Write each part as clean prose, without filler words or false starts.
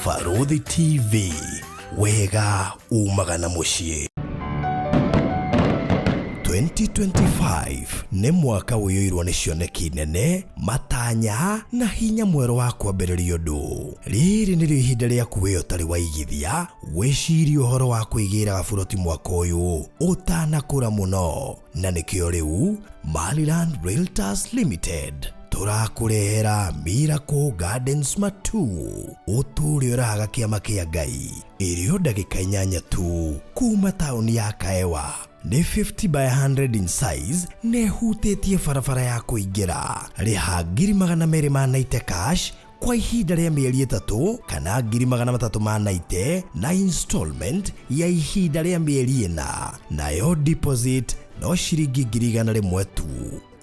Barũthi TV, wega umaga na mũciĩ. 2025 nĩ mwaka ũiyũirwo nĩ cioneki nene, matanya na hinya mwerũ wa kwambĩrĩria ũndũ. Rĩrĩ nĩrĩo ihinda rĩaku we ũtarĩ waigithia wĩcirie ũhoro wa kwĩgĩra gaburoti mwaka ũyũ ũtanakũra mũno, na nĩkĩo rĩu Maryland Realtors Limited tũrakũrehera Miracle Gardens Matu ũtũũre ũraga kĩama kĩa Ngai ĩrĩ o ndagĩka 8 tu kuma taũni ya Kaewa. Nĩ 50 by 100 in size na ĩhutĩtie barabara ya kũingĩra. Rĩha 290,000 cash kwa ihinda rĩa mĩeri 3 kana 390,000 na installment ya ihinda rĩa mĩeri 4, nayo deposit no ciringi 100,000 tu.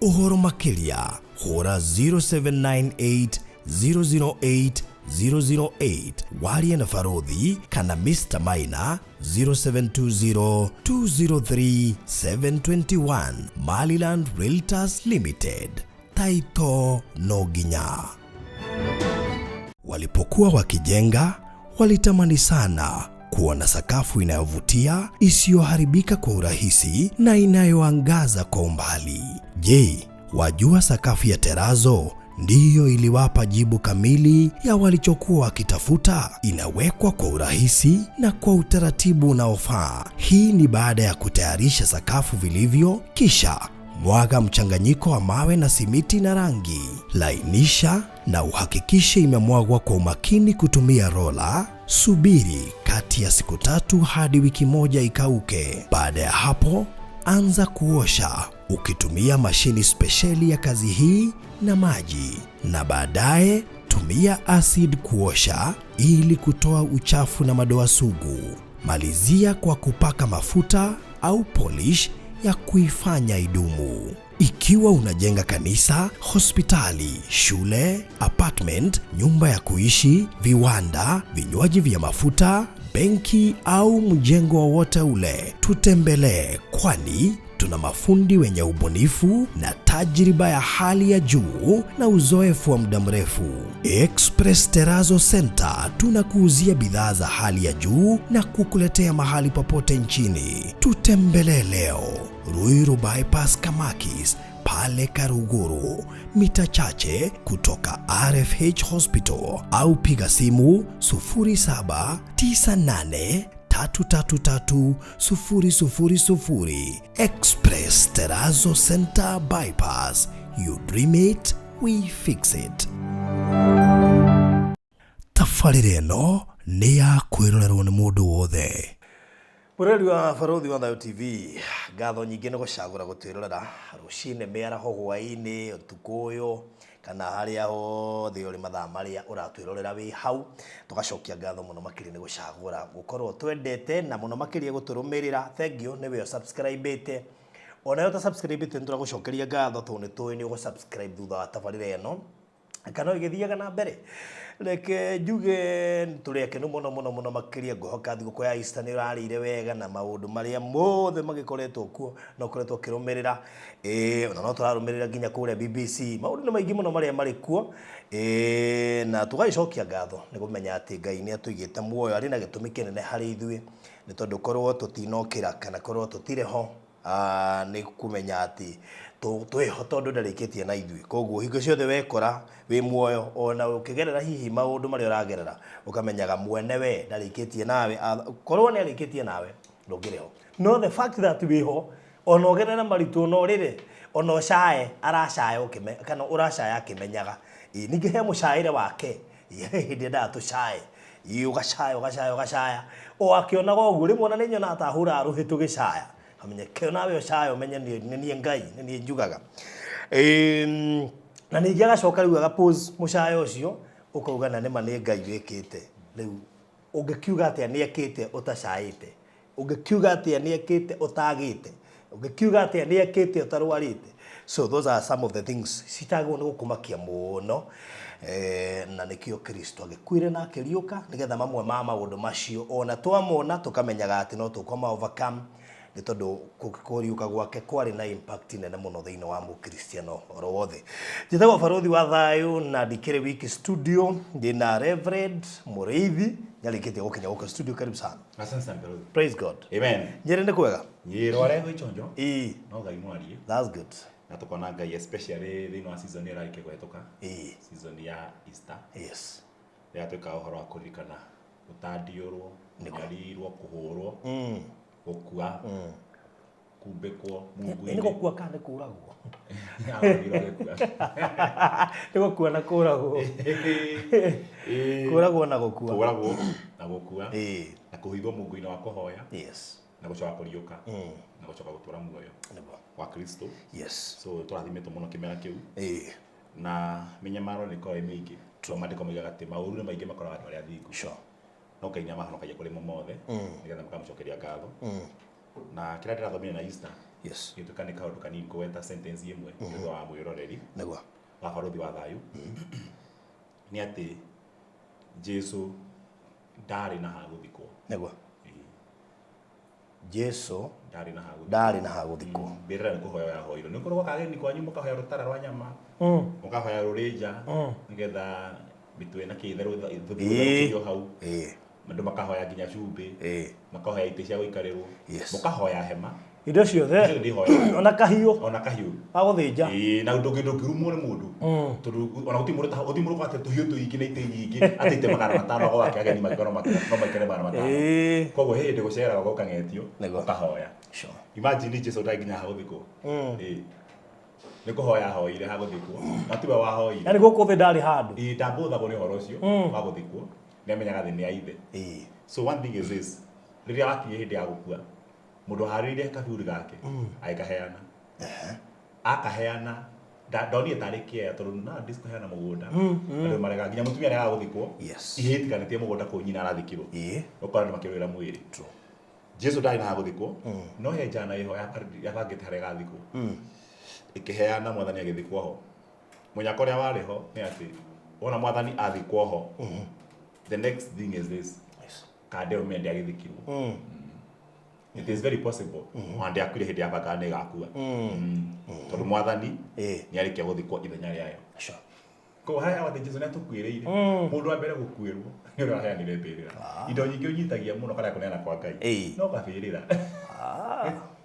Ũhoro makĩria hũra 0798 008 008 warie na Barũthi kana Mr Maina 0720 203 721. Maryland Realtors Limited, taito no nginya. Walipokuwa wakijenga walitamani sana kuwa na sakafu inayovutia, isiyoharibika kwa urahisi na inayoangaza kwa umbali. Je, wajua sakafu ya terazo ndiyo iliwapa jibu kamili ya walichokuwa wakitafuta? Inawekwa kwa urahisi na kwa utaratibu unaofaa. Hii ni baada ya kutayarisha sakafu vilivyo, kisha mwaga mchanganyiko wa mawe na simiti na rangi. Lainisha na uhakikishe imemwagwa kwa umakini kutumia rola. Subiri kati ya siku 3 hadi wiki 1 ikauke. Baada ya hapo, anza kuosha ukitumia mashini spesheli ya kazi hii na maji, na baadaye tumia acid kuosha ili kutoa uchafu na madoa sugu. Malizia kwa kupaka mafuta au polish ya kuifanya idumu. Ikiwa unajenga kanisa, hospitali, shule, apartment, nyumba ya kuishi, viwanda, vinywaji vya mafuta, benki au mjengo wowote ule, tutembelee, kwani tuna mafundi wenye ubunifu na tajriba ya hali ya juu na uzoefu wa muda mrefu. Express Terrazzo Center tunakuuzia bidhaa za hali ya juu na kukuletea mahali popote nchini. Tutembelee leo Ruiru Bypass Kamakis pale Karuguru, mita chache kutoka RFH Hospital, au piga simu 0798 333 000. Express Terrazzo Center Bypass. You dream it, we fix it. Tabarĩra ĩno nĩ ya kwĩrorerwo nĩ mũndũ wothe. Mũrori wa Barũthi wa Thayũ TV, ngatho nyingĩ nĩ gũcagũra gũtwĩrorera rũcinĩ, mĩaraho, hwaĩ-inĩ, ũtukũ ũyũ, kana harĩa hothe ũrĩ mathaa marĩa ũratwĩrorera wĩ hau. Tũgacokia ngatho mũno makĩria nĩ gũcagũra gũkorwo twendete na mũno makĩria gũtũrũmĩrĩra. Thank you nĩ we ũsubscribe-ĩte. Ona ũta subscribe-ĩte nĩ tũragũcokeria ngatho tondũ nĩ tũĩ nĩ ũgũ-subscribe thutha wa tabarĩra ĩno. Kana ĩgĩthiaga na mbere. Reke njuge tũrĩ akenu mũno mũno mũno makĩria. Ngũhoka thigũkũ ya Easter nĩ ũrarĩire wega na maũndũ marĩa mothe magĩkoretwo kuo na ũkoretwo ũkĩrũmĩrĩra. Ona no tũrarũmĩrĩra nginya kũrĩa BBC. Maũndũ nĩ maingĩ mũno marĩa marĩ kuo. Na tũgagĩcokia ngatho nĩ kũmenya atĩ Ngai nĩ atũigĩte muoyo arĩ na gĩtũmi kĩnene harĩ ithuĩ, nĩ tondũ korwo tũtinokĩra kana korwo tũtirĩ ho, nĩ kũmenya atĩ twĩho tondũ ndarĩkĩtie na ithuĩ. Koguo hingo ciothe wekora wĩ muoyo ona ũkĩgerera hihi maũndũ marĩa ũragerera, ũkamenyaga mwene we ndarĩkĩtie nawe. Korwo nĩ arĩkĩtie nawe ndũngĩrĩ ho, no the fact that wĩho ona ũgerere maritũ, ona ũrĩre, ona ũcae, aracaya ũkĩme kana ũracaya akĩmenyaga. Ningĩ he mũcaĩre wake hĩndĩ endaga tũcae. Ũgacaya ũgacaya ũgacaya o akĩonaga ũguo. Rĩmwe ona nĩ nyonaga ta ahũraga rũhĩ tũgĩcaya, amenye kĩo nawe ũcaya ũmenye nĩ niĩ Ngai, nĩ niĩ njugaga. Na ningĩ agacoka rĩu agapose mũcayo ũcio, ũkauga na nĩma nĩ Ngai wĩkĩte. Rĩu ũngĩkiuga atĩa nĩ ekĩte ũtacaĩte? Ũngĩkiuga atĩa nĩ ekĩte ũtagĩte? Ũngĩkiuga atĩa nĩ ekĩte ũtarwarĩte? So those are some of the things citagwo nĩ gũkũmakia mũno. Na nĩkĩo Kristo agĩkuire na akĩriũka, nĩgetha mamwe ma maũndũ macio ona twamona tũkamenyaga atĩ no tũkũma overcome Nĩ tondũ kũriũka gwake kwarĩ na impact nene mũno thĩinĩ wa mũkristiano oro wothe. Njĩtagwo Barũthi wa Thayũ na ndikĩrĩ wiki studio, ndĩna Reverend Mũrĩithi, nĩarĩkĩtie gũkinya gũkũ studio. Karibu sana. Asante sana Barũthi. Praise God. Amen. Nyĩrĩ nĩ kwega? Nyĩrware gwĩ chonjo. Ĩĩ. No Ngai mwarie. That's good. Na tũkona Ngai especially thĩinĩ wa season ĩrĩa ĩrarĩkia kũhetũka. Ĩĩ. Season ya Easter. Yes. Rĩrĩa twĩkaga ũhoro wa kũririkana gũtandiũrwo, kũnyarirwo, kũhũrwo, gũkua, kumbĩkwo Nĩ mungu-inĩ. gũkua kana nĩ kũragwo? Ahũrirwo agĩkua. Nĩ gũkua na kũragwo. Ĩĩ. Kũragwo na gũkua. Kũragwo na gũkua. Ĩĩ. Na kũhithwo mungu-inĩ wa kũhoya. Yes. Na gũcoka kũriũka. Na gũcoka gũtũra muoyo. Nĩguo. Wa Kristo. Yes. So tũrathimĩtwo mũno kĩmera kĩu. Ĩĩ. Na mĩnyamaro nĩ ĩkoragwo ĩ mĩingĩ. Tondũ maandĩko moigaga atĩ maũru nĩ maingĩ makoraga andũ arĩa athingu. Sure. No Ngai nĩ amahonokagia kũrĩ mo mothe nĩgetha makamũcokeria ngatho. Na kĩrĩa ndĩrathomire na Easter Yes. gĩtuĩka nĩ kaũndũ kanini kũgweta sentence ĩmwe nĩ ũndũ wa mwĩroreri Nĩguo. wa Barũthi wa Thayũ nĩ atĩ Jesu ndarĩ na ha gũthikwo. Nĩguo. Jesu Ndarĩ na ha gũthikwo. Ndarĩ na ha gũthikwo. Mbĩrĩra nĩ kũhoya yahoirwo. Nĩ ũkorwo gwaka ageni kwanyu mũkahoya rũtara rwa nyama, mũkahoya rũrĩnja nĩgetha mĩtwe na kĩtherũ ĩtherũkĩrio hau. Andũ makahoya nginya cumbĩ, makahoya itĩ cia gũikarĩrwo, mũkahoya hema. Indo ciothe. Icio ndĩhoya. Ona kahiũ. Ona kahiũ. Ga gũthĩnja. Ĩĩ, na ndũngĩrumwo nĩ mũndũ. Tondũ ona gũtirĩ mũndũ gũtirĩ mũndũ ũkwate tũhiũ tũingĩ na itĩ nyingĩ atĩ itĩ 500 gwake ageni mangĩkorwo no maikare 500. Koguo he hĩndĩ gũceraga gũkang'etio, ũkahoya. Sure. Imagine Jesu ndarĩ nginya ha gũthikwo. Ĩĩ. Nĩ kũhoya ahoire ha gũthikwo. Na tiwe wahoire. Yaani gũkũ thĩ ndarĩ handũ. Ĩĩ, ndambũthagwo nĩ ũhoro ũcio wa gũthikwo. Nĩ amenyaga thĩ nĩ ya ithe. So one thing is this, rĩrĩa wakinya hĩndĩ ya gũkua, mũndũ aharĩrĩirie kaburi gake, agĩkaheana. Akaheana, ndonire tarĩ kĩea tondũ nowadays kũheana mũgũnda, andũ maregaga nginya mũtumia aregaga gũthikwo, ihĩĩ itikanĩtie mũgũnda kũu nyina arathikirwo. Ũkora andũ makĩrũĩra mwĩrĩ. Jesu ndarĩ na ha gũthikwo, no he njana ĩho yabangĩte harĩa ĩgathikwo. Ĩkĩheana mwathani agĩthikwo ho. Mũnyaka ũrĩa warĩ ho nĩ atĩ wona mwathani athikwo ho, the next thing is this. Kande ũmende agĩthikirwo. It is very possible. Ona ndĩakuire hĩndĩ ya banga nĩ ĩgakua. Tondũ mwathani nĩ arĩkia gũthikwo ithenya rĩayo. Sure. Koguo harĩa hothe Jesu nĩ atũkuĩrĩire. Mũndũ wa mbere gũkuĩrwo nĩ ũrĩa waheanire mbĩrĩra. Indo nyingĩ ũnyitagia mũno kana kũneana kwa Ngai. No gabĩrĩra.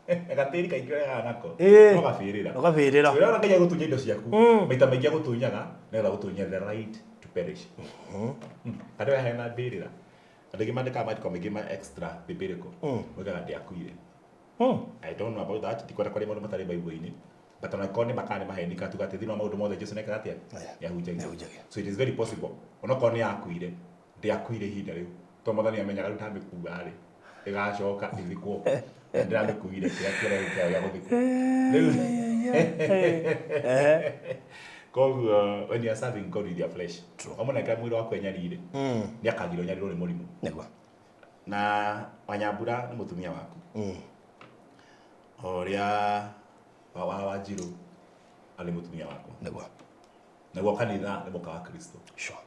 Gatĩri kaingĩ ũrehaga nako. No gabĩrĩra. No gabĩrĩra. Ũrĩa wona Ngai agũtunya indo ciaku, maita maingĩ agũtunyaga nĩgetha agũtunye the right to perish. Andũ aya heana mbĩrĩra. Andũ aingĩ mandĩkaga maandĩko maingĩ ma extra biblical. Moigaga ndĩakuire. I don't know about that. Ndikwenda kwaria maũndũ matarĩ Bible-inĩ. But ona korwo nĩ makana nĩ maheni ka tuga atĩ thĩinĩ wa maũndũ mothe Jesu nĩekaga atĩa? Nĩahunjagia. Nĩahunjagia. So it is very possible. Ona korwo nĩ yakuire, ndĩakuire ihinda rĩu. Tondũ mwathani amenyaga rĩu ndamĩkua rĩ, ĩgacoka ĩthikwo. Na ndĩramĩkuire kĩrĩa kĩonereria kĩayo gĩa gũthikwo. Rĩu koguo when you are serving God with your flesh, wamũnengera mwĩrĩ waku enyarire, nĩ akagira ũnyarirwo nĩ mũrimũ. Nĩguo. Na Wanyambura nĩ mũtumia waku. O ũrĩa wa Wanjirũ arĩ mũtumia wakwa. Nĩguo. Naguo kanitha nĩ mũka wa Kristo. Sure.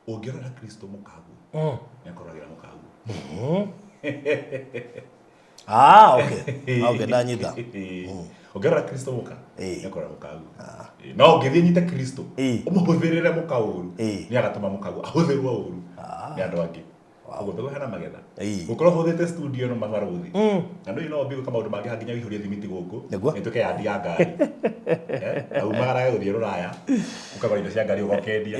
Ũngĩrora Kristo mũkaguo, nĩ akoragĩra mũkaguo. Ah, okay. Okay, ndanyita. Ũngĩrora Kristo mũka, nĩ akoragĩra mũkaguo. No ũngĩthiĩ nyite Kristo, ũmũhũthĩrĩre mũka ũru, nĩ agatũma mũkaguo ahũthĩrwo ũru nĩ andũ angĩ. Ũguo tũkũheana magetha. Gũkorwo hũthĩte studio ĩno mabarũthi. Na ndũĩ no ũthiĩ gwĩka maũndũ mangĩ haha nginya ũihũrie thimiti gũkũ. Nĩguo. Ĩtuĩke yandi ya ngari. Na umagarage gũthiĩ rũraya, ũkagũra indo cia ngari ũgokendia.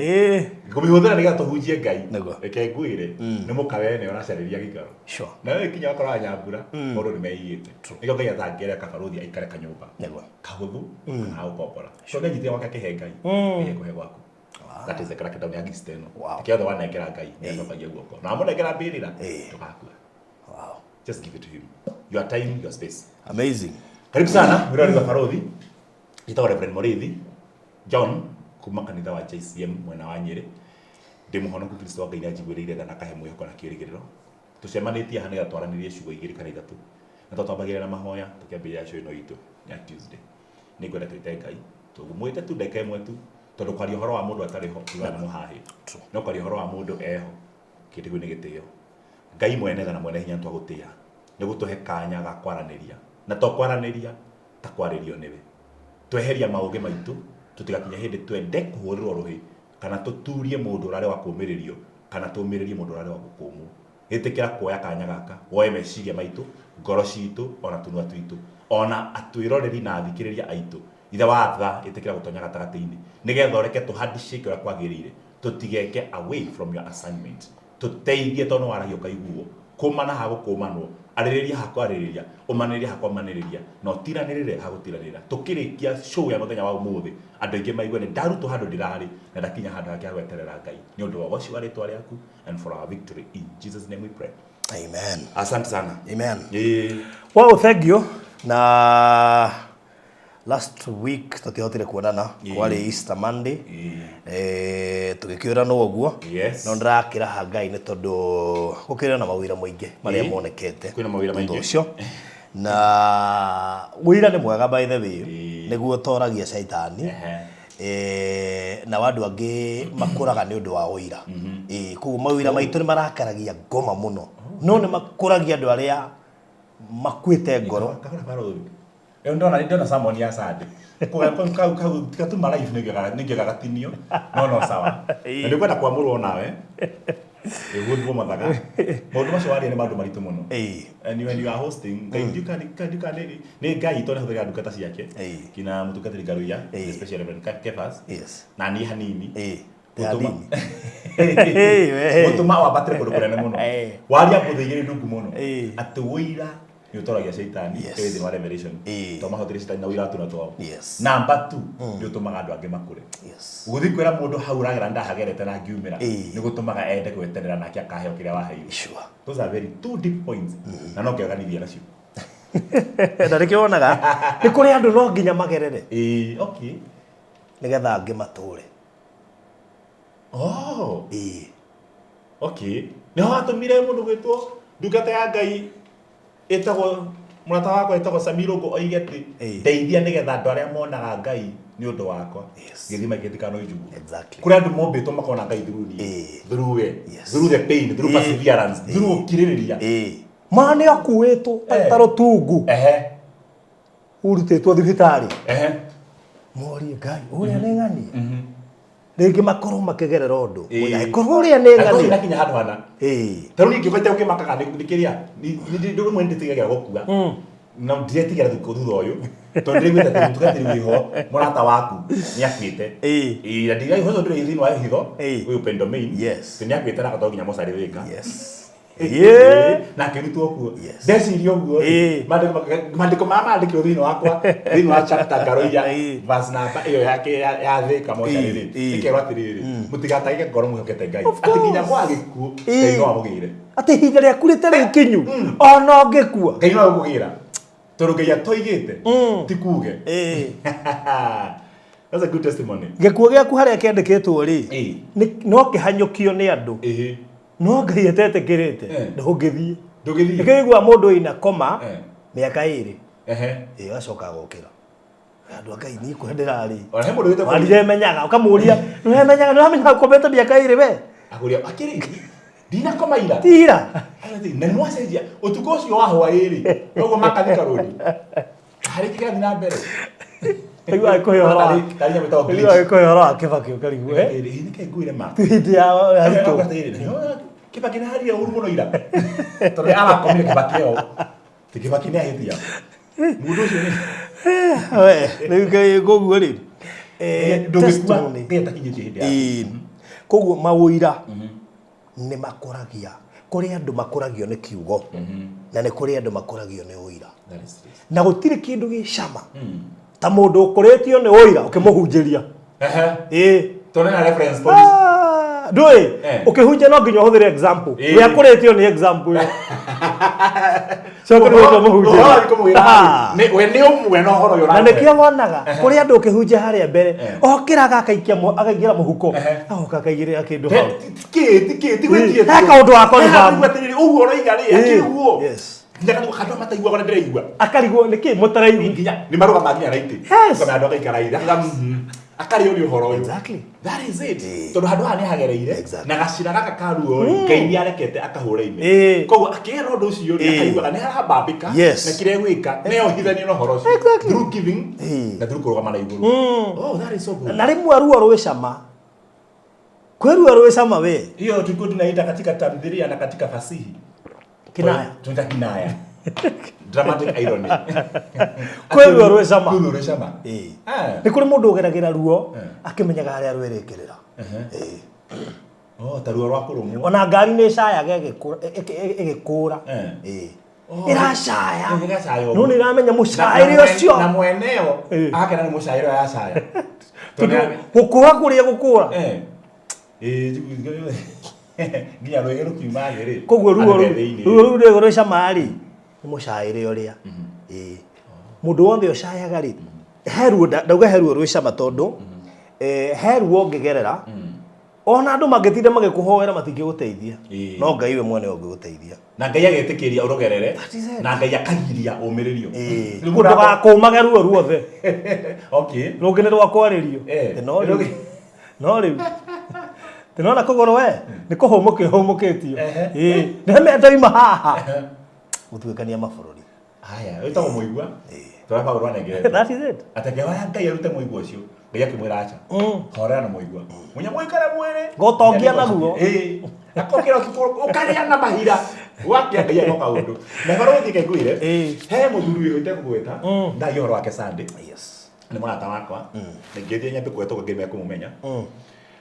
Kũmĩhũthĩra nĩgetha tũhunjie Ngai. Nĩguo. Reke ngwĩre, nĩ mũka wene ũracarĩria gĩikaro. Sure. Na wewe kinya wakora Nyambura, maũndũ nĩ meigĩte. Nĩkĩo Ngai atangĩreka barũthi aikare kanyũmba. Nĩguo. Kahũthũ kana gagũkombora. Tondũ nĩanyitire gwake akĩhe Ngai, nĩ ekũhe gwaku. That is the crackdown ya list ĩno. Wow. Kĩrĩa othe wanengera Ngai, nĩ acokagia guoko. Na wamũnengera mbĩrĩra, ndũgakua. Wow. Just give it to him. Your time, your space. Amazing. Karibu sana, mwĩroreri wa Barũthi. Njĩtagwo Reverend Mũrĩithi John kuma kanitha wa JCM mwena wa Nyĩrĩ. Ndĩ mũhonoku Kristo wa Ngai nĩanjiguĩrĩire tha na akahe mwĩhoko na kĩĩrĩgĩrĩro. Tũcemanĩtie haha nĩgetha twaranĩrie ciugo igĩrĩ kana ithatũ. Na twambagĩrĩria na mahoya tũkĩambĩrĩria show ĩno itũ ya Tuesday. Nĩngwenda twĩte Ngai. Tũmwĩte tu ndagĩka ĩmwe tu tondũ kwaria ũhoro wa mũndũ atarĩ ho tugaga nĩ mũhahĩ. No kwaria ũhoro wa mũndũ eho kĩndũ kĩu nĩ gĩtĩo. Ngai mwene tha na mwene hinya nĩtwagũtĩa. Nĩ gũtũhe kanya ga kwaranĩria na to kwaranĩria ta kwarĩrio nĩwe. Tweheria maũgĩ maitũ tũtigakinye hĩndĩ twende kũhũrĩrwo rũhĩ kana tũturie mũndũ ũrarĩ wa kũmĩrĩrio kana tũmĩrĩrie mũndũ ũrarĩ wa gũkũmwo. Ĩtĩkĩra kuoya kanya gaka woe meciria maitũ, ngoro citũ ona tũnua twitũ ona atwĩroreri na athikĩrĩria aitũ. Ithe wa tha, ĩtĩkĩra gũtonya gatagatĩ-inĩ nĩgetha ũreke tũ handshake ũrĩa kwagĩrĩire, tũtigeke away from your assignment. Tũteithie tondũ nĩ waragia ũkaiguo. Kũmana ha gũkũmanwo, arĩrĩria ha kwarĩrĩria, ũmanĩrĩria ha kwamanĩrĩria, na ũtiranĩrĩre ha gũtiranĩrĩra. Tũkĩrĩkia show ya mũthenya wa ũmũthĩ, andũ aingĩ maigue nĩ ndarutwo handũ ndĩrarĩ na ndakinya handũ hangĩ ha gweterera Ngai nĩ ũndũ wa ũgoci wa rĩtwa rĩaku and for our victory. In Jesus name we pray. Amen. Asante sana. Amen. Ĩĩ. Wow, thank you. Na last week tũtiahotire kuonana kwarĩ Easter Monday. Eh, tũgĩkĩũranwo ũguo. Yes. No ndĩrakĩraha Ngai nĩ tondũ gũkĩrĩ na mawĩra maingĩ marĩa monekete. Kwĩna mawĩra thutha maingĩ. ũcio. Na ũira nĩ mwega by the way. Nĩguo ũtoragia caitani. Ehe. Eh, nao andũ angĩ makũraga nĩ ũndũ wa ũira. Ĩĩ, koguo mawĩra maitũ nĩ marakaragia ngoma mũno. No nĩ makũragia andũ arĩa makuĩte ngoro. Kahora barũthi. Rĩu ndona ndona sermon ya Sunday. Kau kau gatuma live nĩngĩaga gatinio. No no sawa. Na nĩngwenda kwamũrwo nawe. Nĩguo nĩguo mathaga. Maũndũ macio waria nĩ maũndũ maritũ mũno. Ĩĩ. And when you are hosting, Ngai ndiũka nĩ Ngai tondũ nĩahũthagĩra ndungata ciake. Ĩĩ. Kina mũtungatĩri Ngaruiya, Ĩĩ. especially Reverend Kefas. Yes. Na niĩ hanini. Ĩĩ. Gũtũma- Hanini. Gũtũma wambatĩre kũndũ kũnene mũno. Ĩĩ. Waria mbũthĩ igĩrĩ ndungu mũno. Ĩĩ. Atĩ ũira nĩ ũtoragia caitani Yes. ĩrĩ thĩinĩ wa Revelation. Ĩĩ. Tondũ mahotire caitani na ũira wa tũnua twao. Yes. Number 2 nĩ ũtũmaga andũ angĩ makũre. Yes. Gũthiĩ kwĩra mũndũ hau ũragera ndahagerete na ngiumĩra Ĩĩ. nĩ gũtũmaga ende gweterera nake akaheo kĩrĩa waheirwo. Sure. Those are very two deep points. Na no ngĩaganithia nacio. Na nĩkĩo wonaga nĩ kũrĩ andũ no nginya magerere Ĩĩ, okay. nĩgetha angĩ matũre. Oh. Ĩĩ. Okay. Nĩho watũmire mũndũ gwĩtwo ndungata ya Ngai ĩtagwo mũrata wakwa ĩtagwo Samiro ngo oige atĩ Ĩĩ. ndeithia nĩgetha andũ arĩa monaga Ngai nĩ ũndũ wakwa Yes. gĩthima gĩtikanoinjugwo. Exactly. Kũrĩ andũ mombĩtwo makona Ngai through niĩ. Ĩĩ. Through we. Yes. Through the pain, through Ĩĩ. perseverance, through gũkirĩrĩria. Ĩĩ. Ma nĩ akuĩtwo Eh. ta rũtungu Ehe. ũrutĩtwo thibitarĩ. Ehe. Morie Ngai ũrĩa nĩ ng'ania. Rĩngĩ makorwo makĩgerera ũndũ. Ĩĩ. Angĩkorwo ũrĩa nĩ Angĩkorwo ng'ania. ndakinya handũ hana. Ĩĩ. Ta rĩu niĩ ngĩũka itegũkĩmakaga nĩ kĩrĩa rĩmwe nĩndĩtigagĩra gũkua na ndiretigĩra thutha ũyũ tondũ ndĩraiguĩte atĩ mũtungatĩri wĩho mũrata waku nĩakuĩte. Ĩĩ. Ĩĩ, na ndiraigua ũcio ndĩrĩ thĩinĩ wa hitho Ĩĩ. wĩ open domain. Yes. Atĩ nĩakuĩte na agatwarwo nginya mocarĩ Thĩka. Yes. Ĩĩ. Na akĩrutwo kuo. Yes. Ndeciria ũguo rĩ, Ĩĩ. maandĩko marĩa mandĩkirwo thĩinĩ wakwa thĩinĩ wa chapter Ngaroiya Ĩĩ. verse number ĩyo yake ya Thĩka mocarĩ rĩ, Ĩĩ. Ĩĩ. ĩkerwo atĩrĩrĩ, mũtigatangĩke ngoro mwĩhokete Ngai. Of Atĩ nginya course. gwa gĩkuũ Ĩĩ. Ngai no amũgĩre. Atĩ ihinda rĩaku rĩtarĩ ikinyu ona ũngĩkua. Ngai no agũkũgĩra. Tondũ Ngai atoigĩte ti kuge. Ĩĩ. That's a good testimony. Gĩkuũ gĩaku harĩa kĩandĩkĩtwo rĩ, Ĩĩ. no kĩhanyũkio nĩ andũ. Ĩĩ. No Ngai atetĩkĩrĩte Eh. ndũngĩthiĩ. Ndũngĩthiĩ. Nĩkĩo ũiguaga mũndũ ina koma Eh. mĩaka ĩrĩ. Ehe. Ĩĩ agacoka agokĩra. Andũ a Ngai niĩ kũrĩa ndĩrarĩ. Ona he mũndũ wĩtagwo Wandiremenyaga ũkamũria nĩũremenyaga nĩũramenyaga ũkomete mĩaka ĩrĩ we. Akũria akĩrĩ ndinakoma ira. Ti ira. Na nĩ wacenjia ũtukũ ũcio wa hwaĩ-rĩ noguo makathika rũni. Harĩ kĩrathiĩ na mbere. Rĩu agĩkũhe ũhoro wa Tarĩ nyamũ ĩtagwo Rĩu glitch. agĩkũhe ũhoro wa Kĩbakĩ ũkarigwo eh. Ĩĩ nĩkĩ nguire ma. Ti hĩndĩ ya arutwo. Kĩbakĩ nĩ harire ũru mũno ira. Tondũ arakomire Kĩbakĩ ĩyo. Ti Kĩbakĩ nĩ ahĩtia. Mũndũ ũcio nĩ We, rĩu Ngai koguo rĩ eh, ndũngĩkua testimony. Ngai atakinyĩtie hĩndĩ yaku. Ĩĩ. Koguo mawũira nĩ makũragia kũrĩ andũ makũragio nĩ kiugo na nĩ kũrĩ andũ makũragio nĩ ũira. That is true. Na gũtirĩ kĩndũ gĩ cama ta mũndũ ũkũrĩtio nĩ ũira ũkĩmũhunjĩria. Ehe. Ĩĩ. Tondũ ena reference point. Ah, ndũĩ Eh. ũkĩhunjia no nginya ũhũthĩre example. Ĩĩ. We akũrĩtio nĩ example ĩyo. Coka nĩ Ũhoro ũmũhunjĩria. wa kũmwĩra we nĩ ũmwe na ũhoro ũyũ Na ũramũhe. nĩkĩo wonaga kũrĩ andũ ũkĩhunjia harĩa mbere Eh. okĩraga akaikia akaingĩra mũhuko Ehe. agoka akaigĩrĩra kĩndũ hau. Ti ti ti ti gwĩtie. He kaũndũ wa confirm. Atĩrĩrĩ ũguo ũroiga rĩ Ĩĩ. akĩrĩ guo. Yes. Nginya andũ mataiguaga ũrĩa ndĩraigua. Akarigwo nĩkĩ mũtaraigua. Nginya nĩ marũgamaga nginya raiti. Yes. Ũkamenya andũ agaikara ithe. Akarĩo nĩ ũhoro ũyũ. That is it. Tondũ handũ haha nĩ hagereire na gacĩra gaka ka ruo rĩ, Ngai nĩ arekete akahũra ime. Koguo akĩgera ũndũ ũcio rĩ, akaiguaga nĩ harambambĩka na kĩrĩa egwĩka nĩ ohithanie na ũhoro ũcio. Through giving na through kũrũgama na igũrũ. Oh, that is so good. Na rĩmwe ruo rwĩ cama. Kwĩ ruo rwĩ cama we. Hiyo tulikuwa tunaita katika tamthilia na katika fasihi. Kinaya. Tunaita kinaya. Dramatic irony. Kwĩ ruo rwĩ cama. Kwĩ ruo rwĩ cama. Ĩĩ. Ah. Nĩ kũrĩ mũndũ ũgeragĩra ruo Eh. akĩmenyaga harĩa rwerekerera. Ĩĩ. Oh, ta ruo rwa kũrũmwo. Ona ngari nĩ ĩcayaga ĩgĩkũra. Eh. Ĩĩ. Oh. Ĩracaya. Ĩgacaya ũguo. No nĩ ĩramenya mũcaĩre Na ũcio. mweneo Ĩĩ. akena nĩ mũcaĩre ũrĩa yacaya. Tondũ gũkũra kũrĩa gũkũra. Eh. Ĩĩ, nginya rwĩgĩ rũkiuma thĩ rĩ. Koguo ruo andũ me rũu thĩinĩ. ruo rũu rwĩ rwĩ cama rĩ nĩ mũcaĩre ũrĩa. Ĩĩ. Mũndũ wothe ũcayaga rĩ he ruo ndauga he ruo rwĩ cama tondũ he ruo ũngĩgerera ona andũ mangĩtinda magĩkũhoera matingĩgũteithia. Ĩĩ. No Ngai we mwene ũngĩgũteithia. Na Ngai agetĩkĩria ũrũgerere That is it. na Ngai akagiria ũmĩrĩrio. Ĩĩ. Rĩu mũndũ Ndũgakũmage ruo ruothe. Okay. Rũngĩ nĩ rwa kwarĩrio. Eh. Tĩ no rĩu. No rĩu. Ndĩrona kũgũrũ we nĩ kũhũmũkio hũmũkĩtio. Ehe. Ĩĩ. Nĩme ndoima haha. Gũtuĩkania mabũrũri. Haya, wĩtagwo mũigua. Tũrĩa Paũlũ anengerete. That is it. Atĩ akĩhoya Ngai arute mũigua ũcio. Ngai akĩmwĩra aca. Horera na mũigua. Mũnyamũ ũikare mwĩrĩ. Ngũtongia naguo. Ĩĩ. Akokĩra ũtukũ ũkarĩa na mahira. Wakĩa Ngai agoka ũndũ. Na ũhoro wĩgiĩ ngũire. Ĩĩ. He mũthuri wĩho itekũgweta. Ndagia ũhoro wake Sunday. Yes. Nĩ mũrata wakwa. Na ingĩthiĩ nyambe kũhetũka Ngai mekũmũmenya.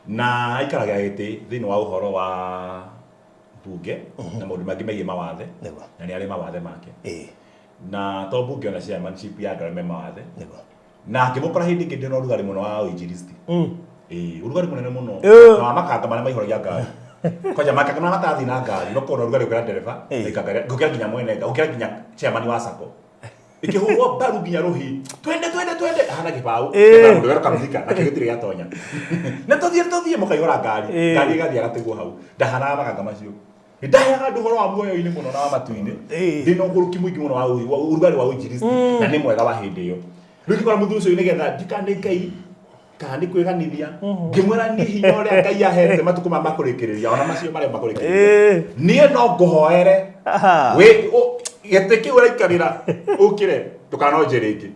Na aikaragĩra gĩtĩ thĩinĩ wa ũhoro wa mbunge na maũndũ mangĩ megiĩ mawathe. Nĩguo. Na nĩ arĩ mawathe make. Ĩĩ. Na to mbunge ona chairmanship ya andũ arĩa me mawathe. Nĩguo. Na ngĩmũkora hĩndĩ ĩngĩ ndĩna ũrugarĩ mũno wa ũinjilisti. Ĩĩ, ũrugarĩ mũnene mũno. Ĩĩ. Na wa makanga marĩa maihũragia ngari. Kwanja makanga marĩa matathiĩ na ngari, no korwo na ũrugarĩ gũkĩra ndereba, Ĩĩ. na ikangari, gũkĩra nginya mwene ngari, gũkĩra nginya chairman wa sacco. Ĩkĩhũrwo mbaru nginya rũhĩ. Twende, twende, twende. Ahana gĩbaũ. Ĩĩ. Mũndũ wero kamũthika, nakĩo gĩtirĩ gĩatonya. Nĩ tũthiĩ, tũthiĩ, mũkaihũra ngari. Ĩĩ. Ngari ĩgathiĩ agatigwo hau. Ndahanaga makanga macio. Ndaheaga andũ ũhoro wa muoyo-inĩ mũno na wa matu-inĩ. Ĩĩ. Ndĩna ũgũrũki mũingĩ mũno wa ũrugarĩ wa ũinjilisti na nĩ mwega wa hĩndĩ ĩyo. Rĩu ngĩkora mũthuri ũcio nĩgetha ndikane Ngai kana nĩ kwĩganithia ngĩmwĩra niĩ hinya ũrĩa Ngai ahete matukũ maya makũrĩkĩrĩria ona macio marĩa makũrĩkĩrĩria Ĩĩ. niĩ no ngũhoere Aha. wĩ gĩtĩ kĩu ũraikarĩra ũkĩre ndũkanonje rĩngĩ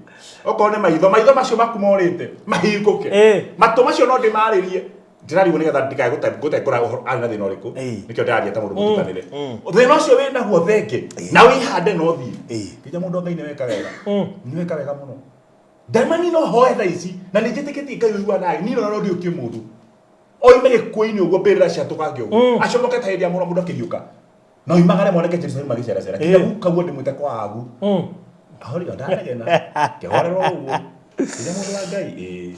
okorwo nĩ maitho maitho macio maku morĩte mahingũke Ĩĩ. matũ macio no ndĩmarĩrie ndĩrarigwo nĩgetha ndikae gũtengũra ũhoro arĩ na thĩna ũrĩkũ Ĩĩ. nĩkĩo ndĩraria ta mũndũ mũtukanĩre thĩna ũcio wĩ naguo thenge na wĩhande na ũthiĩ Ĩĩ. nginya mũndũ wa Ngai nĩ weka wega nĩ weka wega mũno ndaimani no hoe thaa ici na nĩ njĩtĩkĩtie Ngai ũigua naĩ niĩ no ndiũkie mũndũ oime gĩkuũ-inĩ ũguo mbĩrĩra ciatũkange ũguo acomoke ta hĩndĩ ya mũno mũndũ akĩriũka na oimagare moneke Jerusalemu magĩceracera kinya guka guo ndĩmwĩte kwa agu ahori ndanegena kĩhorerwo ũguo nginya mũndũ wa Ngai ĩĩ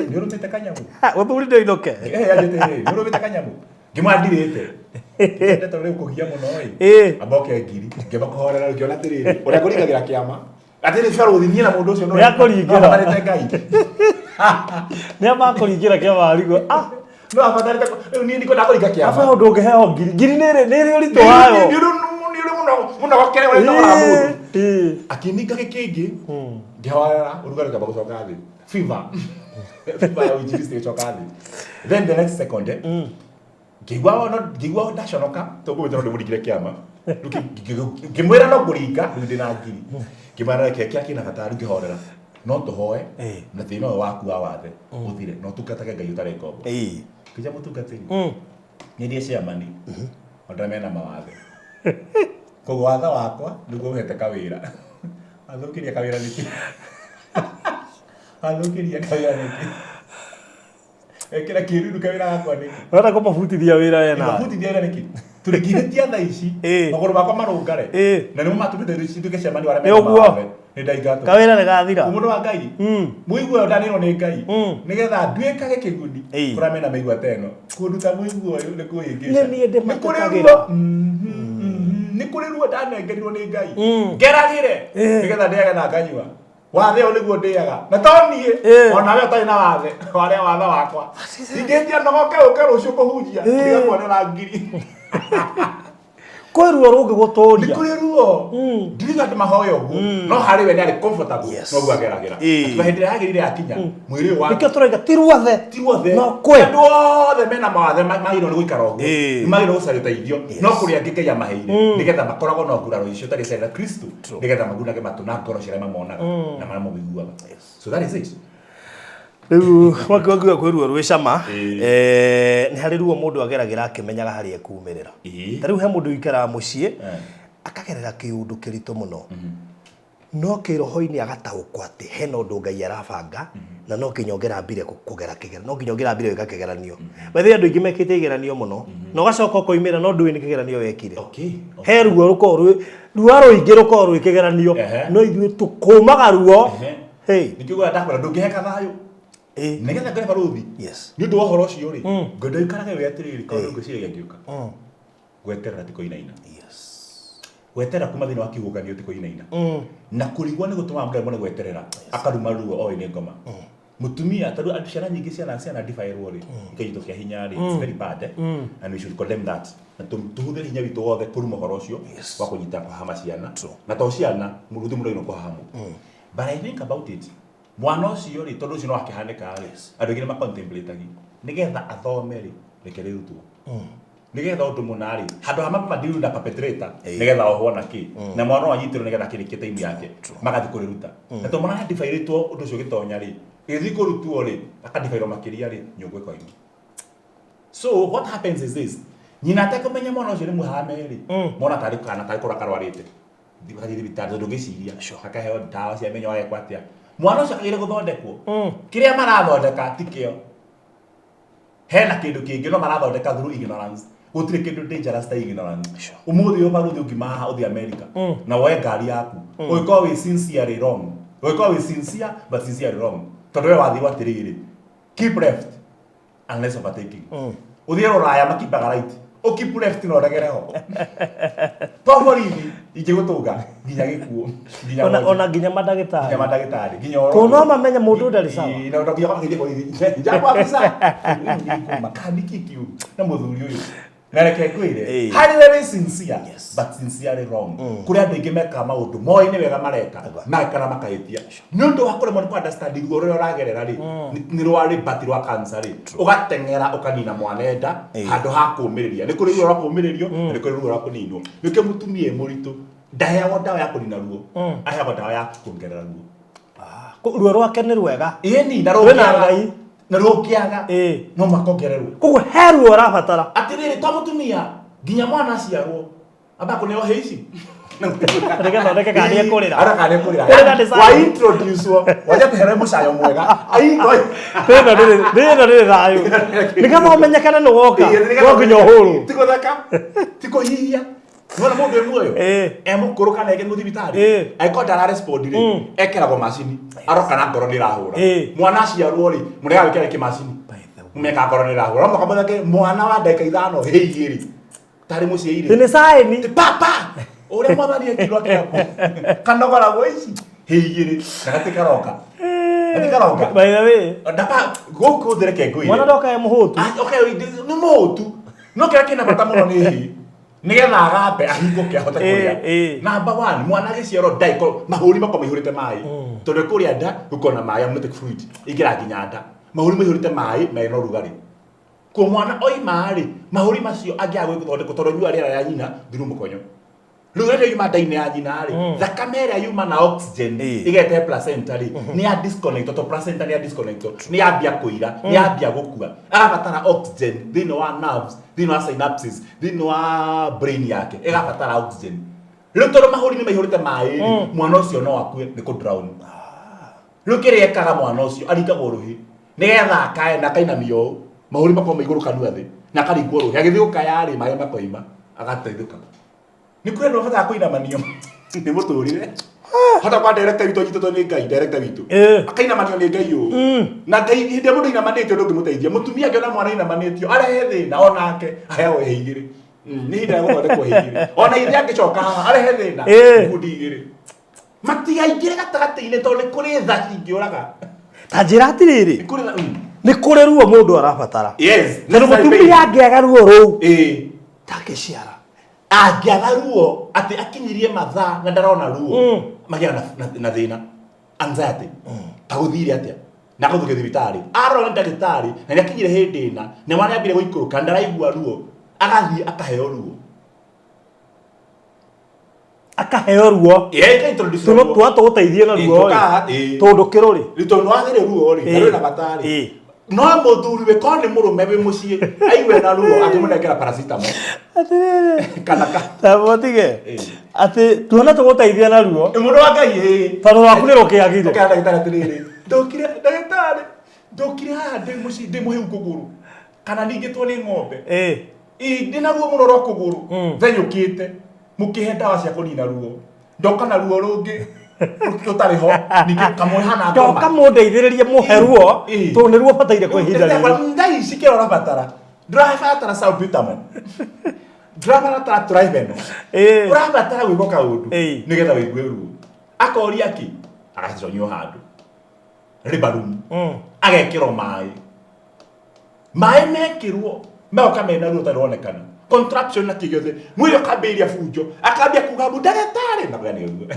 nĩ ũrũmĩte kanyamũ Mũthuri ndũinũke. nĩ ũrũmĩte kanyamũ ngĩmwĩra ndirĩte ndeto rĩu kũgia mũno ĩ Ĩĩ. amba oke ngiri ngĩamba kũhorera ngĩona atĩrĩrĩ ũrĩa ngũringagĩra kĩama atĩrĩ barũthi niĩ na mũndũ ũcio no Nĩ akũringĩra. no abatarĩte Ngai Nĩ amakũringĩra kĩama arigwo. Ah, no abatarĩte rĩu niĩ ndikwenda kũringa kĩama aba ũndũ ũngĩheo ngiri. Ngiri nĩ ĩrĩ nĩ ĩrĩ ũritũ wayo. nĩ ũrĩ mũno mũno gokere ũrĩa thogora wa mũndũ Ĩĩ. akĩninga gĩkĩngĩ ngĩhorera ũrugarĩ ũkĩamba gũcoka thĩ fever fever ya ũinjilisti ĩgĩcoka thĩ then the next second ngĩigua no ngĩigua ndaconoka tondũ no ndĩmũringire kĩama Rĩu ngĩmwĩra no ngũringa rĩu ndĩna ngiri ngĩmwĩra reke kĩrĩa kĩna bata rĩu ngĩhorera no tũhoe Ĩĩ. na thĩna ũyũ waku wa wathe ũthire na ũtungatage Ngai ũtarĩ ngombo Ĩĩ. kĩja mũtungatĩri nyendie chairman andũ arĩa mena mawathe koguo watho wakwa nĩguo ũhete kawĩra athũkĩria kawĩra nĩkĩ athũkĩria kawĩra nĩkĩ ekĩra kĩruru kawĩra gakwa nĩkĩ Ũrenda kũmabutithia wĩra we nawe. mabutithia wĩra nĩkĩ tũrĩkirĩtia thaa ici Ĩĩ. magũrũ makwa marũngare Ĩĩ. na nĩmo matũmĩte nduĩke chairman wa arĩa Nĩ mena ũguo. mawathe nĩ ndaingatwo Kawĩra nĩ gathira. mũndũ wa Ngai mũigua ũyũ ndanĩrwo nĩ Ngai nĩgetha nduĩkage kĩguni Ĩĩ. kũrĩa mena mĩigua ta ĩno kũnduta mũigua ũyũ nĩ kũhĩngĩca Nĩ niĩ Nĩ kũrĩ ndĩmatetagĩra. ruo nĩ kũrĩ ruo ndanengerirwo nĩ Ngai ngeragĩre nĩgetha ndĩage na nganyua wathe ũyũ nĩguo ndĩaga na to niĩ Ĩĩ. ona we ũtarĩ na wathe warĩa wathe wakwa ingĩtia nogoke ũke rũciũ kũhunjia ndigakuonera ngiri Kwĩ ruo Nĩ rũngĩgũtũria. Kũrĩ ruo ndiriga andũ mahoya ũguo, no harĩ we nĩ arĩ comfortable. Noguo ageragĩra. Akiuga hĩndĩ ĩrĩa yagĩrĩire yakinya, mwĩrĩ ũyũ wa Nĩkĩo tũrauga ti ruothe. Ti ruothe. No kwĩ. Andũ othe mena mawathe magĩrĩirwo nĩ gũikara ũguo. Nĩ magĩrĩirwo gũcaria ũteithio, no kũrĩ angĩ Ngai amaheire nĩgetha makoragwo na nguraro icio tarĩ ciarĩ na Kristo, nĩgetha magunage matũ na ngoro cia arĩa mamonaga na marĩa mamũiguaga. So that is it. Rĩu wakiuga kwĩ ruo rwĩ cama. Nĩ harĩ ruo mũndũ ageragĩra akĩmenyaga harĩa ekumĩrĩra. Ta rĩu he mũndũ ũikaraga mũciĩ akagerera kĩũndũ kĩritũ mũno, no kĩroho-inĩ agataũkwo atĩ hena ũndũ Ngai arabanga na no nginya ũngĩrambire kũgera kĩgeranio, no nginya ũngĩrambire gwĩka kĩgeranio. By the way, andũ aingĩ mekĩte igeranio mũno na ũgacoka ũkoimĩra no ndũĩ nĩ kĩgeranio wekire. He ruo rũkoragwo rwĩ ruo rũingĩ rũkoragwo rwĩ kĩgeranio, no ithuĩ tũkũmaga ruo. Hey. Nĩkĩo ngwenda ndakwĩra ndũngĩheka thayũ nĩgetha ngore barũthi. Nĩ ũndũ wa ũhoro ũcio rĩ, ngwenda ũikarage wĩ atĩrĩrĩ, kaũndũ ngwĩciragia ngĩũka gweterera ti kũinaina. Gweterera kuma thĩinĩ wa kĩhuhũkanio ti kũinaina. Na kũrigwo nĩ gũtũmaga mũndũ aremwo nĩ gweterera, akaruma ruo oĩ nĩ ngoma. Mũtumia tondũ andũ ciana nyingĩ ciana ndibaĩrwo rĩ, ikanyitwo kĩa hinya rĩ, it's very bad, eh? And we should condemn that na tũhũthĩre hinya witũ wothe kũruma ũhoro ũcio wa kũnyita kũhahama ciana. Na to ciana, mũndũ mũndũ agĩrĩirwo kũhahamwo. But I think about it, mwana ũcio rĩ, tondũ ũcio no akĩhanĩka rĩ, andũ aingĩ nĩ macontemplate nĩgetha athome rĩ, reke rĩrutwo nĩgetha ũndũ mũna rĩ, handũ ha mamandiru na perpetrator, nĩgetha ohwo na kĩ na mwana ũyũ anyitĩrwo nĩgetha akĩrĩkie time yake, magathiĩ kũrĩruta. Na tondũ mwana adibairĩtwo ũndũ ũcio ũgĩtonya rĩ, gĩthiĩ kũrutwo rĩ, akadibairwo makĩria rĩ, nyũngũ ĩkoima. So what happens is this: nyina atekũmenya mwana ũcio nĩ mũhame rĩ, mwana tarĩ kana tarĩ kũra karwarĩte, gathiĩ thibitarĩ tondũ ngĩciria akaheo ndawa cia mĩnyoo, agekwo atĩa, mwana ũcio akagĩrĩire gũthondekwo. Kĩrĩa marathondeka ti kĩo, hena kĩndũ kĩngĩ no marathondeka through ignorance. Gũtirĩ kĩndũ dangerous ta ignorance. Ũmũthĩ ũyũ barũthi ũngiuma haha ũthiĩ America na woe ngari yaku, ũngĩkorwo wĩ sincerely wrong, ũngĩkorwo wĩ sincere but sincerely wrong, tondũ we wathirwo atĩrĩrĩ, keep left unless overtaking. Ũthiĩ rũraya makipaga right, ũkeep left na ũregere ho to borithi ingĩgũtũnga nginya gĩkuũ, nginya Ona wonje. Ona nginya Nginya mandagĩtarĩ. Mandagĩtarĩ nginya oro. Kũu no mamenye mũndũ ndarĩ sawa. Ĩĩ, na nginya makagĩthiĩ borithi jambo afisa makaniki kiu na mũthuri ũyũ, na reke ngwĩre, harĩ very sincere but sincerely wrong. Kũrĩ andũ aingĩ mekaga maũndũ moĩ nĩ wega mareka, magekana makahĩtia nĩ ũndũ wa kũremwo nĩ kũ understand ruo rũrĩa ũragerera rĩ, nĩ rwa rĩ but rwa cancer rĩ, ũgateng'era ũkanina mwana nda handũ ha kũũmĩrĩria. Nĩ kũrĩ ruo rwa kũũmĩrĩrio na nĩ kũrĩ ruo rwa kũninwo. Nĩkĩo mũtumia e mũritũ ndaheagwo ndawa ya kũnina ruo, aheagwo ndawa ya kuongerera ruo. Ruo rwake nĩ rwega. Ĩni na Kwĩna rũngĩaga Ngai. Na rũngĩaga no makongererwo. Koguo he ruo ũrabatara. Atĩrĩrĩ, to mũtumia, nginya mwana aciarwo amba kũneo hĩ ici. Nĩgetha oneke kana nĩekũrĩra. Ara kana nĩekũrĩra. Kũrĩra nĩ wa sign. Introduce wo wanja kũhera mũcayo mwega. Ai, Rĩno rĩrĩ thayũ nĩgetha ũmenyekane nĩ woka no nginya ũhũrwo. Ti gũtheka, ti kũhihia. Nĩwona mũndũ wĩ muoyo e mũkũrũ kana eke thibitarĩ, angĩkorwo ndararespond rĩ, ekeragwo macini aroka na ngoro nĩ ĩrahũra. Mwana aciarwo rĩ, mũrega gwĩkĩra kĩmacini meka ngoro nĩ ĩrahũra, no mũhaka mũthake mwana wa ndagĩka 5 hĩ 2 tarĩ mũciĩ rĩ. Nĩ sign. Ti papa ũrĩa mwathani ekirwo kĩambu kanogoragwo ici hĩ 2 na gatĩ karoka, gatĩ karoka. By the way, ndapa gũkũ thĩ reke ngwĩre, mwana ndoka e mũhũtu. Ah, okay, nĩ mũhũtu, no kĩrĩa kĩna bata mũno nĩ hĩ nĩgetha agambe ahingũke ahote kũrĩa. Number one, mwana agĩciarwo ndaiko mahũri makorwo maihũrĩte maĩ, tondũ kũrĩa nda gũkorwo na maĩ, amniotic fluid ĩingĩra nginya nda, mahũri maihũrĩte maĩ na ĩna ũrugarĩ. Kuo mwana oima rĩ, mahũri macio angĩaga gũthondekwo, tondũ nyua rĩera rĩa nyina through mũkonyo, rĩu rĩrĩa yuma nda-inĩ ya nyina rĩ, thakame ĩrĩa yuma na oxygen ĩgete placenta rĩ, nĩ ya disconnect, tondũ placenta nĩ ya disconnect, nĩ yambia kũira, nĩ yambia gũkua. Arabatara oxygen thĩinĩ wa nerves, thĩinĩ wa synapses, thĩinĩ wa brain yake ĩgabatara oxygen. Rĩu tondũ mahũri nĩ maihũrĩte maĩ rĩ, mwana ũcio no akue nĩ kũ drown. Rĩu kĩrĩa ekaga, mwana ũcio aringagwo rũhĩ nĩgetha akae na akainamio ũũ, mahũri makorwo me igũrũ kanua thĩ, na akaringwo rũhĩ. Agĩthiĩ gũkaya rĩ, maĩ makoima, agateithũka. Nĩ kũrĩ andũ mabataraga kũinamanio nĩ mũtũrĩre hata kwa director witũ anyitĩtwo nĩ Ngai, director witũ akainamanio nĩ Ngai ũũ na Ngai. Hĩndĩ ĩrĩa mũndũ ainamanĩtio ndũngĩmũteithia. Mũtumia angĩona mwana ainamanĩtio arehe thĩna, onake aheagwo hĩ 2. Nĩ ihinda rĩa gũthondekwo hĩ 2. Ona ithe angĩcoka haha arehe thĩna, ngundi 2 matigaingĩre gatagatĩ-inĩ, tondũ nĩ kũrĩ tha cingĩũraga. Ta njĩra atĩrĩrĩ, Nĩ kũrĩ tha. Nĩ kũrĩ ruo mũndũ arabatara. Yes. Tondũ mũtumia angĩaga ruo rũu, ndangĩciara. Angĩaga ruo atĩ akinyirie mathaa na ndarona ruo, magĩaga na thĩna, anxiety, ta gũthire atĩa na gũthukio thibitarĩ, arora nĩ ndagĩtarĩ na nĩ akinyire hĩndĩ ĩna na mwana ambire gũikũrũka, ndaraigua ruo, agathiĩ akaheo ruo. Akaheo ruo. Ĩĩ, ĩka introduce Tuno ruo. twa tũgũteithie na ruo Tũkaha, rĩ. Tondũ kĩrũrĩ. Rĩu tondũ nĩwagĩrĩ ruo rĩ, na rwĩna bata rĩ. No mũthuri we korwo nĩ mũrũme wĩ mũciĩ aigue na ruo angĩmũnengera paracetamol Atĩrĩrĩ. kana ka Tabotige. Atĩ tuona tũgũteithia na ruo. Ĩ, mũndũ wa Ngai ĩ. Tondũ rwaku nĩ rũkĩagire. Ũkera ndagĩtarĩ atĩrĩrĩ, ndokire ndagĩtarĩ, ndokire haha ndĩ mũciĩ ndĩ mũhĩu kũgũrũ kana ningĩtwo nĩ ng'ombe. Ĩ, ndĩ na ruo mũno rwa kũgũrũ, thenyũkĩte, mũkĩhe ndawa cia kũnina ruo, ndoka na ruo rũngĩ rũtarĩ ho, ningĩ kamwe hana ngoma. Ndoka mũndeithĩrĩrie mũhe ruo tondũ nĩ ruo bataire kwa ihinda rĩrĩ. Thaa ici kĩrĩa ũrabatara, ndũrabatara salbutamol, ndũrabatara Triveno, ũrabatara gwĩkwo kaũndũ nĩgetha wĩigue ruo. Akoria kĩ, agaconywo handũ rĩbarumu, agekĩrwo maĩ, maĩ mekĩrwo magoka mena ruo rũtarĩ ruonekana, contraption na kĩ gĩothe, mwĩrĩ ũkambĩrĩria bunjo, akambia kuga mbu ndagĩtarĩ, na kuga nĩ ũguo.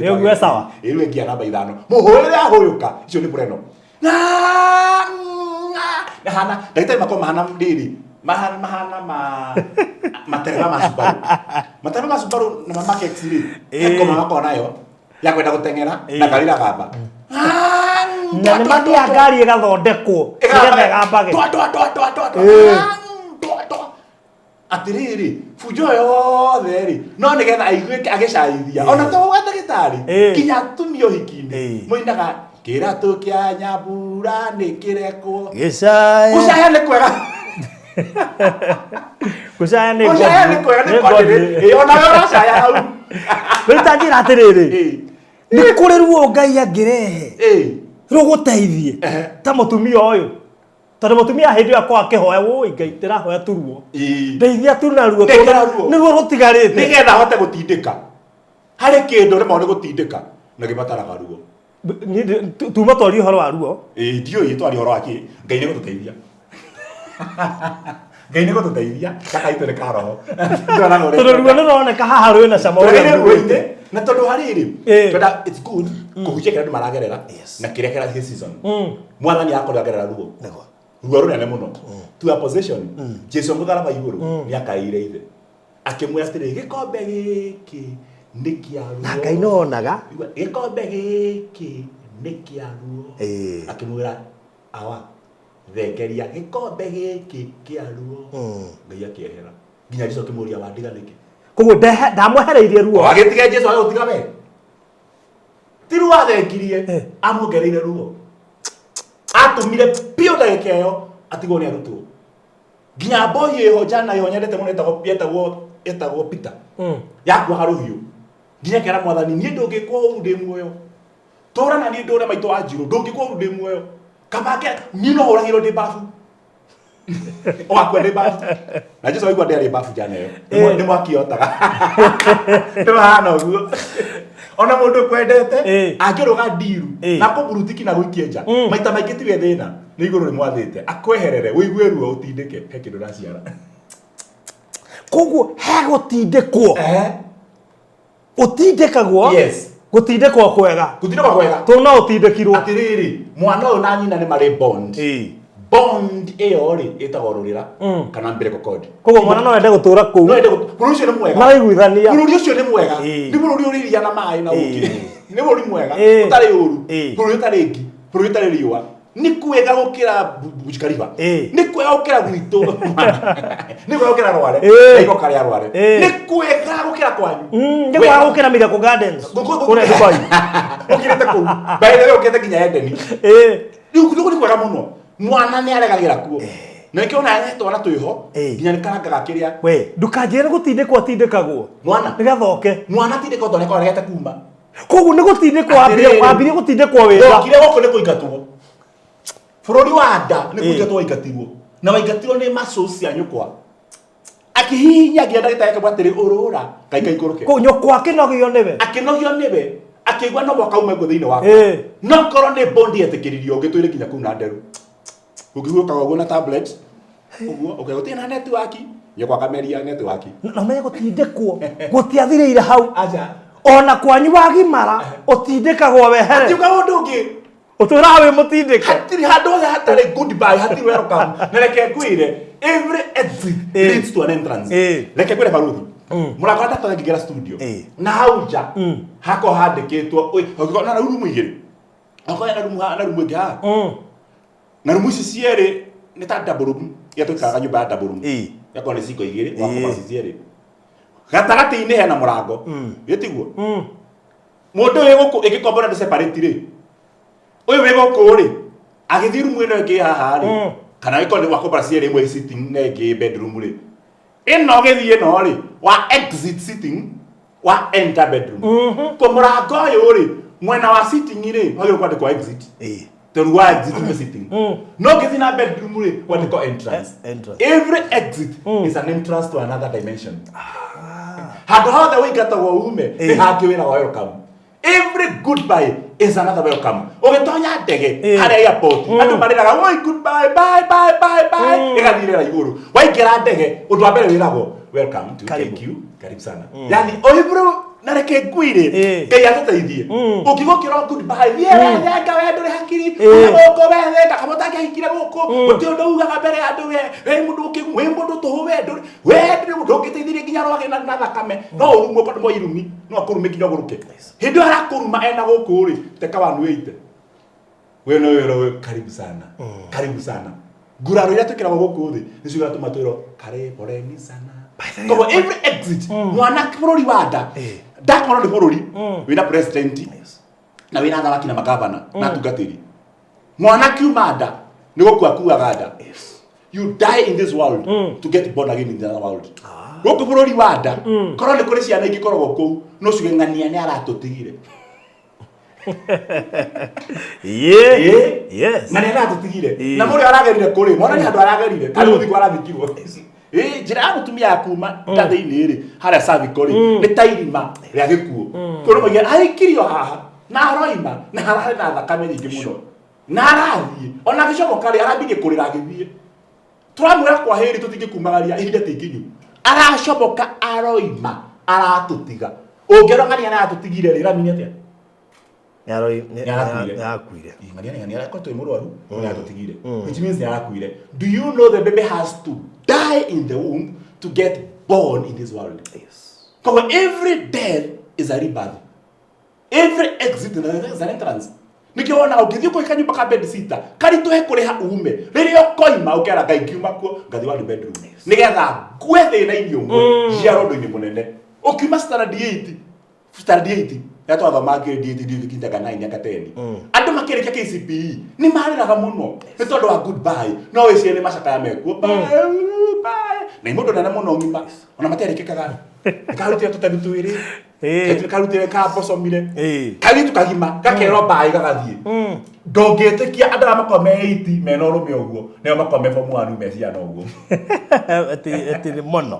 Nĩ ũguo, sawa. Ĩ, rĩu ĩngia namba 5 mũhũrĩre ahũyũka, icio nĩ bureno na na hana ndagĩtarĩ makorwo mahana rĩrĩ, mahana mahana ma matereba ma Subaru, matereba ma Subaru na ma Mark X rĩ, he ngoma makoragwo nayo ya kwenda gũteng'era na ngari iragamba. Na nĩ mathiaga ngari ĩgathondekwo nĩgetha ĩgambage. Twa, twa, twa, twa, twa, twa. Twa, twa. Atĩrĩrĩ, bunjo yothe rĩ, no nĩgetha aiguĩke agĩcaithia, ona to gwa ndagĩtarĩ, kinya atumia ũhiki-inĩ moinaga kĩratũ kĩa nyambura nĩ kĩrekwo. Gĩcaya. Gũcaya nĩ kwega. Gũcaya nĩ Gũcaya nĩ kwega, nĩ nĩ godly. godly. Ĩ, ona we ũracaya hau. Rĩu ta njĩra atĩrĩrĩ, nĩ kũrĩ ruo Ngai angĩrehe rũgũteithie ta mũtumia ũyũ, tondũ mũtumia hĩndĩ ĩyo akorwo akĩhoya, wũi Ngai, ndĩrahoya tu ruo, ndeithia tu na ruo, Ndeithia tondũ ruo. nĩruo rũtigarĩte. Nĩgetha ahote gũtindĩka harĩ kĩndũ rĩmwe nĩ gũtindĩka na gĩbataraga ruo. Niĩ tuma twarie ũhoro wa ruo. Ĩ, ndiũĩ twarie ũhoro wa kĩ. Ngai nĩ gũtũteithia, Ngai nĩ gũtũteithia, gaka itũ nĩ ka roho. Ndĩrona ũrĩa Tondũ ruo nĩ rũroneka haha rwĩna cama ũrĩa Tũrĩ nguĩte. ruo-inĩ, na tondũ harĩrĩ twenda, it's good kũhunjia kĩrĩa andũ maragerera na kĩrĩa kĩrathiĩ season. Mwathani akorwo agerera ruo, ruo rũnene mũno to a position, Jesu mũtharaba igũrũ nĩ akaĩire ithe akĩmwĩra atĩrĩ, gĩkombe gĩkĩ nĩ kĩa ruo. Na Ngai no onaga. Igua, gĩkombe gĩkĩ nĩ kĩa ruo. Akĩmwĩra, awa, thengeria gĩkombe gĩkĩ kĩa ruo. Ngai akĩehera nginya Jesu akĩmũria, wandiga nĩkĩ? Koguo ndamwehereirie ruo. Agĩtiga Jesu agĩgũtiga we, ti ruo athengirie, amuongereire ruo, atũmire biũ ndagĩka ĩyo atigwo nĩ arutwo, nginya mboi ĩho njana ĩho nyendete mũno ĩtagwo Peter, yakuaga rũhiũ nginya kera mwathani, niĩ ndũngĩkwo ũru ndĩ muoyo, tũra na niĩ ndũre maitũ wa njirũ, ndũngĩkwo ũru ndĩ muoyo, kamake niĩ no hũragĩrwo ndĩ babu, ũgakua ndĩ babu. Na Jesu aigua ndĩarĩ babu njana ĩyo. Nĩ mwaki yotaga, nĩ mahana ũguo, ona mũndũ kwendete angĩrũga ndiru na kũburutiki na gũikie nja, maita maingĩ tiwe thĩna, nĩ igũrũ rĩmwathĩte akweherere, ũigue ruo, ũtindĩke he kĩndũ ũraciara. Koguo he gũtindĩkwo, ũtindĩkagwo. Yes. Gũtindĩkwo kwega. Gũtindĩkwo kwega. Tondũ no ũtindĩkirwo. Atĩrĩrĩ, mwana ũyũ na nyina nĩ marĩ bond. Bond ĩyo rĩ ĩtagwo rũrĩra kana umbilical cord. Koguo mwana no ende gũtũra kũu. No ende bũrũri ũcio nĩ mwega. Maraiguithania. Bũrũri ũcio nĩ mwega. Nĩ bũrũri ũrĩ iria na maĩ na ũkĩ. Nĩ bũrũri mwega, ũtarĩ ũru, bũrũri ũtarĩ ngi, bũrũri ũtarĩ riũa. Nĩ kwega gũkĩra Burj Khalifa. Nĩ kwega gũkĩra gwitũ. Nĩ kwega gũkĩra Rware. Na igoka rĩa Rware. Nĩ kwega gũkĩra kwanyu. Nĩ kwega gũkĩra Miracle Gardens. Kũrĩa Dubai. Ũkĩrĩte kũu. By the way, ũkĩrĩte nginya Edeni. Rĩu kũu nĩ kwega mũno. Mwana nĩ aregagĩra kuo. Na nĩkĩo ona he twana twĩho nginya nĩ karangaga kĩrĩa. We, ndũkanjĩre gũtindĩkwo atindĩkagwo. Mwana. Nĩgetha oke. Mwana atindĩkwo tondũ nĩakoragwo aregete kuma. Koguo nĩ gũtindĩkwo wambirie, Atĩrĩrĩ. wambirie gũtindĩkwo wĩra. Ndokire gũkũ nĩ kũingatwo. Bũrũri wa nda nĩ kũingatwo waingatirwo. Na waingatirwo nĩ muscles cia nyũkwa. Akĩhihinya nginya ndagĩtarĩ akĩmwĩra atĩrĩ, ũrũra, Ngai kaikũrũke. Kũu nyũkwa akĩnogio nĩwe. Akĩnogio nĩwe, akĩigua no mũhaka ume guo thĩinĩ wakwa. No korwo nĩ bondi yetĩkĩririo ũngĩtũire nginya kũu na nderu. Ũngĩhuũkaga ũguo na tablet, ũguo, ũkauga gũtirĩ na network. Nyũkwa akameria netiwaki. Na ũmenye gũtindĩkwo gũtiathirĩire hau. Aca. Ona kwanyu wagimara ũtindĩkagwo wehere. Atiuga ũndũ ũngĩ. Ũtũraga wĩ mũtindĩke. Hatirĩ handũ hothe hatarĩ goodbye, hatirĩ welcome. Na reke ngwĩre, every exit leads to an entrance. Reke ngwĩre baruthi. Mũrango wa ndatũ ngĩingĩra studio. Na hau nja hakorwo handĩkĩtwo, oi, ũngĩkorwo na rumu igĩrĩ. Okorwo na rumu haha na rumu ĩngĩ haha. Na rumu ici cierĩ nĩ ta double room. Iria twĩkaraga nyũmba ya double room. Yakorwo nĩ cingo igĩrĩ, wakoma ci cierĩ. Gatagatĩ-inĩ hena mũrango. Ĩ tiguo? Mũndũ ũyũ gũkũ ĩngĩkombora nĩ separate rĩ. Ũyũ wĩ gũkũ rĩ, agĩthiĩ rumu ĩno ĩngĩ haha rĩ, kana ĩkorwo nĩ wakombora cierĩ ĩmwe sitting na ĩngĩ bedroom rĩ. Ĩno ũgĩthiĩ ĩno rĩ, wa exit sitting, wa enter bedroom. Ko mũrango ũyũ rĩ, mwena wa sitting rĩ, wagĩrĩirwo kwandĩkwo exit. Tondũ wa exit nĩ sitting. No ũngĩthiĩ na bedroom rĩ, kwandĩkwo entrance. Entrance. Every exit is an entrance to another dimension. Handũ hothe ũingatagwo ume, nĩ hangĩ wĩra wa welcome. Every goodbye is another welcome. Ũgĩtonya ndege harĩa airport, andũ marĩraga oi goodbye, bye bye bye bye, ĩgathirĩra igũrũ. Waingĩra ndege, ũndũ wa mbere wĩragwo welcome to Karibu. KQ, karibu sana. Yani every na reke ngwire Ngai atũteithie. Ũngĩgũkĩra goodbye, thiĩ we thenga we ndũrĩ hakiri, gũkũ we thenga kama ũtangĩahikire gũkũ, gũtirĩ ũndũ ugaga mbere ya andũ we, we mũndũ ũkĩgu, wĩ mũndũ tũhũ we ndũrĩ, we ndũrĩ ndũngĩteithĩrĩria nginya rwagĩ na thakame, no ũrumwo tondũ mo irumi, no akũrume nginya ũgũrũke. Hĩndĩ ĩyo arakũruma ena gũkũ rĩ, teka 180. We no wĩrwo karibu sana, karibu sana. Nguraro iria twĩkĩragwo gũkũ thĩ nĩcio iratũma twĩrwo karibuni sana. Koguo every exit mwana bũrũri wa nda ndakorwo nĩ bũrũri wĩna president na wĩna athamaki na magavana na atungatĩri. Mwana akiuma nda nĩ gũkua akuaga nda. You die in this world to get born again in the other world. Gũkũ bũrũri wa nda korwo nĩ kũrĩ ciana ingĩkoragwo kũu no ciuge ng'ania nĩ aratũtigire. Yes. Na nĩ aratũtigire. Na mũrĩa aragerire kũrĩ mwana nĩ handũ aragerire kana gũthikwo arathikirwo. Njĩra ya mũtumia ya kuma nda thĩinĩ rĩ harĩa cervical rĩ nĩ ta irima rĩa gĩkuũ. Tondũ moigaga aikirio haha na aroima na hararĩ na thakame nyingĩ mũno. Na arathiĩ ona agĩcomoka rĩ arambirie kũrĩra agĩthiĩ. Tũramwĩra kwa heri tũtingĩkumagaria ihinda ti ikinyu. Aracomoka aroima aratũtiga. Ũngĩrora ng'ania aratũtigire rĩ ĩramini atĩa? Nĩarakuire. Nĩarakuire. Ng'ania ng'ania arakoretwo ĩ mũrwaru nĩaratũtigire. Which means nĩarakuire. Do you know the baby has to die in the womb to get born in this world? Koguo every death is a rebirth. Every exit is an entrance. Nĩkĩo wonaga ũngĩthiĩ kũhe kanyũmba ka bed sitter karitũhe kũrĩha ume rĩrĩa ũkoima ũkera Ngai ngiuma kuo ngathiĩ one bedroom nĩgetha ngue thĩna-inĩ ũmwe njiarwo ũndũ-inĩ mũnene. Ũkiuma standard 8 standard 8 ya twathomaga grade 8 ndiũĩ gĩkinyaga 9 anga 10 andũ makĩrĩkia KCPE nĩ marĩraga mũno nĩ tondũ wa goodbye no wĩcirie nĩ macakaya mekuo bye bye na nĩ mũndũ nene mũno ng'ima ona matiarĩkĩkaga karutire tũteru twĩrĩ karutire kambocomire kairĩtu kagima gakerwo mbaĩ gagathiĩ ndũngĩtĩkia andũ arĩa makoragwo me 80 mena ũrũme ũguo nĩo makoragwo me form 1 me ciana ũguo. Atĩ nĩ mũno.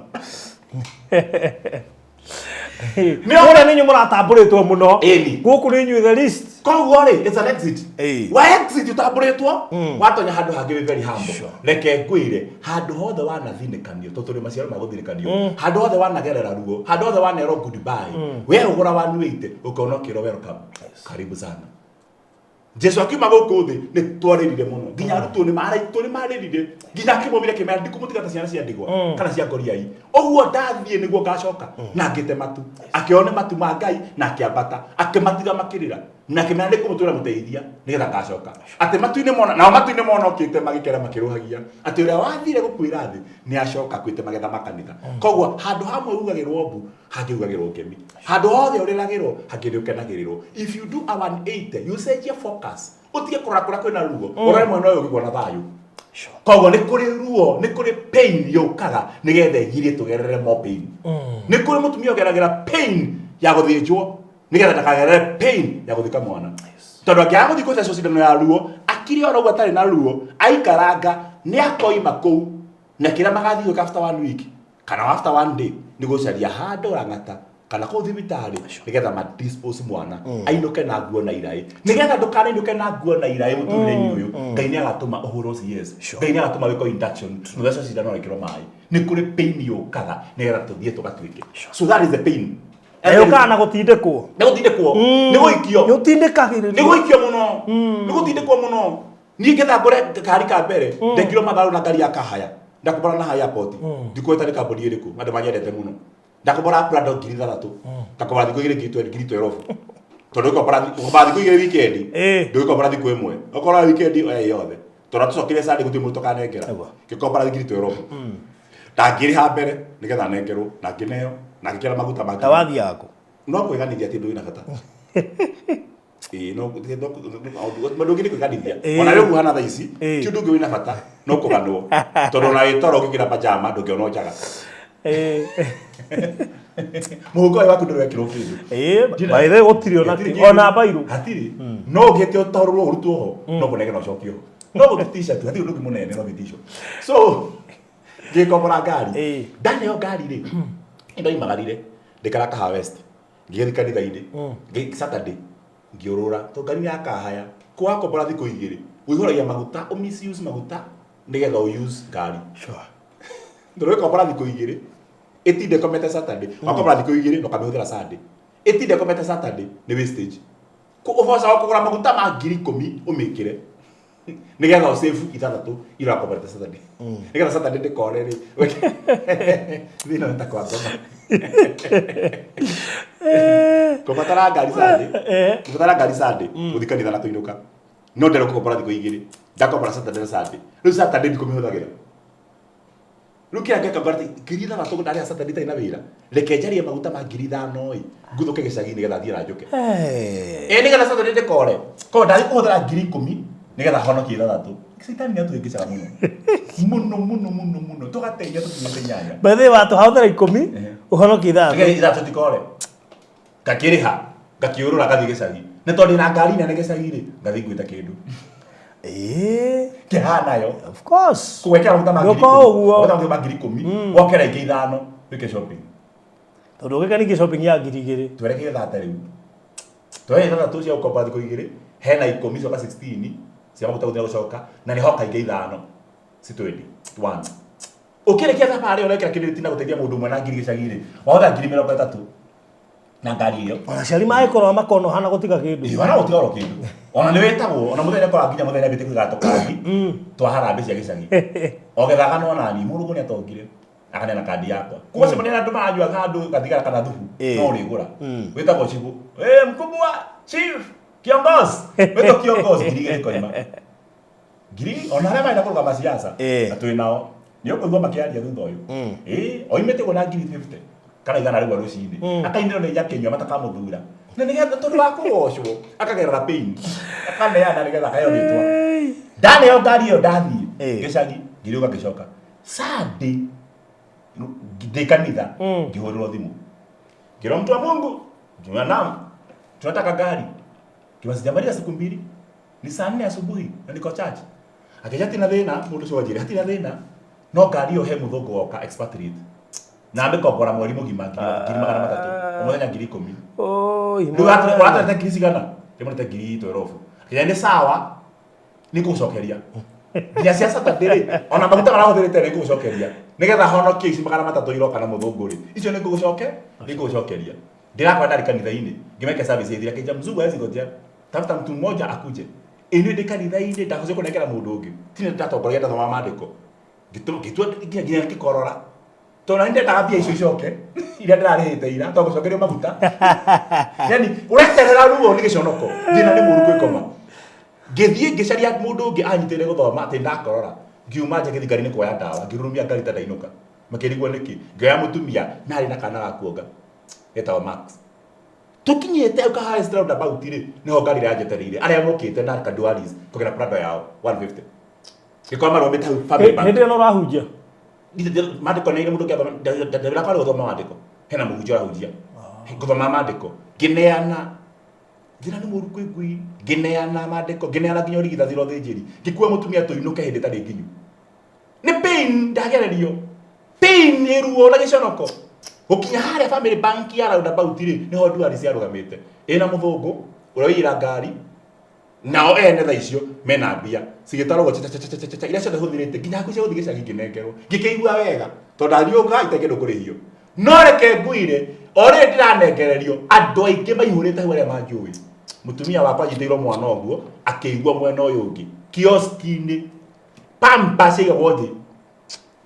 Nĩ ũrĩa nĩ inyuĩ mũratambũrĩtwo mũno. Ĩni. Gũkũ nĩ inyuĩ the least. Koguo rĩ, it's an exit. Ĩĩ. Wa exit ũtambũrĩtwo, watonya handũ hangĩ wĩ very humble. Reke ngwĩre, handũ hothe wanathinĩkanio, tondũ tũrĩ maciaro ma gũthinĩkanio, handũ hothe wanagerera ruo, handũ hothe wanerwo goodbye, we ũgũra 180, ũkona ũkĩrwo welcome. Karibu sana. Jesu akiuma gũkũ thĩ nĩ twarĩrire mũno nginya arutwo nĩ arutwo nĩ marĩrire nginya akĩmomire akĩmera ndikũmũtiga ta ciana cia ndigwa kana cia ngoriai ũguo ndathiĩ nĩguo ngacoka na ngĩte matu akĩona nĩ matu ma Ngai na akĩambata akĩmatiga makĩrĩra na akĩmera nĩ kũmũtwĩra mũteithia nĩgetha ngacoka atĩ matu-inĩ mona nao matu-inĩ mona okĩte magĩkera makĩrũhagia atĩ ũrĩa wathire gũkuĩra thĩ nĩ acoka akuĩte magetha ma kanitha koguo handũ hamwe ugagĩrwo mbu hangĩ ugagĩrwo ngemi handũ hothe ũrĩragĩrwo hangĩ nĩ ũkenagĩrĩrwo. If you do a 180 you cenjie focus ũtige kũrora kũrĩa kwĩna ruo ũrore mwena ũyũ ũngĩ kuona thayũ. Koguo nĩ kũrĩ ruo nĩ kũrĩ pain yũkaga nĩgetha ĩgirie tũgerere more pain. Nĩ kũrĩ mũtumia ũgeragĩra pain ya gũthĩnjwo nĩgetha ndakagerere pain ya gũthika mwana. Tondũ angĩaga gũthiĩ gũthecwo cindano ya ruo akire oro ũguo atarĩ na ruo aikaranga nĩ akoima kũu na kĩrĩa magathiĩ gwĩka after one week kana after one day nĩ gũcaria handũ rang'ata. Kana kũu thibitarĩ nĩgetha ma dispose mwana ainũke na nguo na iraĩ, nĩgetha ndũkanainũke na nguo na iraĩ mũtũrĩre-inĩ ũyũ. Ngai nĩ agatũma ũhũrwo CS, Ngai nĩ agatũma wĩkwo induction, mũthenya ũcio cindano wĩkĩrwo maĩ. Nĩ kũrĩ pain yũkaga nĩgetha tũthiĩ tũgatuĩke. So that is the pain. Na yũkaga na gũtindĩkwo. Nĩ gũtindĩkwo, nĩ gũikio. Nĩ ũtindĩkagĩrĩrio. Nĩ gũikio mũno, nĩ gũtindĩkwo mũno. Niĩ ngetha ngũre ngari ka mbere, ndekirwo matharũ na ngari ya kahaya, ndakombora na airport. Ndikuĩta nĩ kambuni ĩrĩkũ, andũ manyendete mũno. Ndakombora Prado 6,000, ngakombora thikũ igĩrĩ ngiri 12, tondũ ũgĩkombora ũkombora thikũ 2 weekend, ndũgĩkombora thikũ ĩmwe. Okorwo weekend oya yothe, tondũ tũcokire Sunday gũtirĩ mũndũ tũkanengera. Ngĩkombora 12,000, ndangĩrĩha mbere nĩgetha nengerwo, na ngĩneo na ngĩkĩra maguta ma Ta wathiaga kũ? No kwĩganithia ti ũndũ wĩna bata. Ĩĩ, no ũndũ ũngĩ nĩ kwĩganithia. Ona rĩu hana thaa ici ti ũndũ ũngĩ wĩna bata no kũganwo, tondũ ona wĩ toro ũngĩkĩra pajama ndũngĩona njaga. Mũhuko ũyũ waku ndũrekĩrwo kĩndũ. By the way, gũtirĩ ona Hatirĩ kĩ. kĩndũ. Ona mbairũ. Hatirĩ. No ũngĩte ũtaũrũrwo ũrutwo ho, no kũnengera ũcokio ho, no gũtũ t-shirt, hatirĩ ũndũ ũngĩ mũnene no gĩtisho. So ngĩkombora ngari, ndaneo ngari rĩ, ndoimagarire ndĩkara Kahawa West, ngĩgĩthiĩ kanitha-inĩ. Saturday ngĩũrũra tondũ ngari nĩ ya kahaya. Kũ wakombora thikũ 2 ũihũragia maguta, ũ misuse maguta nĩgetha ũ use ngari. Tondũ wĩkombora thikũ 2 ĩtinde ĩkomete Saturday, wakombora thikũ 2 na ũkamĩhũthĩra Sunday, ĩtinde ĩkomete Saturday nĩ wastage. Ũbocaga kũgũra maguta ma 10,000 ũmĩkĩre nĩgetha ũsave ithathatũ iria ũrakomborete Saturday, nĩgetha Saturday ndĩkore rĩ. Thĩna wĩta kwa ngoma kũbatara ngari Sunday, kũbatara ngari Sunday gũthiĩ kanitha na kũinũka, no ndĩrenda kũkombora thikũ 2, ndakombora Saturday na Sunday. Rĩu Saturday ndikũmĩhũthagĩra. Rĩu kĩrĩa ngeka, ngora atĩ 6,000 ndarĩha Saturday itarĩ na wĩra, reke njarie maguta ma 5,000 ĩ, nguthũke gĩcagi nĩgetha thiĩ na njũke. Ĩ nĩgetha Saturday ndĩkore koguo ndathiĩ kũhũthĩra 10,000 nĩgetha honokie ithathatũ. Caitani nĩ atũhĩngĩcaga mũno mũno mũno mũno mũno, tũgateithia tũkinyĩte inyanya. By the way, watũhũthĩra 10 ũhonokie ithathatũ. Nĩgetha ithathatũ tikore, ngakĩrĩha, ngakĩũrũra, ngathiĩ gĩcagi, nĩ tondũ ndĩna ngari nene gĩcagi rĩ, ngathiĩ ngwĩta kĩndũ kĩhanayo. Of course. Kũgwekera maguta ma ngiri Ndũka ikũmi, ũguo. maguta ma 10,000, wokera ingĩ 5 wĩke shopping. Tondũ ũgĩka ningĩ shopping ya 2,000. Twerekeire thate rĩu, twerekeire ithathatũ cia gũkomba thikũ 2, hena 10 cioka 16 cia maguta gũthiĩ na gũcoka, na nĩ hoka ingĩ 5 ci 21. Ũkĩrĩkia thabarĩ ĩyo ũrekĩra kĩndũ gĩtina gũteithia mũndũ ũmwe na ngiri gĩcagi rĩ, wahũthĩra 30,000 na ngari ĩyo. Ona aciari magĩkorwo makona ũhana gũtiga kĩndũ. Ĩĩ, ona gũtiga oro kĩndũ. Ona nĩ wĩtagwo, ona mũthenya ũkoraga nginya mũthenya nĩambĩtie kũiga tũkandi twa harambee cia gĩcagi. Ogethaga no nani, mũrũngũ nĩ atongire akaneana kandi yakwa. Kũgacemania na andũ maranyua handũ gathigara kana thubu, no ũrĩgũra. Wĩtagwo cibũ. Eh, mkubwa, chief, kiongozi. Wĩtagwo kiongozi 2,000 koima. Ngiri ona arĩa marenda kũrũgama siasa na twĩ nao nĩ ũkũigua makĩaria thutha ũyũ. Ĩĩ, oimĩte ũguo na 50,000 kana 100 rũcinĩ, akainĩrwo nĩ njakĩnyua matakamũthura, na nĩgetha tondũ wa kũgocwo akagerera pain, akaneana nĩgetha akaheo rĩtwa. Ndaneo ngari ĩyo, ndathiĩ gĩcagi, ngĩrĩũka ngĩcoka Sunday ndĩ kanitha, ngĩhũrĩrwo thimũ, ngĩrwo, "Mtu wa Mungu?" Ngiuga, "Naam." "Tunataka gari." Ngiuga, "Sijamaliza siku 2, ni saa 4 asubuhi na niko church." Akĩnjĩra, "Hatirĩ na thĩna." Mũndũ ũcio wanjĩra, "Hatirĩ na thĩna, no ngari ĩyo he mũthũngũ woka expatriate na amĩkombora mweri mũgima 300,000, o mũthenya 10,000." Oi, Rĩu ũratwarĩte ngiri cigana? Ndĩmũrĩte 12,000. Akĩnjĩra, "Nĩ sawa, nĩ ngũgũcokeria nginya cia Saturday rĩ, ona maguta marĩa hũthĩrĩte nĩ ngũgũcokeria, nĩgetha honokie ici 300 iroka na mũthũngũ rĩ, icio nĩ ngũgũcokeria." Ndĩrakora ndarĩ kanitha-inĩ ngĩmeke service ĩthira, akĩnjĩra, "Mzungu hawezi ngojea, tafuta mtu mmoja akuje." Ĩnĩ ndĩ kanitha-inĩ, ndahotire kũnengera mũndũ ũngĩ, tine ndatongoria, ndathoma maandĩko, ngĩtua nginya ngĩkorora, tondũ nani ndendaga mbia icio icoke iria ndĩrarĩhĩte ira, tondũ gũcokerio maguta, yani ũreterera ruo nĩ gĩconoko, thĩna nĩ mũru kwĩkoma. Ngĩthiĩ ngĩcaria mũndũ ũngĩ anyitĩrĩre gũthoma atĩ ndakorora, ngiuma nja, ngĩthiĩ ngari-inĩ kuoya ndawa, ngĩrurumia ngari ta ndainũka, makĩrigwo nĩkĩ. Ngĩoya mũtumia na arĩ na kana ga kuonga getagwo Max. Tũkinyĩte hau ka highest roundabout rĩ, nĩho ngari ĩranjetereire, arĩa mokĩte na Kaduaris kũgĩra Prado yao 150, ngĩkora marũgamĩte hau Family Bank. Hĩndĩ ĩyo no ũrahunjia? Maandĩko nĩ mũndũ ũngĩathoma, ndĩra kwarĩ gũthoma maandĩko, hena mũhunjia ũrahunjia, ngũthoma maandĩko, ngĩneana njĩra nĩ mũru kwĩ ngui, ngĩneana maandĩko, ngĩneana nginya ũrigithathi na ũthĩnjĩri, ngĩkua mũtumia tũinũke hĩndĩ ĩtarĩ nginyu. Nĩ pain ndagererio, pain ĩ ruo na gĩconoko. Gũkinya harĩa family bank ya roundabout rĩ, nĩho ndwari ciarũgamĩte. Ĩna mũthũngũ ũrĩa ũiyĩra ngari, nao ene thaa icio mena mbia cigĩtarwo cha cha cha cha cha iria ciothe hũthĩrĩte nginya hakuhĩ cia gũthiĩ gĩcagi ngĩnengerwo ngĩkĩigua wega tondũ ndariũka itakĩndũ kũrĩhio no reke nguire o rĩrĩ ndĩranengererio andũ aingĩ maihũrĩte hau arĩa manjũĩ mũtumia wakwa anyitĩirwo mwana ũguo akĩigua mwena ũyũ ũngĩ kioski-inĩ pampa ciaigagwo thĩ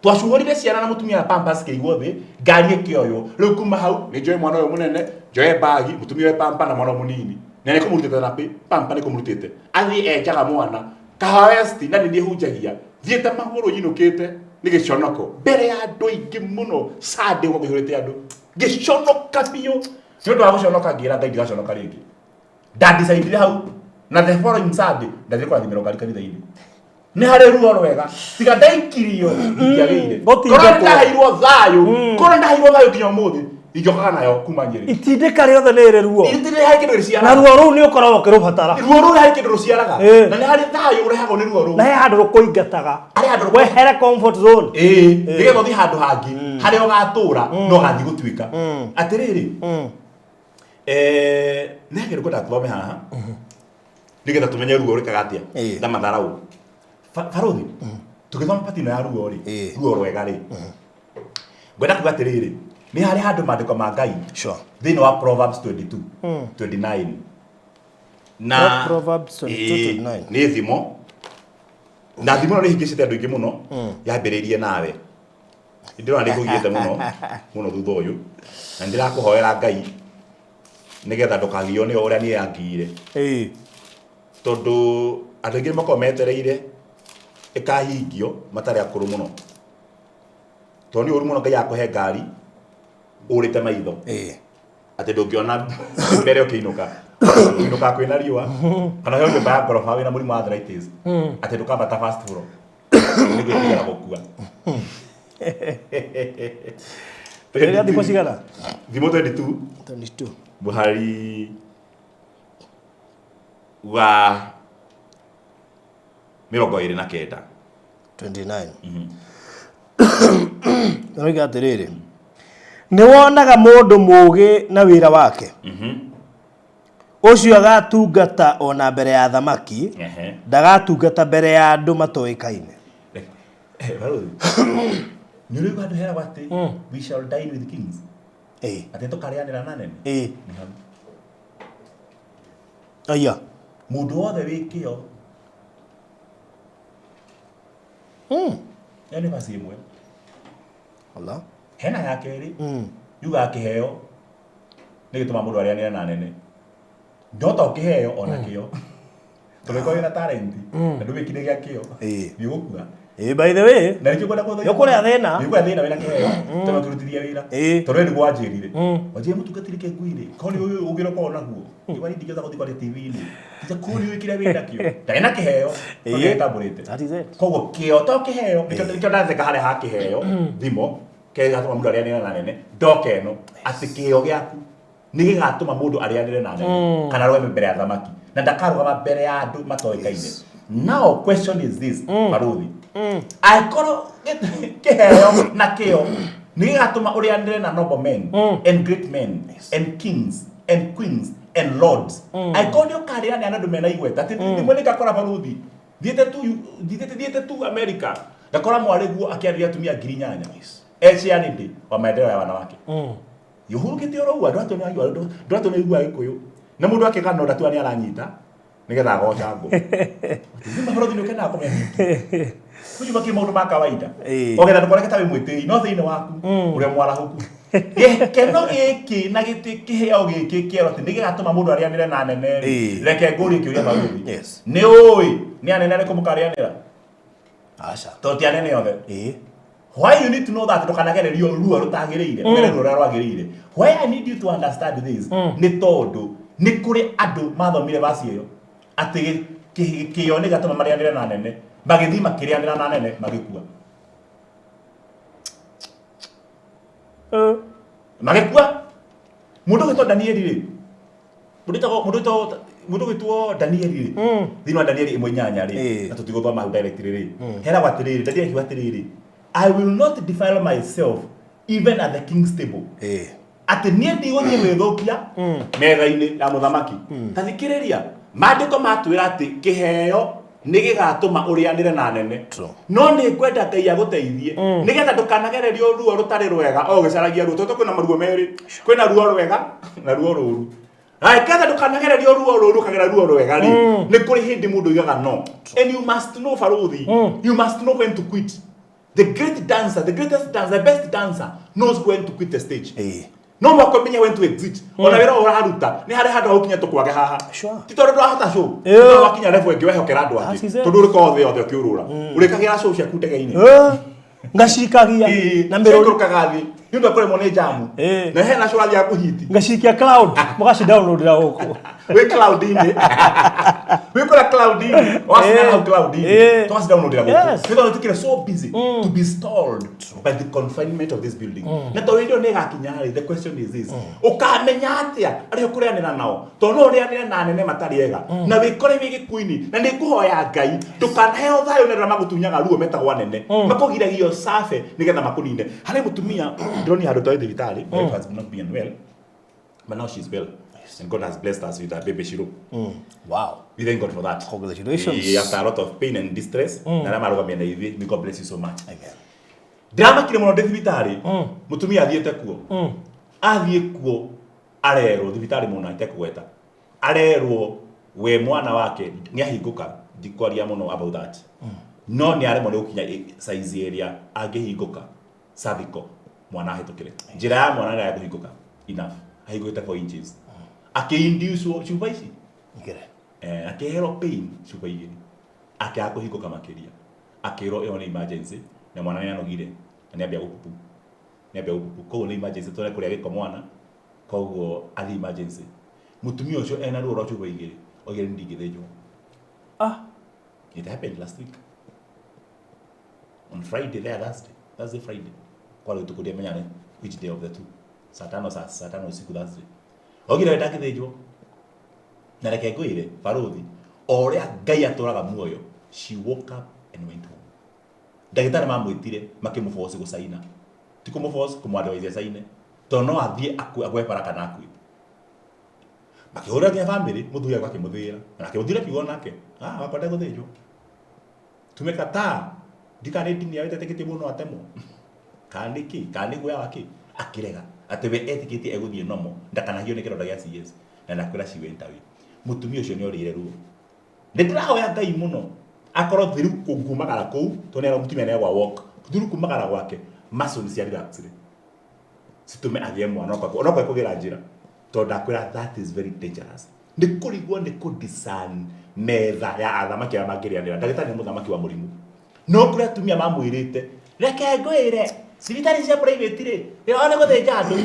twacuhũrire ciana na mũtumia na pampers kĩigwo thĩ ngari ĩkĩoywo rĩu kuma hau nĩ njoe mwana ũyũ mũnene njoe bagi mũtumia oe pampa na mwana ũyũ mũnini na nĩ kũmũrutĩte na pĩ pampa nĩ kũmũrutĩte athiĩ enjaga mwana kahawa west na nĩ niĩ hunjagia thiĩte magũrũ nyinũkĩte nĩ gĩconoko mbere ya andũ aingĩ mũno Sunday gũkorwo kũihũrĩte andũ ngĩconoka biũ nĩ ũndũ wa gũconoka ngĩra Ngai ndigaconoka rĩngĩ ndandicaidire hau na the following Sunday ndathiĩ kũrathimĩrwo ngari kanitha-inĩ nĩ harĩ ruo rwega tiga ndaikirio ingĩagĩire Gũtindĩkwo. korwo ndaheirwo thayũ korwo ndaheirwo thayũ nginya ũmũthĩ ingĩokaga nayo kuma Nyĩrĩ Itindĩka rĩothe nĩ rĩ ruo. Itindĩka harĩ kĩndũ Na rĩciaraga ruo rũu nĩ ũkoragwo ũkĩrũbatara. ruo rũu harĩ kĩndũ rũciaraga Ĩĩ. na nĩ harĩ thayũ ũrehagwo nĩ ruo rũu Na he handũ rũkũingataga. Harĩ handũ rũkũ- Wehere comfort zone. ĩĩ nĩgetha ũthiĩ handũ hangĩ harĩa ũgatũra no ũgathiĩ gũtuĩka atĩrĩrĩ Eh, nĩ hagĩrĩ kwenda tũthome haha nĩgetha tũmenye ruo rwĩkaga atĩa Ĩĩ. na matharau Barothi tũgĩthoma pati ĩno ya ruo rĩ Ĩĩ. ruo rwega rĩ ngwenda kuga atĩrĩrĩ nĩ harĩ handũ maandĩko ma Ngai Sure. thĩinĩ wa Proverbs 22 29 na Proverbs 22, Ĩĩ, 29. nĩ thimo na thimo ĩno nĩ hingĩcĩte andũ aingĩ mũno yambĩrĩirie nawe ndĩrona nĩ kũgiĩte mũno mũno thutha ũyũ na ndĩrakũhoera Ngai nĩgetha ndũkagio nĩyo ũrĩa niĩ yangiire Ĩĩ. tondũ andũ aingĩ nĩmakoragwo metereire ĩkahingio matarĩ akũrũ mũno tondũ nĩ ũru mũno Ngai akũhe ngari ũrĩte maitho Ĩĩ. atĩ ndũngĩona mbere ũkĩinũka ũinũka kwĩna riũa kana ũheo nyũmba ya ngoroba wĩna mũrimũ wa arthritis atĩ ndũkambata first floor nĩ gwĩtigĩra gũkua Rĩrĩa thimũ cigana? Thimũ 22 22. mũhari wa 29 29. Ũroiga atĩrĩrĩ Nĩ wonaga mũndũ mũũgĩ na wĩra wake ũcio agatungata ona mbere ya thamaki Ehe. ndagatungata mbere ya andũ matoĩkaine Eh, Barothi. Nĩ ũrĩ handũ heragwo atĩ we shall dine with kings Ĩĩ. atĩ tũkarĩanĩra na nene Ĩĩ. Nĩ hau. Aya. Mũndũ wothe wĩ kĩo ĩyo nĩ basi ĩmwe Ala. hena ya kerĩ yugaga kĩheo nĩ gĩtũma mũndũ arĩanĩre na nene no to kĩheo ona kĩo tondũ ĩkorwo wĩna talent na ndũmĩkire gĩa kĩo Ĩĩ. nĩ ũgũkua Ĩĩ, by the way na nĩkĩo ngwenda gũthoithia Nĩũkũrĩa thĩna. nĩ ũkũrĩa thĩna wĩna kĩheo tondũ ũkĩrutithia wĩra Ĩĩ. tondũ we nĩguo wanjĩrire wanjĩrire mũtungatĩri kĩnguirĩ korwo nĩ ũyũ ũngĩ ũkoragwo naguo nĩguo niĩ ndingĩhota gũthiĩ kwaria TV-inĩ tiga kũu nĩ ũĩ kĩrĩa wĩ nakĩo ndarĩ na kĩheo no Ĩĩ. nĩgĩtambũrĩte That is it. koguo kĩo to kĩheo nĩkĩo nĩkĩo ndatheka harĩa ha kĩheo thimo kĩrĩa gĩgatũma mũndũ arĩanĩre na nene ndoka ĩno atĩ kĩheo gĩaku nĩ gĩgatũma mũndũ arĩanĩre na nene kana arũgame mbere ya thamaki na ndakarũgama mbere ya andũ matoĩkaine now question is this baruthi angĩkorwo kĩheo na kĩo nĩ gĩgatũma ũrĩanĩre na noble men and great men and kings and queens and lords angĩkorwo nĩ ũkarĩanĩra na andũ mena igweta atĩ rĩmwe nĩ ngakora baruthi thiĩte tu thiĩte tu America ngakora mwarĩguo akĩarĩria atumia 8,000 e chairlady wa maendeleo ya wanawake yuhurukite oro ũguo andũ atũ nĩ andũ atũ nĩ aigua gĩkũyũ na mũndũ akĩgana ndatua nĩ aranyita nĩgetha agoca ngũ nĩ mabarothi nĩ ũkenaga kũmenya ũcio makĩrĩ maũndũ ma kawaida Ĩĩ. ogetha ndũkoneke ta wĩ mwĩtĩi no thĩinĩ waku ũrĩa mwarahũku gĩkeno gĩkĩ na gĩtĩ kĩheo gĩkĩ kĩero atĩ nĩ gĩgatũma mũndũ arĩanĩre na anene rĩ Ĩĩ. reke ngũrie kĩũria barothi Yes. nĩ ũĩ nĩ anene arĩkũ mũkarĩanĩra Aca. tondũ ti anene othe Ĩĩ. Why you need to know that ndũkanagererio ruo rũtagĩrĩire ũgere ruo rũrĩa rwagĩrĩire why I need you to understand this nĩ tondũ nĩ kũrĩ andũ mathomire vaci ĩyo atĩ kĩo nĩ gatũma marĩanĩre na nene magĩthiĩ makĩrĩanĩra na nene magĩkua magĩkua mũndũ ũgĩtwo Danieli rĩ mũndũ wĩtagwo mũndũ wĩtagwo mũndũ ũgĩtwo Danieli rĩ thĩinĩ wa Danieli 1:8 rĩ Ĩĩ. na tũtigũthoma hau directly rĩ heragwo atĩrĩrĩ Danieli akiuga atĩrĩrĩ I will not defile myself Even at the king's table. Atĩ niĩ ndigũthiĩ gwĩthũkia metha-inĩ ya mũthamaki. Ta thikĩrĩria, maandĩko matwĩra atĩ kĩheo nĩ gĩgatũma ũrĩanĩre na nene. No nĩ ngwenda Ngai agũteithie nĩgetha ndũkanagererio ruo rũtarĩ rwega o ũgĩcaragia ruo, tondũ kwĩna maruo merĩ, kwĩna ruo rwega na ruo rũru. Nĩgetha ndũkanagererio ruo rũru ũkagera ruo rwega rĩ, nĩ kũrĩ hĩndĩ mũndũ oigaga no. And you must know, barũthi, you must know when to quit. The great dancer, the greatest dancer, the best dancer knows when to quit the stage. No mwaka ũmenye when to exit. Ona wĩra ũrĩa ũraruta nĩ harĩ handũ hagũkinya tũkwage haha. Ti tondũ ndwahota show. Tondũ wakinya level ĩngĩ wehokera andũ angĩ. That is it. Tondũ ũrĩkorwo thĩ yothe ũkĩũrũra. Ũrĩkagĩra show ciaku ndege-inĩ. Ngacikagia na mĩrũri. Ciikũrũkaga thĩ nĩ ũndũ wa kũremwo nĩ jamu. Na hena show ũrathiaga kũhiti. Ngacikia cloud, mũgacidownloadĩra gũkũ. Wĩ cloud-inĩ. Wĩ kũrĩa cloud-inĩ. Wacinya hau cloud-inĩ. Twacidownloadĩra gũkũ. Nĩ tondũ tũkĩrĩ so busy to be stalled by the confinement of this building. Na tondũ hĩndĩ ĩyo nĩ ĩgakinya rĩ, the question is this. Ũkamenya atĩa arĩa ũkũrĩanĩra nao? Tondũ no ũrĩanĩre na anene matarĩ ega. Na wĩkore wĩ gĩkuũ-inĩ. Na nĩ ngũhoya Ngai ndũkanaheo thayũ nĩ arĩa magũtunyaga ruo metagwo anene. Makũgiragia ũcabe nĩgetha makũnine. Harĩ mũtumia ndĩronire handũ twarĩ thibitarĩ, my wife has not been well. But now she's well. And God has blessed us with a baby Shiro. We thank God for that. Congratulations. Yeah, after a lot of pain and distress, na arĩa marũgamia na ithuĩ, may God bless you so much. Amen. Ndĩramakire mũno ndĩ thibitarĩ, mũtumia athiĩte kuo. Athiĩ kuo arerwo thibitarĩ mũno itekũgweta. Arerwo we mwana wake nĩ ahingũka, ndikwaria mũno about that. No nĩ aremwo nĩ gũkinya size ĩrĩa angĩhingũka cervical mwana ahĩtũkĩre. Njĩra ya mwana nĩ kũhingũka enough. Ahingũkĩte 4 inches. Akĩ-induce cuba ici. Igĩrĩ. Akĩherwo pain cuba igĩrĩ. Akĩaga kũhingũka makĩria. Akĩrwo ĩyo nĩ emergency na mwana nĩ anogire na nĩ ambia gũpupu. Nĩ ambia gũpupu. Koguo nĩ emergency tũre kũrĩa gĩko mwana. Koguo athiĩ emergency. Mũtumia ũcio ena ruo rwa cuba igĩrĩ. Oigire nĩ ndingĩthĩnjwo. It happened last week. On Friday there, Thursday. Thursday, Friday. Kwa rĩu tũkũria nĩ which day of the two. Saa tano, saa tano usiku Thursday. Oigire we ndangĩthĩnjwo. Na reke ngwĩre, barũthi, o ũrĩa Ngai atũraga muoyo, she woke up and went home. Ndagĩtarĩ mamwĩtire makĩmũforce gũcaina. Ti kũmũforce, kũmũ-advise acaine. Tondũ no athiĩ agwe bara kana akue. Makĩhũrĩra nginya family, mũthuri akwa akĩmũthĩra. Na akĩmũthira kiugo nake. Ah, wakwa ndegũthĩnjwo. Tumekataa. Ndikana nĩ ndini yao ĩtetĩkĩtie mũndũ no atemwo. Kana nĩ kĩ? Kana nĩ guoya wa kĩ? Akĩrega. Atĩ we etĩkĩtie egũthiĩ normal, ndakanahio nĩ kĩronda gĩa CS. Na ndakwĩra she went away. Mũtumia ũcio nĩ orĩire ruo. Nĩ ndĩrahoya Ngai mũno akorwo thiru kumagara kũu, tondũ nĩ mũtumia nĩ agwa walk. Thiru kumagara gwake, muscles cia relax rĩ. Citũme agĩe mwana onokorwo ekũgĩra njĩra. Tondũ ndakwĩra that is very dangerous. Nĩ kũrigwo nĩ kũ-discern metha ya athamaki arĩa mangĩrĩanĩra. Ndagĩtarĩ nĩ mũthamaki wa mũrimũ. No kũrĩ atumia mamwĩrĩte, reke ngwĩre, thibitarĩ cia private rĩ, wĩra wao nĩ gũthĩnja andũ.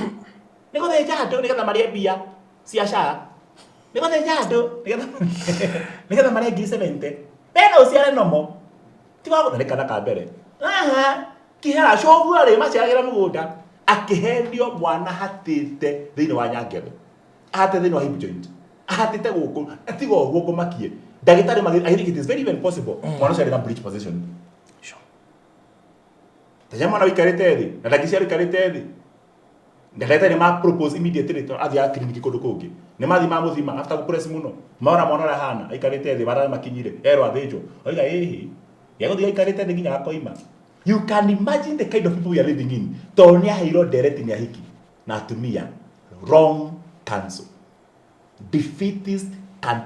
Nĩ gũthĩnja andũ nĩgetha marĩe mbia cia SHA. Nĩ gũthĩnja andũ nĩgetha marĩe ngiri 70. We no ũciare normal. Ti wa gũtharĩka na ka mbere. Aha, kĩhera coguo rĩ, maciaragĩra mũgũnda. Akĩhenio mwana hatĩte thĩinĩ wa nyangetho. Ahatĩte thĩinĩ wa hip joint. Ahatĩte gũkũ, tiga ũguo ngũmakie. Ndagĩtarĩ magĩ, I think it is very even possible. Mwana ũcio arĩ na breech position. Taja mwana ũikarĩte thĩ, na ndangĩciara ũikarĩte thĩ. Ndagĩtarĩ nĩ ma propose immediately tondũ athiaga clinic kũndũ kũngĩ. Nĩ mathiĩ mamũthima after gũpress mũno. Mona mwana ũrĩa ahana, aikarĩte thĩ, barĩa makinyire, erwo athĩnjwo. Oiga ĩhĩ, gĩagũthiĩ aikarĩte thĩ nginya gakoima. You can imagine the kind of people we are living in. Tondũ nĩ aheirwo ndereti nĩ ahiki na atumia. Wrong counsel. Defeatist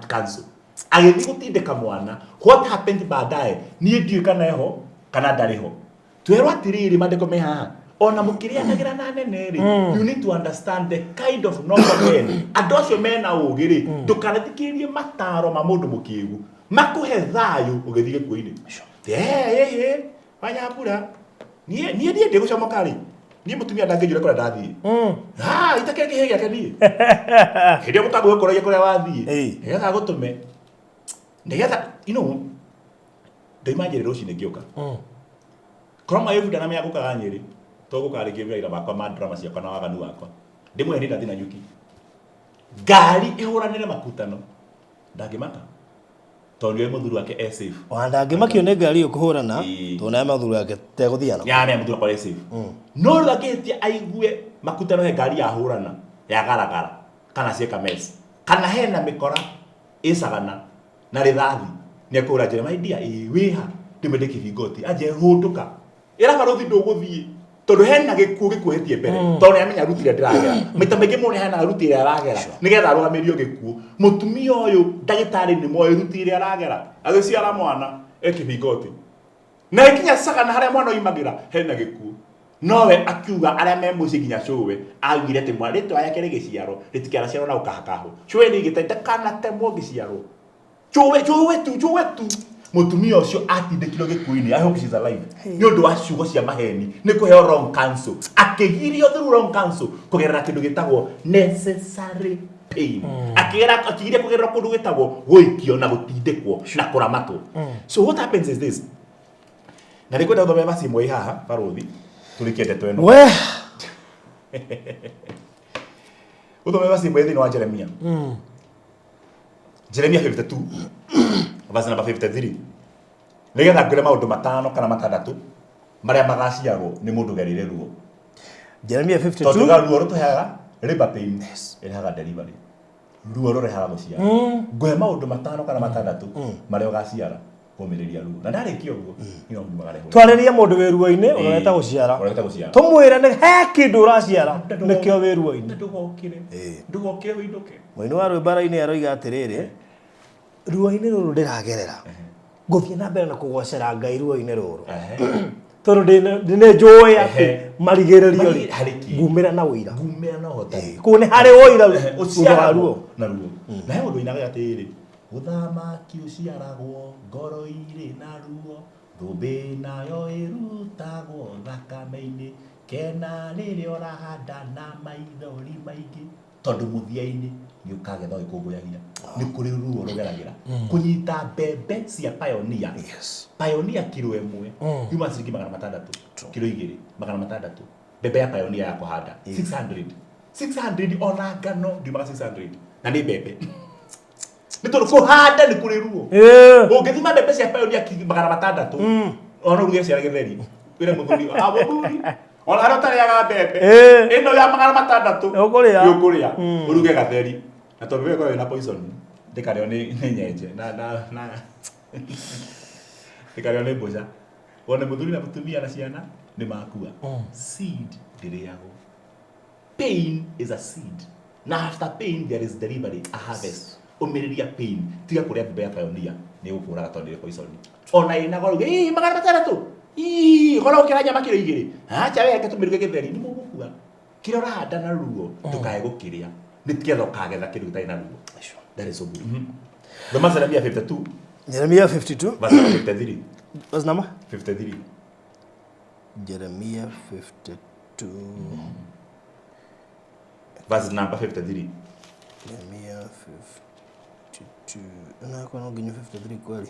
counsel. Agĩthiĩ gũtindĩka mwana. What happened baadaye? Niĩ ndiũĩ kana eho kana ndarĩ ho. Twerwo atĩrĩrĩ, maandĩko me haha. Ona mũkĩrĩanagĩra na anene rĩ, you need to understand the kind of normal men. Andũ acio mena ũgĩ rĩ, ndũkanathikĩrĩrie mataro ma mũndũ mũkĩgu. Makũhe thayũ ũgĩthiĩ gĩkuũ-inĩ. Wanyambura. Niĩ niĩ niĩ ndĩgũcomoka rĩ. Niĩ mũtumia ndangĩnjũria kũrĩa ndathiĩ. Ah, itakĩrĩ kĩhĩ gĩake niĩ. Hĩndĩ ĩyo mũtambo ũgũkũragia kũrĩa wathiĩ. Nĩgetha agũtũme. Nĩgetha, you know, ndoima Nyĩrĩ rũcinĩ ngĩũka. Korwo maĩbunda na mĩagũkaga Nyĩrĩ, togũkaga rĩngĩ mawĩra makwa ma drama ciakwa na waganu wakwa. Ndĩmwĩre niĩ ndathiĩ Nanyuki. Ngari ĩhũranĩre makutano. Ndangĩmaka. Tondũ nĩoĩ mũthuri wake e safe. Ona ndangĩmakio nĩ ngari ĩyo kũhũrana tondũ nĩ mũthuri wake tegũthiana. Ya nĩ mũthuri wakwa e safe. No rĩu akĩhĩtia aigue makutano he ngari yahũrana yagaragara kana cieka mess kana hena mĩkora ĩcagana na rĩthathi nĩ ekũhũra njĩra my dear ĩĩ wĩha ndĩmwe ndĩ kĩbingoti anjie hũndũka ĩra barũthi ndũgũthiĩ tondũ hena gĩkuũ gĩkuohetie mbere tondũ nĩamenya ruti ĩrĩa ndĩragera maita maingĩ mũndũ nĩaheanaga ruti ĩrĩa aragera nĩgetha arũgamĩrio gĩkuũ mũtumia ũyũ ndagĩtarĩ nĩ moĩ ruti ĩrĩa aragera agĩciara mwana e kĩbingoti na ĩkinya cagana harĩa mwana oimagĩra hena gĩkuũ nowe akiuga arĩa me mũciĩ nginya cũwe augire atĩ mwana rĩtwa yake rĩgĩciarwo rĩtikanaciarwo na gũkahakahwo cũwe nĩigĩte ndakanatemwo ngĩciarwo Cũwe, cũwe tu, cũwe tu. Mũtumia ũcio atindĩkirwo gĩkuũ-inĩ. I hope she's alive. Nĩ ũndũ wa ciugo cia maheni, nĩ kũheo wrong counsel. Akĩgirio through wrong counsel kũgerera kĩndũ gĩtagwo necessary pain. Akĩgera akĩgiria kũgerera kũndũ gwĩtagwo gũikio na gũtindĩkwo na kũramatwo. So what happens is this. Na nĩ kwenda gũthomera verse ĩmwe ĩ haha, barũthi, tũrĩkie ndeto ĩno. We. Gũthomera verse ĩmwe thĩinĩ wa Jeremia. Jeremia 52 verse number 53 nĩgetha ngwĩre maũndũ matano kana matandatũ marĩa magaciarwo nĩ mũndũ ũgereire ruo. Jeremia Tondũ 52 ga ruo rũtũheaga labor pain ĩrehaga delivery. Ruo rũrehaga gũciara. Ngũhe maũndũ matano kana matandatũ marĩa ũgaciara kũmĩrĩria ruo. Na ndarĩkia ũguo nĩ ũmagare. Twarĩrie mũndũ wĩ ruo-inĩ ũrorete gũciara. Ũrorete gũciara. Tũmwĩre nĩ he kĩndũ ũraciara nĩkĩo wĩ ruo-inĩ. Ndũgokĩre. Ndũgokĩre ũinũke. Mũini wa rwĩmbo araini aroiga atĩrĩrĩ, ruo-inĩ rũrũ ndĩragerera, ngũthiĩ na mbere na kũgocera Ngai ruo-inĩ rũrũ. Tondũ nĩ njũĩ atĩ marigĩrĩrio rĩ, ngumĩra na ũira. Ngumĩra na ũhotani. Kũu nĩ harĩ ũira thutha wa ruo. Na ruo. Na he mũndũ ũinaga atĩrĩrĩ, ũthamaki ũciaragwo ngoro irĩ na ruo, thũmbĩ nayo ĩrutagwo thakame-inĩ, kena rĩrĩa ũrahanda na maithori maingĩ. Tondũ mũthia-inĩ nĩ ũkagetha ũgĩkũngũyagia. Nĩ kũrĩ ruo rũgeragĩra. Kũnyita mbembe cia Pioneer. Pioneer kiro ĩmwe yuma ciringi 600. Kiro igĩrĩ 600. Mbembe ya Pioneer ya kũhanda 600. 600 ona ngano ndiumaga 600 na nĩ mbembe. Nĩ tondũ kũhanda nĩ kũrĩ ruo. Ũngĩthima mbembe cia Pioneer 600 ona ũruge cia gĩtheri. Wĩre mũthuri, ah, mũthuri, ona harĩa ũtarĩaga mbembe ĩno ya 600 Nĩũkũrĩa. nĩũkũrĩa. Ũruge gatheri. Na tondũ ĩyo ĩkoragwo ĩna poison, ndĩkarĩo nĩ nyenje na na na ndĩkarĩo nĩ mbũca. Wone mũthuri na mũtumia na ciana nĩ makua. Seed ndĩrĩagwo. Pain is a seed. Na after pain there is delivery, a harvest. Ũmĩrĩria pain. Tiga kũrĩa mbembe ya Pioneer nĩ ĩgũkũraga tondũ nĩ poison. Ona ĩna goro ĩĩ 600. Ii, goro gũkĩra nyama kiro igĩrĩ. Acha we reke tũmĩruge gĩtheri nĩ mũgũkua. Kĩrĩa ũrahanda na ruo ndũkae gũkĩrĩa. Nĩ getha ũkagetha kĩndũ gĩtarĩ na ruo. That is so good. Thoma Jeremia 52 Jeremia 52 verse 53. Verse number? 53. Jeremia 52. Verse number 53. Jeremia 52. Na kwa no nginya 53 kweli.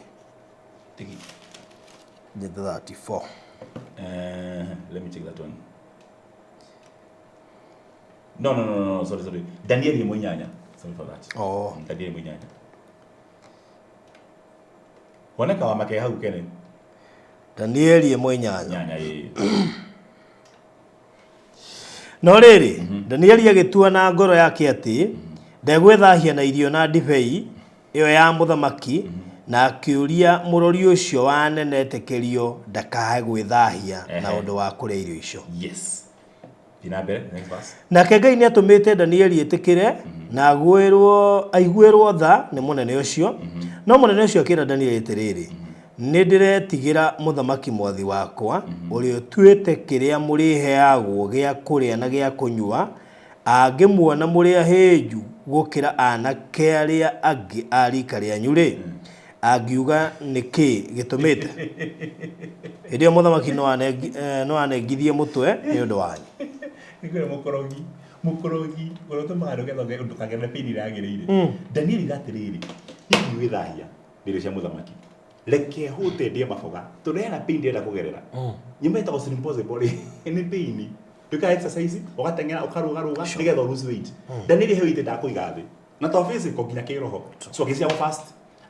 Tiki. The 34. Let me check that one. No, no, no, no, no, sorry, sorry. Daniel ĩmwe inyanya. Sorry for that. Oh. Daniel ĩmwe inyanya. Woneka wa make hau kene. Daniel ĩmwe inyanya. Nyanya ĩ. No rĩrĩ, Danieli agĩtua na ngoro yake atĩ ndegwĩthahia na irio na ndibei ĩyo ya mũthamaki, na akĩũria mũrori ũcio wa anene etĩkĩrio ndakae gwĩthahia na ũndũ wa kũrĩa irio icio. Yes. Thiĩ na mbere, next verse. Nake Ngai nĩatũmĩte Danieli etĩkĩre na aiguĩrwo tha nĩ mũnene ũcio. No mũnene ũcio akĩra Danieli atĩrĩrĩ, Nĩ ndĩretigĩra mũthamaki mwathi wakwa, ũrĩa ũtuĩte kĩrĩa mũrĩheagwo gĩa kũrĩa na gĩa kũnyua, angĩmuona mũrĩ ahĩnju gũkĩra aanake arĩa angĩ a riika rĩanyu-rĩ, angiuga nĩ kĩĩ gĩtũmĩte? Hĩndĩ ĩyo mũthamaki no anengithie mũtwe nĩ ũndũ wanyu. Nĩngwĩra mũkorogi, mũkorogi ũrĩa ũtũmaga ndũgetha ndũkagerere pain ĩrĩa yagĩrĩire. Danieli oiga atĩrĩrĩ, niĩ ndigwĩthahia na irio cia mũthamaki. Reke hũte ndĩe maboga, tondũ hena pain ndĩrenda kũgerera. Nyamũ ĩtagwo slim possible rĩ, nĩ pain. Ndũkaga exercise, ũgateng'era, ũkarũgarũga, nĩgetha ũ lose weight. Danieli he weight endaga kũiga thĩ. Na to physical, nginya kĩroho. So agĩciarwo fast.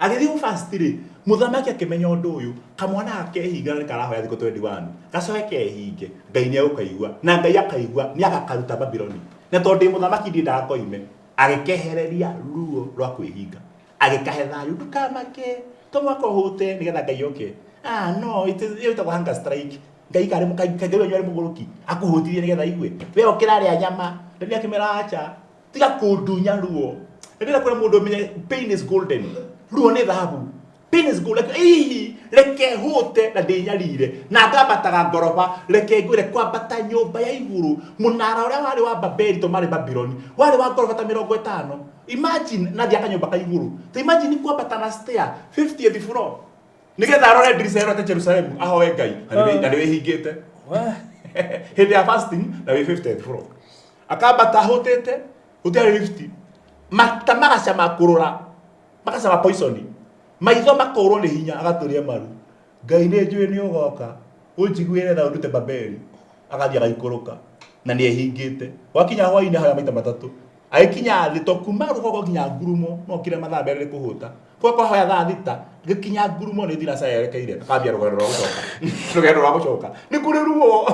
Agĩthiĩ gũ fast rĩ, mũthamaki akĩmenya ũndũ ũyũ, kamwana gaka kehinga na nĩ karahoya thikũ 21, gacoke kehinge, Ngai nĩ egũkaigua, na Ngai akaigua nĩ agakaruta Babiloni. Na tondũ ndĩ mũthamaki ndiendaga koime, agĩkehereria ruo rwa kwĩhinga. Agĩkahe thayũ, ndũkamake, to mũhaka ũhũte nĩgetha Ngai oke. Ah, no, it is, ĩyo ĩtagwo hunger strike. Ngai karĩ Ngai wanyu arĩ mũgũrũki, akũhũtirie nĩgetha aigue. We ũkĩra rĩa nyama, Danieli akĩmera acha, tiga kũndunya ruo. Nĩ ndĩrenda kwĩra mũndũ ũmenye pain is golden. Ruo nĩ thahabu. Pain is golden. Hihi reke hũte na ndĩnyarire na ngambataga ngoroba, reke ngwĩre kwambata nyũmba ya igũrũ, mũnara ũrĩa warĩ wa Babeli to marĩ Babiloni, warĩ wa ngoroba ta 50. Imagine nathiĩ kanyũmba ka igũrũ. Ta imagine kwambata na stair 50th floor. Nĩgetha arore ndirica ĩrorete Jerusalemu ahoe Ngai na nĩ wĩhingĩte. Hĩndĩ ya fasting na wĩ 50th floor. Akambata ahũtĩte, gũtiarĩ lift. Mata magacama kũrũra, magacama poison. Maitho makorwo nĩ hinya agatũria maru. Ngai nĩ njũĩ nĩ ũgoka, ũnjiguĩre tha ũndute Babeli. Agathiĩ agaikũrũka na nĩ ehingĩte. Gwakinya hwaĩ-inĩ ahoya maita matatũ. Agĩkinya thĩ to kuma rũgongo nginya ngurumo no kire mathaa merĩ nĩ kũhũta. Kwa kwahoya thaa thita gĩkinya ngurumo nĩ thinaca yerekeire akambia rũgendo rwa gũcoka. Rũgendo rwa gũcoka. Nĩ kũrĩ ruo.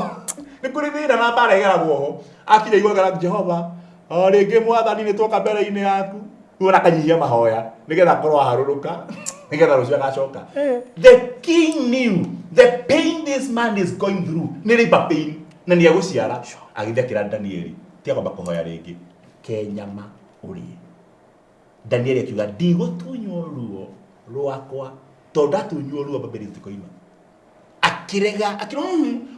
Nĩ kũrĩ thĩna na mbara ĩgeragwo ho. Akinya igũrũ Jehova, o rĩngĩ mwathani nĩ twoka mbere-inĩ yaku. Rĩu ona akanyihia mahoya nĩgetha akorwo aharũrũka nĩgetha rũciũ agacoka. The king knew the pain this man is going through nĩ labor pain na nĩ egũciara. Agĩthiĩ akĩra Danieli, tiga kwamba kũhoya rĩngĩ, ke nyama ũrĩe. Danieli akiuga ndigũtunywo ruo rwakwa tondũ ndatunywo ruo Babeli tũtikoima. Akĩrega akĩra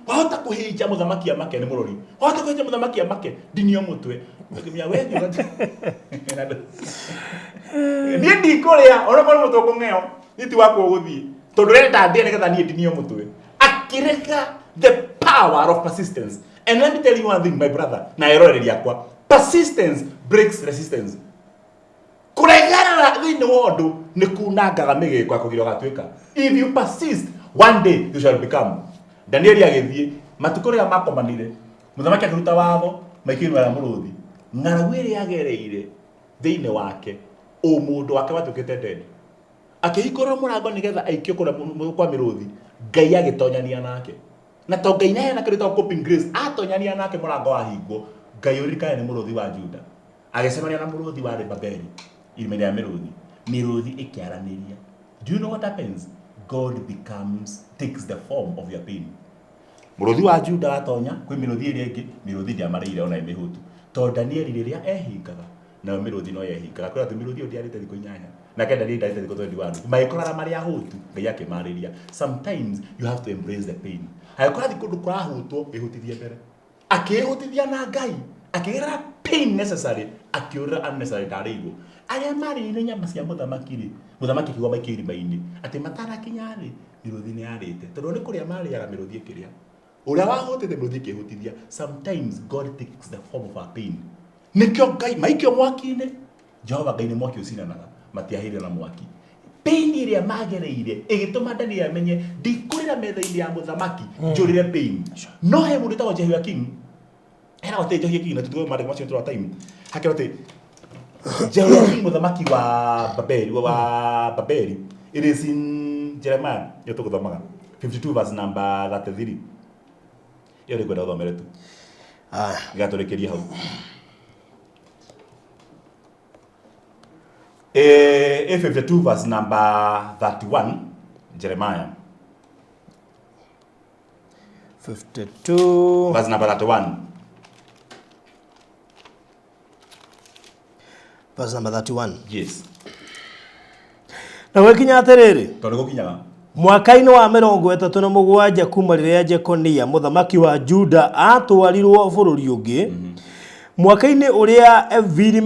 wahota kũhĩnja mũthamaki amake nĩ mũrori, wahota kũhĩnja mũthamaki amake ndinio mũtwe. Akĩmenya we niĩ ndikũrĩa ona korwo mũtwe ũkũng'eo niĩ ti wakwa ũgũthiĩ tondũ ũrenda ndĩe nĩgetha niĩ ndinio mũtwe. Akĩrega the power of persistence. And let me tell you one thing, my brother, na eroreri akwa, persistence breaks resistance. Kũregerera thĩinĩ wa ũndũ nĩ kunangaga mĩgĩko ya kũgira ũgatuĩka. If you persist, one day you shall become. Danieli agĩthiĩ, matukũ rĩrĩa makomanire, mũthamaki akĩruta watho, maikio irima rĩa mũrũthi. Ng'aragu ĩrĩa agereire thĩinĩ wake, ũmũndũ wake watuĩkĩte dead. Akĩhingũrĩrwo mũrango nĩgetha aikio kũrĩa kwa mĩrũthi, Ngai agĩtonyania nake. Na to Ngai nĩaheana kĩndũ gĩtagwo coping grace, atonyania nake mũrango wahingwo, Ngai ũririkane nĩ mũrũthi wa Juda. Agĩcemania na mũrũthi warĩ Babeli, irima-inĩ rĩa mĩrũthi. Mĩrũthi ĩkĩaranĩria. Do you know what happens? God becomes, takes the form of your pain. Mũrũthi wa Juda watonya kwĩ mĩrũthi ĩrĩa ĩngĩ, mĩrũthi ndĩamarĩire ona ĩ mĩhũtu. Tondũ Danieli rĩrĩa ehingaga, nayo mĩrũthi no yehingaga. Kwĩra atĩ mĩrũthi ĩyo ndĩarĩte thikũ inyanya. Nake Danieli ndarĩte thikũ 21. Magĩkorana marĩ ahũtu, Ngai akĩmarĩria. Sometimes you have to embrace the pain. Angĩkorwo athiĩ kũndũ kũrahũtwo, ĩhũtithie mbere. Akĩĩhũtithia na Ngai, akĩgerera pain necessary, akĩũrĩra unnecessary ndarĩirwo. Arĩa marĩire nyama cia mũthamaki rĩ, mũthamaki akiuga maikio irima-inĩ, atĩ matanakinya thĩ, mĩrũthi nĩ yarĩte. Tondũ nĩ kũrĩa marĩaga mĩrũthi ĩkĩrĩa. Ũrĩa wahũtĩte mĩrũthi ĩkĩhũtithia. Sometimes God takes the form of our pain. Nĩkĩo Ngai maikio mwaki-inĩ, Jehova Ngai nĩ mwaki ũcinanaga, matiahĩire na mwaki. Pain ĩrĩa magereire ĩgĩtũma Daniel amenye ndikũrĩra metha-inĩ ya mũthamaki njũrĩre pain. No he mũndũ wĩtagwo Jehoiakim, heragwo atĩ Jehoiakim, na tũtigwo maandĩko macio tũra time, hakerwo atĩ Jehoiakim mũthamaki wa Babeli, wa Babeli, it is in Jeremiah, ĩyo tũgũthomaga 52 verse number 33. Ĩyo nĩ ngwenda ũthomere tu. Gatũrĩkĩrie hau. 52 verse number 31 Jeremiah 52 verse number 31. Verse number 31. Yes. Na gwĩkinya atĩrĩrĩ, Tondũ gũkinyaga mwaka-inĩ wa 37 kuma rĩrĩa Jekonia mũthamaki wa Juda aatwarirwo bũrũri ũngĩ, mwaka-inĩ ũrĩa Evili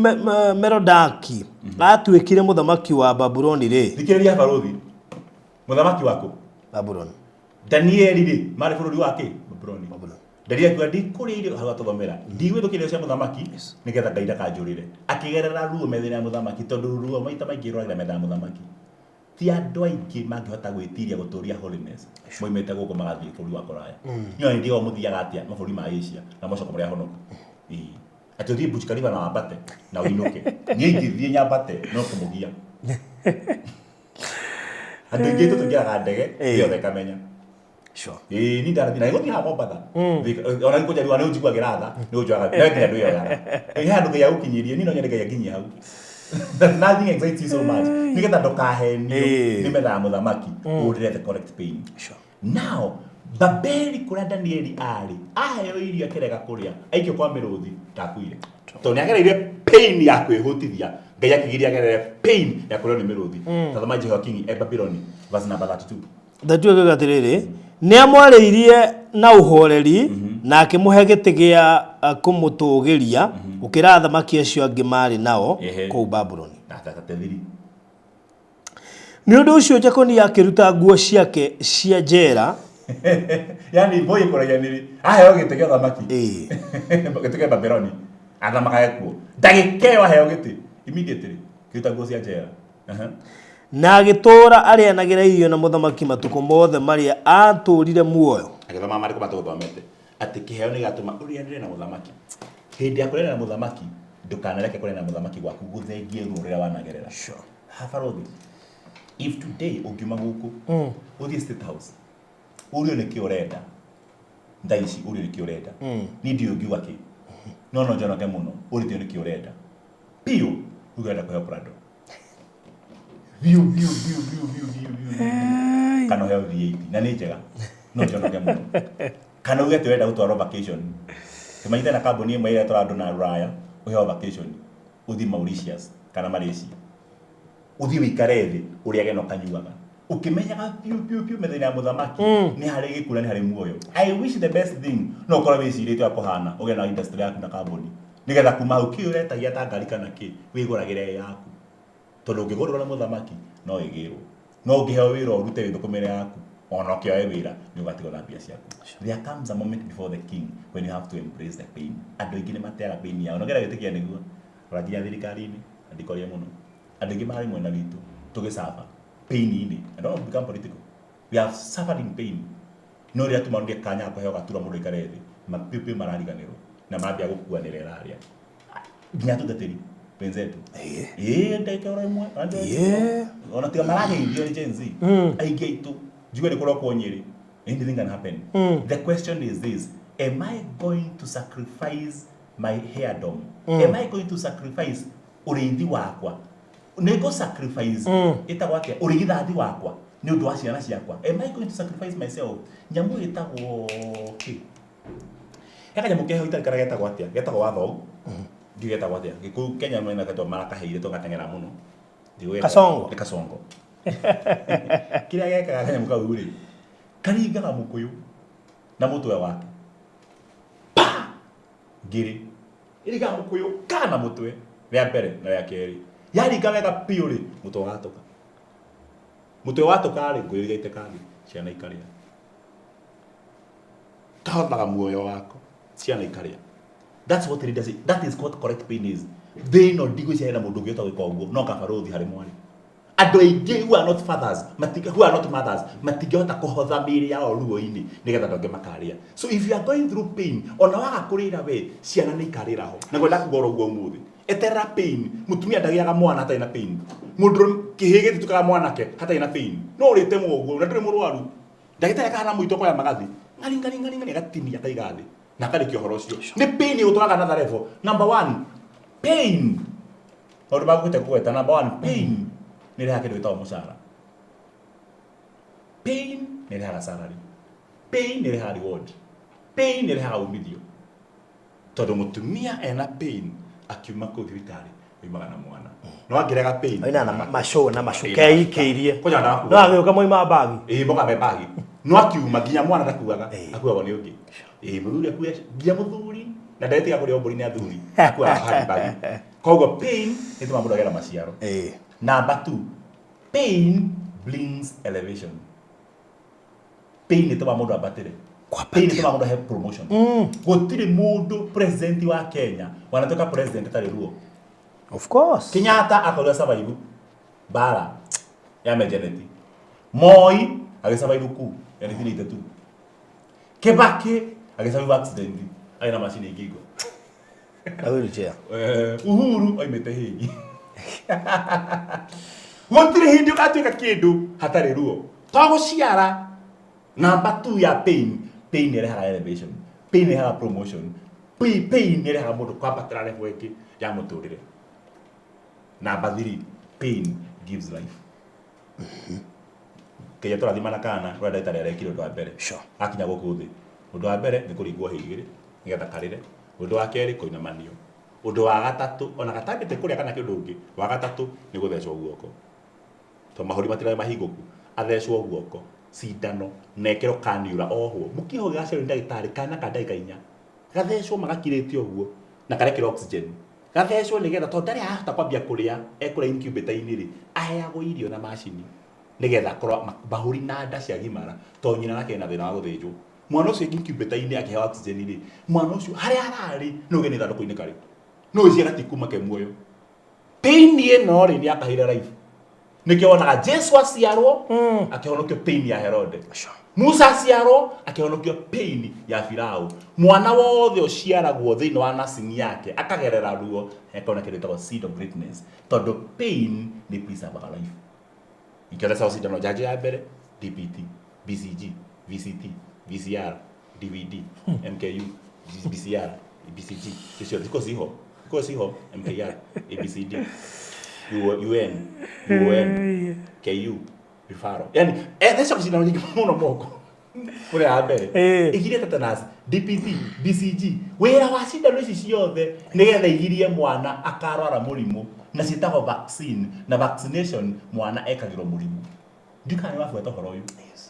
Merodaki aatuĩkire mũthamaki wa Babuloni rĩ, Thikĩrĩria barũthi. Mũthamaki waku Babuloni. Danieli rĩ, marĩ bũrũri wa kĩ? Babuloni. Danieli akiuga ndikũrĩa irio hau atũthomera. Ndigwĩtũkĩra irio cia mũthamaki nĩgetha Ngai ndakanjũrĩre. Akĩgerera ruo metha-inĩ ya mũthamaki tondũ ruo maita maingĩ rũragĩra metha ya mũthamaki. Ti andũ aingĩ mangĩhota gwĩtiria gũtũria holiness moimĩte gũkũ magathiĩ bũrũri wa kũraya. Niĩ ona ndiũĩ mũthiaga atĩa mabũrũri ma Asia na mũgacoka mũrĩ ahonoku. Ĩĩ. Atĩ ũthiĩ Burj Khalifa na wambate na ũinũke. Niĩ ingĩthiĩ nyambate no kũmũgia. Andũ aingĩ aitũ tũingĩraga ndege Ĩĩ. thĩ yothe ĩkamenya. Sure. Ĩĩ ni ndarathiĩ na gũthiĩ haha Mombatha. Ona kũnjariwa nĩ ũnjiguagĩra tha, nĩ ũnjoyaga no nginya ndwĩyoyaga. Ĩ he handũ Ngai agũkinyirie, niĩ no nyende Ngai anginyie hau. That nothing excites you so much. Nĩgetha ndũkahenio Ĩĩ. nĩ metha ya mũthamaki, ũrĩre the correct pain. Sure. Now, Babeli kũrĩa Danieli arĩ, aheo irio akĩrega kũrĩa, aikio kwa mĩrũthi, ndakuire. Tondũ nĩ agereire pain ya kwĩhũtithia, Ngai akĩgiria agerere pain ya kũrĩo nĩ mĩrũthi. Tathoma Jehoiakini e Babyloni, verse number 32. Thatuĩ gĩuga atĩrĩrĩ, nĩ amwarĩirie na ũhoreri na akĩmũhe gĩtĩ gĩa kũmũtũũgĩria gũkĩra athamaki acio angĩ maarĩ nao Ehe. kũu Babuloni. Na 33. Nĩ ũndũ ũcio Jekonia akĩruta nguo ciake cia njera. Yani boy ĩkũragia nĩrĩ aheo gĩtĩ kĩa ũthamaki. Ĩĩ. Gĩtĩ kĩa Babyloni athamakage kuo ndagĩka ĩyo aheo gĩtĩ immediately kĩruta nguo cia njera. Aha. Na agĩtũũra arĩanagĩra irio na mũthamaki matukũ mothe marĩa aatũũrire muoyo. Agĩthoma marĩkũ matũthomete atĩ kĩheo nĩ gĩgatũma ũrĩanĩre na mũthamaki. Hĩndĩ ya kũrĩanĩra na mũthamaki ndũkanareke kũrĩanĩra na mũthamaki gwaku gũthengie ruo rũrĩa wanagerera. Sure. Ha barũthi, if today ũngiuma gũkũ ũthiĩ State House ũrio nĩkĩ ũrenda thaa ici, ũrio nĩkĩ ũrenda, niĩ ndiũĩ ũngiuga kĩ, no no njonoke mũno ũrĩtio nĩkĩ ũrenda biũ, uge ũrenda kũheo Prado biũ biũ biũ biũ biũ biũ biũ biũ, kana ũheo V8 na nĩ njega, no njonoke mũno, kana uge atĩ ũrenda gũtwarwo vacation, tũmanyite na kambuni ĩmwe ĩrĩa ĩtwara andũ na rũraya, ũheo vacation ũthiĩ Mauritius kana Malaysia, ũthiĩ ũikare thĩ ũrĩage na ũkanyuaga ũkĩmenyaga biũ biũ biũ metha-inĩ ya mũthamaki nĩ harĩ gĩkuũ na nĩ harĩ muoyo. I wish the best thing no ũkorwo wĩcirĩtie ũrĩa kũhana ũgĩe na industry yaku na kambuni, nĩgetha kuma hau kĩ ũretagia ta ngari kana kĩ wĩgũragĩre yaku, tondũ ũngĩgũrĩrwo nĩ mũthamaki no ĩgĩrwo, no ũngĩheo wĩra ũrute wĩthũkũmĩre yaku, ona ũkĩoe wĩra nĩ ũgatigwo na mbia ciaku. There comes a moment before the king when you have to embrace the pain. Andũ aingĩ nĩ mateaga pain yao, nongera gwĩtĩkia nĩguo ona nginya thirikari-inĩ ndikoria mũno andũ aingĩ marĩ mwena witũ tũgĩcaba pain-inĩ. I don't want to become political. We have suffered in pain, no rĩrĩa tumanire kanya ga kũheo gatura mũndũ aikare thĩ mapiũ marariganĩrwo na mambia gũkuanĩra ĩrarĩa nginya atungatĩri wenzetu. Ĩĩ, ndagĩka oro ĩmwe. Ona tiga marageithio nĩ Gen Z aingĩ aitũ, njigue nĩ kũrokwo Nyĩrĩ. Anything can happen. The question is this: am I going to sacrifice my heirdom? Am I going to sacrifice ũrĩithi wakwa? Nĩ ngũ sacrifice ĩtagwo atĩa, ũrigithathi wakwa nĩ ũndũ wa ciana ciakwa? Am I going to sacrifice myself? Nyamũ ĩtagwo kĩ? He kanyamũ keho itarĩ kana getagwo atĩa, getagwo wathou, ndiũĩ getagwo atĩa Gĩkũyũ. Kenya mwena getagwo marakaheire tũgateng'era mũno. Ndiũĩ. Kasongo. Nĩ kasongo. Kĩrĩa gekaga kanyamũ kau rĩ, karingaga mũkũyũ na mũtwe wake pa ngĩrĩ ĩringaga mũkũyũ ka na mũtwe rĩa mbere na rĩa kerĩ, yaringa wega biũ rĩ, mũtwe watũka. Mũtwe watũka rĩ, ngũyũ igaitĩka thĩ, ciana ikarĩa. Kahothaga muoyo wako, ciana ikarĩa. That's what leadership, that is what correct pain is. Thĩ ĩno ndigwĩciria hena mũndũ ũngĩhota gwĩka ũguo no kabarũthi harĩ mwarĩ. Andũ aingĩ who are not fathers matinge, who are not mothers, matingĩhota kũhotha mĩĩrĩ yao ruo-inĩ nĩgetha andũ angĩ makarĩa. So if you are going through pain, ona waga kũrĩra we, ciana nĩ ikarĩra ho. Na ngwenda kuga oro ũguo ũmũthĩ, eterera pain. Mũtumia ndagĩaga mwana hatarĩ na pain. Mũndũ kĩhĩ gĩtitukaga mwanake hatarĩ na pain. No ũrĩtemwo ũguo na ndũrĩ mũrwaru, ndagĩtarĩ akahana mũito koya magathi ng'ari ng'ari ng'ari ng'ari, agatinia akaiga thĩ na akarĩkia ũhoro ũcio. Nĩ pain ĩgũtwaraga another level. Number one pain, maũndũ magũkĩte kũgweta, number one pain nĩ ĩrehaga kĩndũ gĩtagwo mũcara. Pain nĩ ĩrehaga salary. Pain nĩ ĩrehaga reward. Pain nĩ ĩrehaga umithio, tondũ mũtumia ena pain akiuma kũu thibitarĩ oimaga na mwana, no angĩrega pain Oina na macũ na macuka eikĩirie. Kwanja ndakua. No agĩũka moima mbagi. Ĩĩ, moka me bagi, no akiuma nginya mwana ndakuaga, akuagwo nĩ ũngĩ. Ĩĩ, mũthuri akue nginya mũthuri na ndetiga kũrĩa mbũri nĩ athuri, akuaga handbag. Koguo pain nĩ tũma mũndũ agĩe na maciaro. Number two, pain brings elevation. Pain nĩ tũma mũndũ ambatĩre. Pain nĩ tũma mũndũ ahe promotion. Gũtirĩ mũndũ president wa Kenya wanatuĩka president atarĩ ruo. Of course. Kenyatta akorirwo survive mbara ya Menjeneti. Moi agĩsurvive coup ya 1982. Kibaki agĩsurvive accident arĩ na macini ngingo. Na wheelchair. Uhuru oimĩte Hague. Gũtirĩ hĩndĩ ũgatuĩka kĩndũ hatarĩ ruo. To gũciara. Number 2 ya pain, pain ĩrehaga elevation, pain ĩrehaga promotion, pain ĩrehaga mũndũ kwambatĩra level ĩngĩ ya mũtũrĩre. Number 3, pain gives life. Ngai atũrathima na kana ũrĩa ndagĩtarĩ arekire ũndũ wa mbere. Akinya gũkũ thĩ, ũndũ wa mbere nĩ kũringwo hĩ igĩrĩ nĩgetha karĩre. Ũndũ wa kerĩ kũinamanio. Ũndũ wa gatatũ ona gatambĩte kũrĩa kana kĩndũ ũngĩ, wa gatatũ nĩ gũthecwo guoko. To mahũri matirarĩ mahingũku, athecwo guoko cindano na ekĩrwo cannula ohwo. Mũkiha ũgĩgacerwo nĩ ndagĩtarĩ kana ka ndagĩka inya gathecwo magakirĩte ũguo na karekĩrwo oxygen. Gathecwo nĩgetha tondũ ndarĩ arahota kwambia kũrĩa ekũrĩa incubator-inĩ rĩ, aheagwo irio na macini nĩgetha akorwo mahũri na nda ciagimara tondũ nyina nake ena thĩna wa gũthĩnjwo. Mwana ũcio incubator-inĩ akĩheo oxygen rĩ, mwana ũcio harĩa ararĩ no uge nĩ ithandũkũ-inĩ karĩ. No ũcie gatikuma ke muoyo. Pain ĩno rĩ nĩ yakaheire life. Nĩkĩo wonaga Jesu aciarwo akĩhonokio pain ya Herode. Musa aciarwo akĩhonokio pain ya Firaũ. Mwana wothe ũciaragwo thĩinĩ wa nursing yake akagerera ruo akona kĩndũ gĩtagwo seed of greatness tondũ pain nĩ preservaga life. Ikĩona cao cindano njanjo ya mbere DPT, BCG, VCT, VCR, DVD, MKU, BCR, BCG, icio ziko ciho ziko ciho MKR, ABCD, UN, UON, KU, referral. Yani theca cindano nyingĩ mũno moko kũrĩa ya mbere igirie tetanus, DPT, BCG. Wĩra wa cindano ici ciothe nĩgetha igirie mwana akarwara mũrimũ na ciĩtagwo vaccine na vaccination mwana ekagĩrwo mũrimũ. Ndiũĩ kana nĩ wabuata ũhoro ũyũ.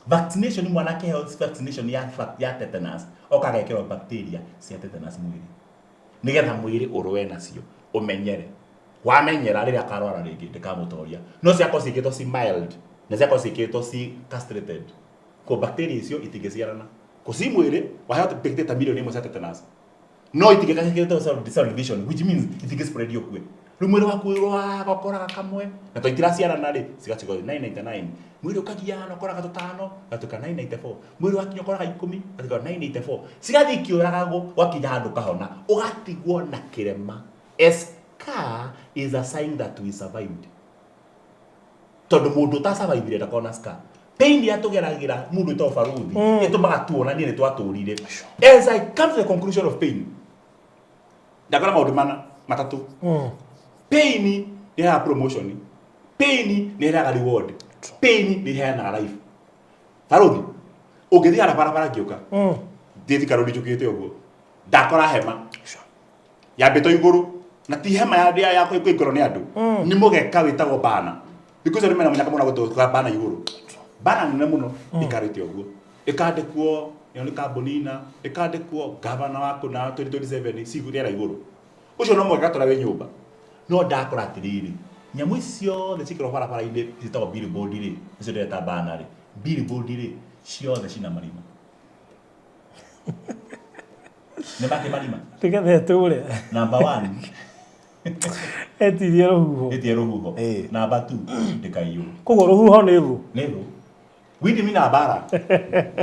Vaccination mwana akĩheo vaccination ya tetanus oka agekĩrwo bacteria cia tetanus mwĩrĩ nĩgetha mwĩrĩ ũrũe nacio ũmenyere. Wamenyera rĩrĩa akarwara rĩngĩ ndĩkamũtoria. No ciakorwo ciĩkĩtwo ci mild na ciakorwo ciĩkĩtwo ci castrated ko bacteria icio itingĩciarana. Ko ci mwĩrĩ waheo bacteria ta milioni ĩmwe cia tetanus no itingĩkĩte cell division which means itingĩ spread ũkue. Rĩu mwĩrĩ waku ũrwaga ũkoraga kamwe na to itiraciarana rĩ cigatuĩka 999. Mwĩrĩ ũkagiana ũkoraga tũtano gatuĩka 994. Mwĩrĩ wakinya ũkoraga 10 gatuĩka 984. Cigathiĩ ikĩũragagwo wakinya handũ ũkahona ũgatigwo na kĩrema. A scar is a sign that we survived. Tondũ mũndũ ũtasurvivire ndakoragwo na scar. Pain ĩrĩa tũgeragĩra mũndũ wĩtagwo baruthi ĩtũmaga tuonanie nĩ twatũrire. As I come to the conclusion of pain, ndakora maũndũ mana matatũ. Pain nĩ ĩrehaga promotion, pain nĩ ĩrehaga reward, pain nĩ ĩheanaga life. Baruthi, ũngĩthiĩ harĩa barabara ngĩũka, thiĩ Thika Road njũkĩte ũguo, ndakora hema yambĩtwo igũrũ na ti hema ya ya ya kũingĩrwo nĩ andũ nĩ mũgeka wĩtagwo bana thikũ icio nĩ mena mũnyaka mũno gũtũka bana igũrũ bana nene mũno ĩkarĩte ũguo ĩkandĩkwo ĩyo nĩ kambuni na ĩkandĩkwo gavana wa kũna 2027 cigũrĩra igũrũ ũcio no mũgeka tũra wĩ nyũmba no ndakora atĩrĩrĩ nyamũ ici ciothe ciĩkĩrwo barabara-inĩ ciĩtagwo billboard rĩ icio ndĩreta bana rĩ billboard rĩ ciothe cina marima nĩ makĩ marima Nĩgetha ĩtũre. Number 1 Etirie rũhuho. Ĩtie rũhuho. Number 2 ndĩkaiywo. Koguo rũhuho nĩ thũ. Nĩ thũ. Windimi na mbara.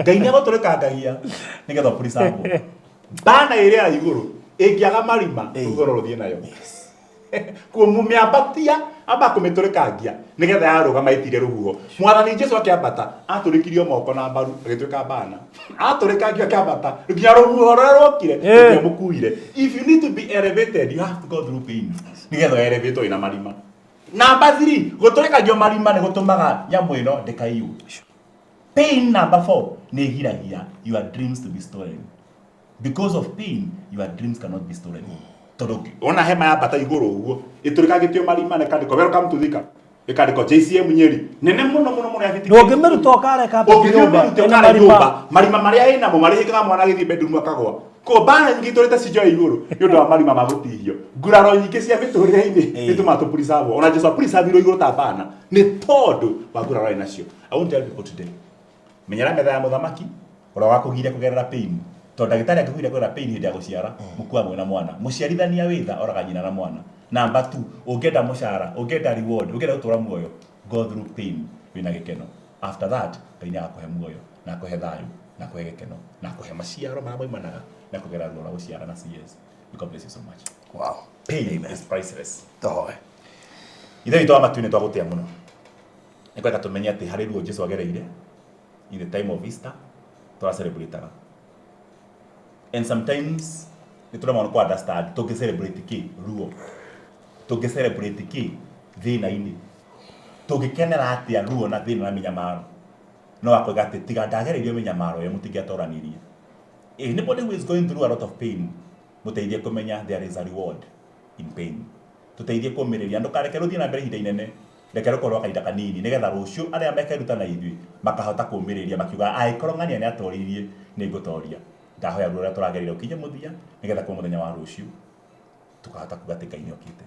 Ngai nĩ agũtũrĩkangagia nĩgetha ũpreserve. Bana ĩrĩa ya igũrũ ĩngĩaga marima rũhuho no rũthiĩ nayo. Kũmĩambatia amba kũmĩtũrĩkangia nĩgetha yarũgama ĩtire rũhuho. Mwathani Jesu akĩambata atũrĩkirio moko na mbaru agĩtuĩka bana. Atũrĩkangio akĩambata nginya rũhuho rũrĩa rwokire rũtiamũkuire. If you need to be elevated you have to go through pain nĩgetha elevatwo ĩna marima. Number 3 gũtũrĩkangio marima nĩ gũtũmaga nyamũ ĩno ndĩkaiywo. Pain number 4 nĩ ĩgiragia your dreams to be stolen. Because of pain your dreams cannot be stolen. Tondũ wona hema yambata igũrũ ũguo ĩtũrĩkangĩtio marima na ĩkandĩkwo welcome to Thika ĩkandĩkwo JCM Nyeri nene mũno mũno mũno ya fiti. Ndũngĩmĩruta ũkareka Ũngĩthiĩ ũmĩrute ũkare nyũmba marima marĩa ĩnamo marĩhĩkaga mwana agĩthiĩ bedroom akagwa. Ko mbara nyingĩ itũrĩte cinjoe igũrũ nĩ ũndũ wa marima ma gũtihio. Nguraro nyingĩ cia mĩtũrĩre-inĩ itũmaga tũ preserve. Ona Jesu apreservirwo igũrũ ta bana nĩ tondũ wa nguraro arĩ nacio. I won't tell people today. Menyera metha ya mũthamaki ũrĩa wakũgiria kũgerera pain. Tondũ ndagĩtarĩ angĩkũgiria kũgerera pain hĩndĩ ya gũciara mũkuaga mwĩna mwana. Mũciarithania wĩ tha oraga nyina na mwana. Number 2, ũngĩenda mũcara, ũngĩenda reward, ũngĩenda gũtũra muoyo, go through pain wĩna gĩkeno. After that, Ngai nĩ agakũhe muoyo na akũhe thayũ na akũhe gĩkeno na akũhe maciaro marĩa moimanaga na kũgerera ruo rwa gũciara na CS. May God bless you so much. Wow. Pain is priceless. Tũhoe. Ithe witũ wa matu-inĩ twagũtĩa mũno. Nĩ kwenda tũmenye atĩ harĩ ruo Jesu agereire in the time of Easter tũra celebrate-aga. And sometimes nĩ tũremagwo nĩ kũ understand tũngĩ celebrate kĩ ruo, tũngĩ celebrate kĩ thĩna-inĩ, tũngĩkenera atĩa ruo na thĩna na mĩnyamaro. No akoiga atĩ tiga ndagereirio mĩnyamaro ĩyo mũtingĩatoranirie. Anybody who is going through a lot of pain, mũteithie kũmenya there is a reward in pain. Tũteithie kũmĩrĩria, ndũkareke rũthiĩ na mbere ihinda inene, reke rũkorwo rwa kahinda kanini, nĩgetha rũciũ arĩa makeruta na ithuĩ makahota kũmĩrĩria makiuga angĩkorwo ng'ania nĩ atoririe nĩ ngũtoria. Ndahoya ruo rũrĩa tũragereire ũkinye mũthia, nĩgetha kuma mũthenya wa rũciũ tũkahota kuga atĩ Ngai nĩ okĩte.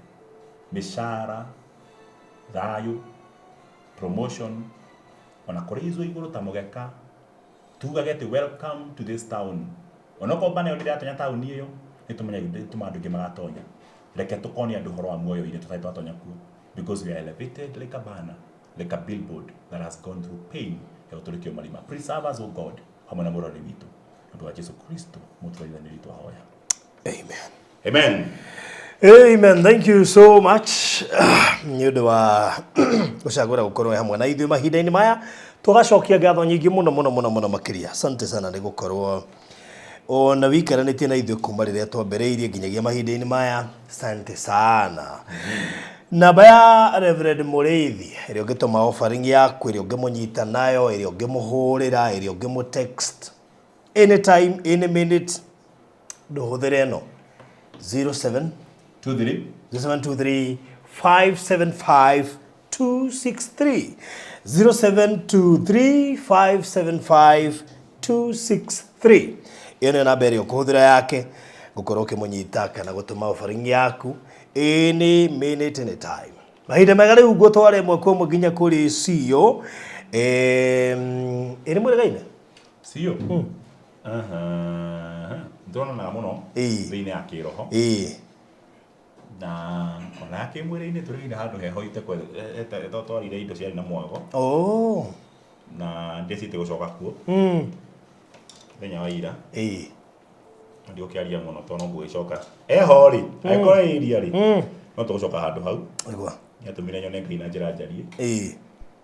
Mĩcara, thayũ, promotion, ona kũrĩizwo igũrũ ta mũgeka, tugage atĩ welcome to this town. Onokorwo bana ĩyo ndĩratonya taũni ĩyo, nĩ tũmenyaga nĩ tũma andũ aingĩ magatonya. Reke tũkonie andũ ũhoro wa muoyo-inĩ tũtarĩ twatonya kuo. Because we are elevated like a banner, like a billboard that has gone through pain ya gũtũrĩkio marima. Preserve us, O God, hamwe na mũrori witũ. Nĩ ũndũ wa Jesu Kristo mũtũthaithanĩri witũ ahoya. Amen. Amen. Amen. Thank you so much. Nĩ ũndũ wa gũcagũra gũkorwo hamwe na ithuĩ mahinda-inĩ maya tũgacokia ngatho nyingĩ mũno mũno mũno mũno makĩria. Asante sana nĩ gũkorwo ona wikaranĩtie na ithuĩ kuma rĩrĩa twambĩrĩirie nginyagia mahinda-inĩ maya. Asante sana. Namba ya Reverend Mũrĩithi ĩrĩa ũngĩtũma offering yaku, ĩrĩa ũngĩmũnyita nayo, ĩrĩa ũngĩmũhũrĩra, ĩrĩa ũngĩmũ text anytime, any minute, ndũhũthĩre ĩno 07 23 0723 575 263 0723 575 263 ĩyo nĩyo namba ĩrĩa ũkũhũthĩra yake gũkorwo ũkĩmũnyita kana gũtũma offering yaku any minute, any time. Mahinda mega rĩu ngũtwara ĩmwe kwa ĩmwe nginya kũrĩ CEO. Ĩrĩ mwĩrĩgaine? CEO? Aha. Nĩtũronanaga mũno thĩinĩ ya kĩroho. Na ona ya kĩmwĩrĩ-inĩ tũrĩ handũ heho itetwarire indo ciarĩ na mwago. Na ndĩcite gũcoka kuo. Mũthenya wa ira. Ndigũkĩaria mũno tondũ no ngũgĩcoka. Eho rĩ, angĩkorwo ĩ iria rĩ, no tũgũcoka handũ hau. Nĩguo. Nĩatũmire nyone Ngai na njĩra njariĩ.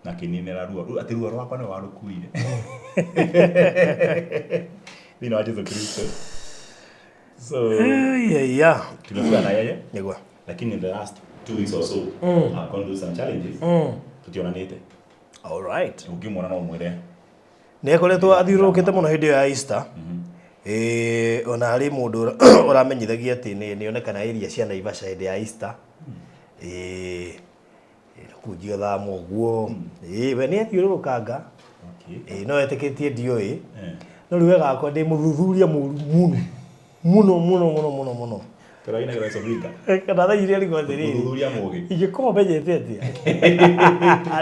Na akĩninĩra ruo. Rĩu atĩ ruo rwakwa nĩwe warũkuire. Thĩinĩ wa Jesu Kristo. So, tumekuwa na yeye. Nĩguo. Lakini in the last 2 weeks or so, I've gone through some challenges. Tutionanĩte. All right. Ũngĩmuona no ũmwĩre. Nĩ akoretwo athiũrũrũkĩte mũno hĩndĩ ĩyo ya Easter. Ona harĩ mũndũ ũramenyithagia atĩ nĩ onekana area cia Naivasha hĩndĩ ya Easter. Kũnjia thama ũguo. We nĩ athiũrũrũkanga. No etĩkĩtie ndiũĩ. No rĩu wega wakwa ndĩ mũthuthuria mũru mũno. Mũno mũno mũno mũno mũno. Tũrainagĩra Sofika. Kana thaa iria arigwo atĩrĩrĩ. Mũthuthuria mũgĩ. Ingĩkorwo menyete atĩa?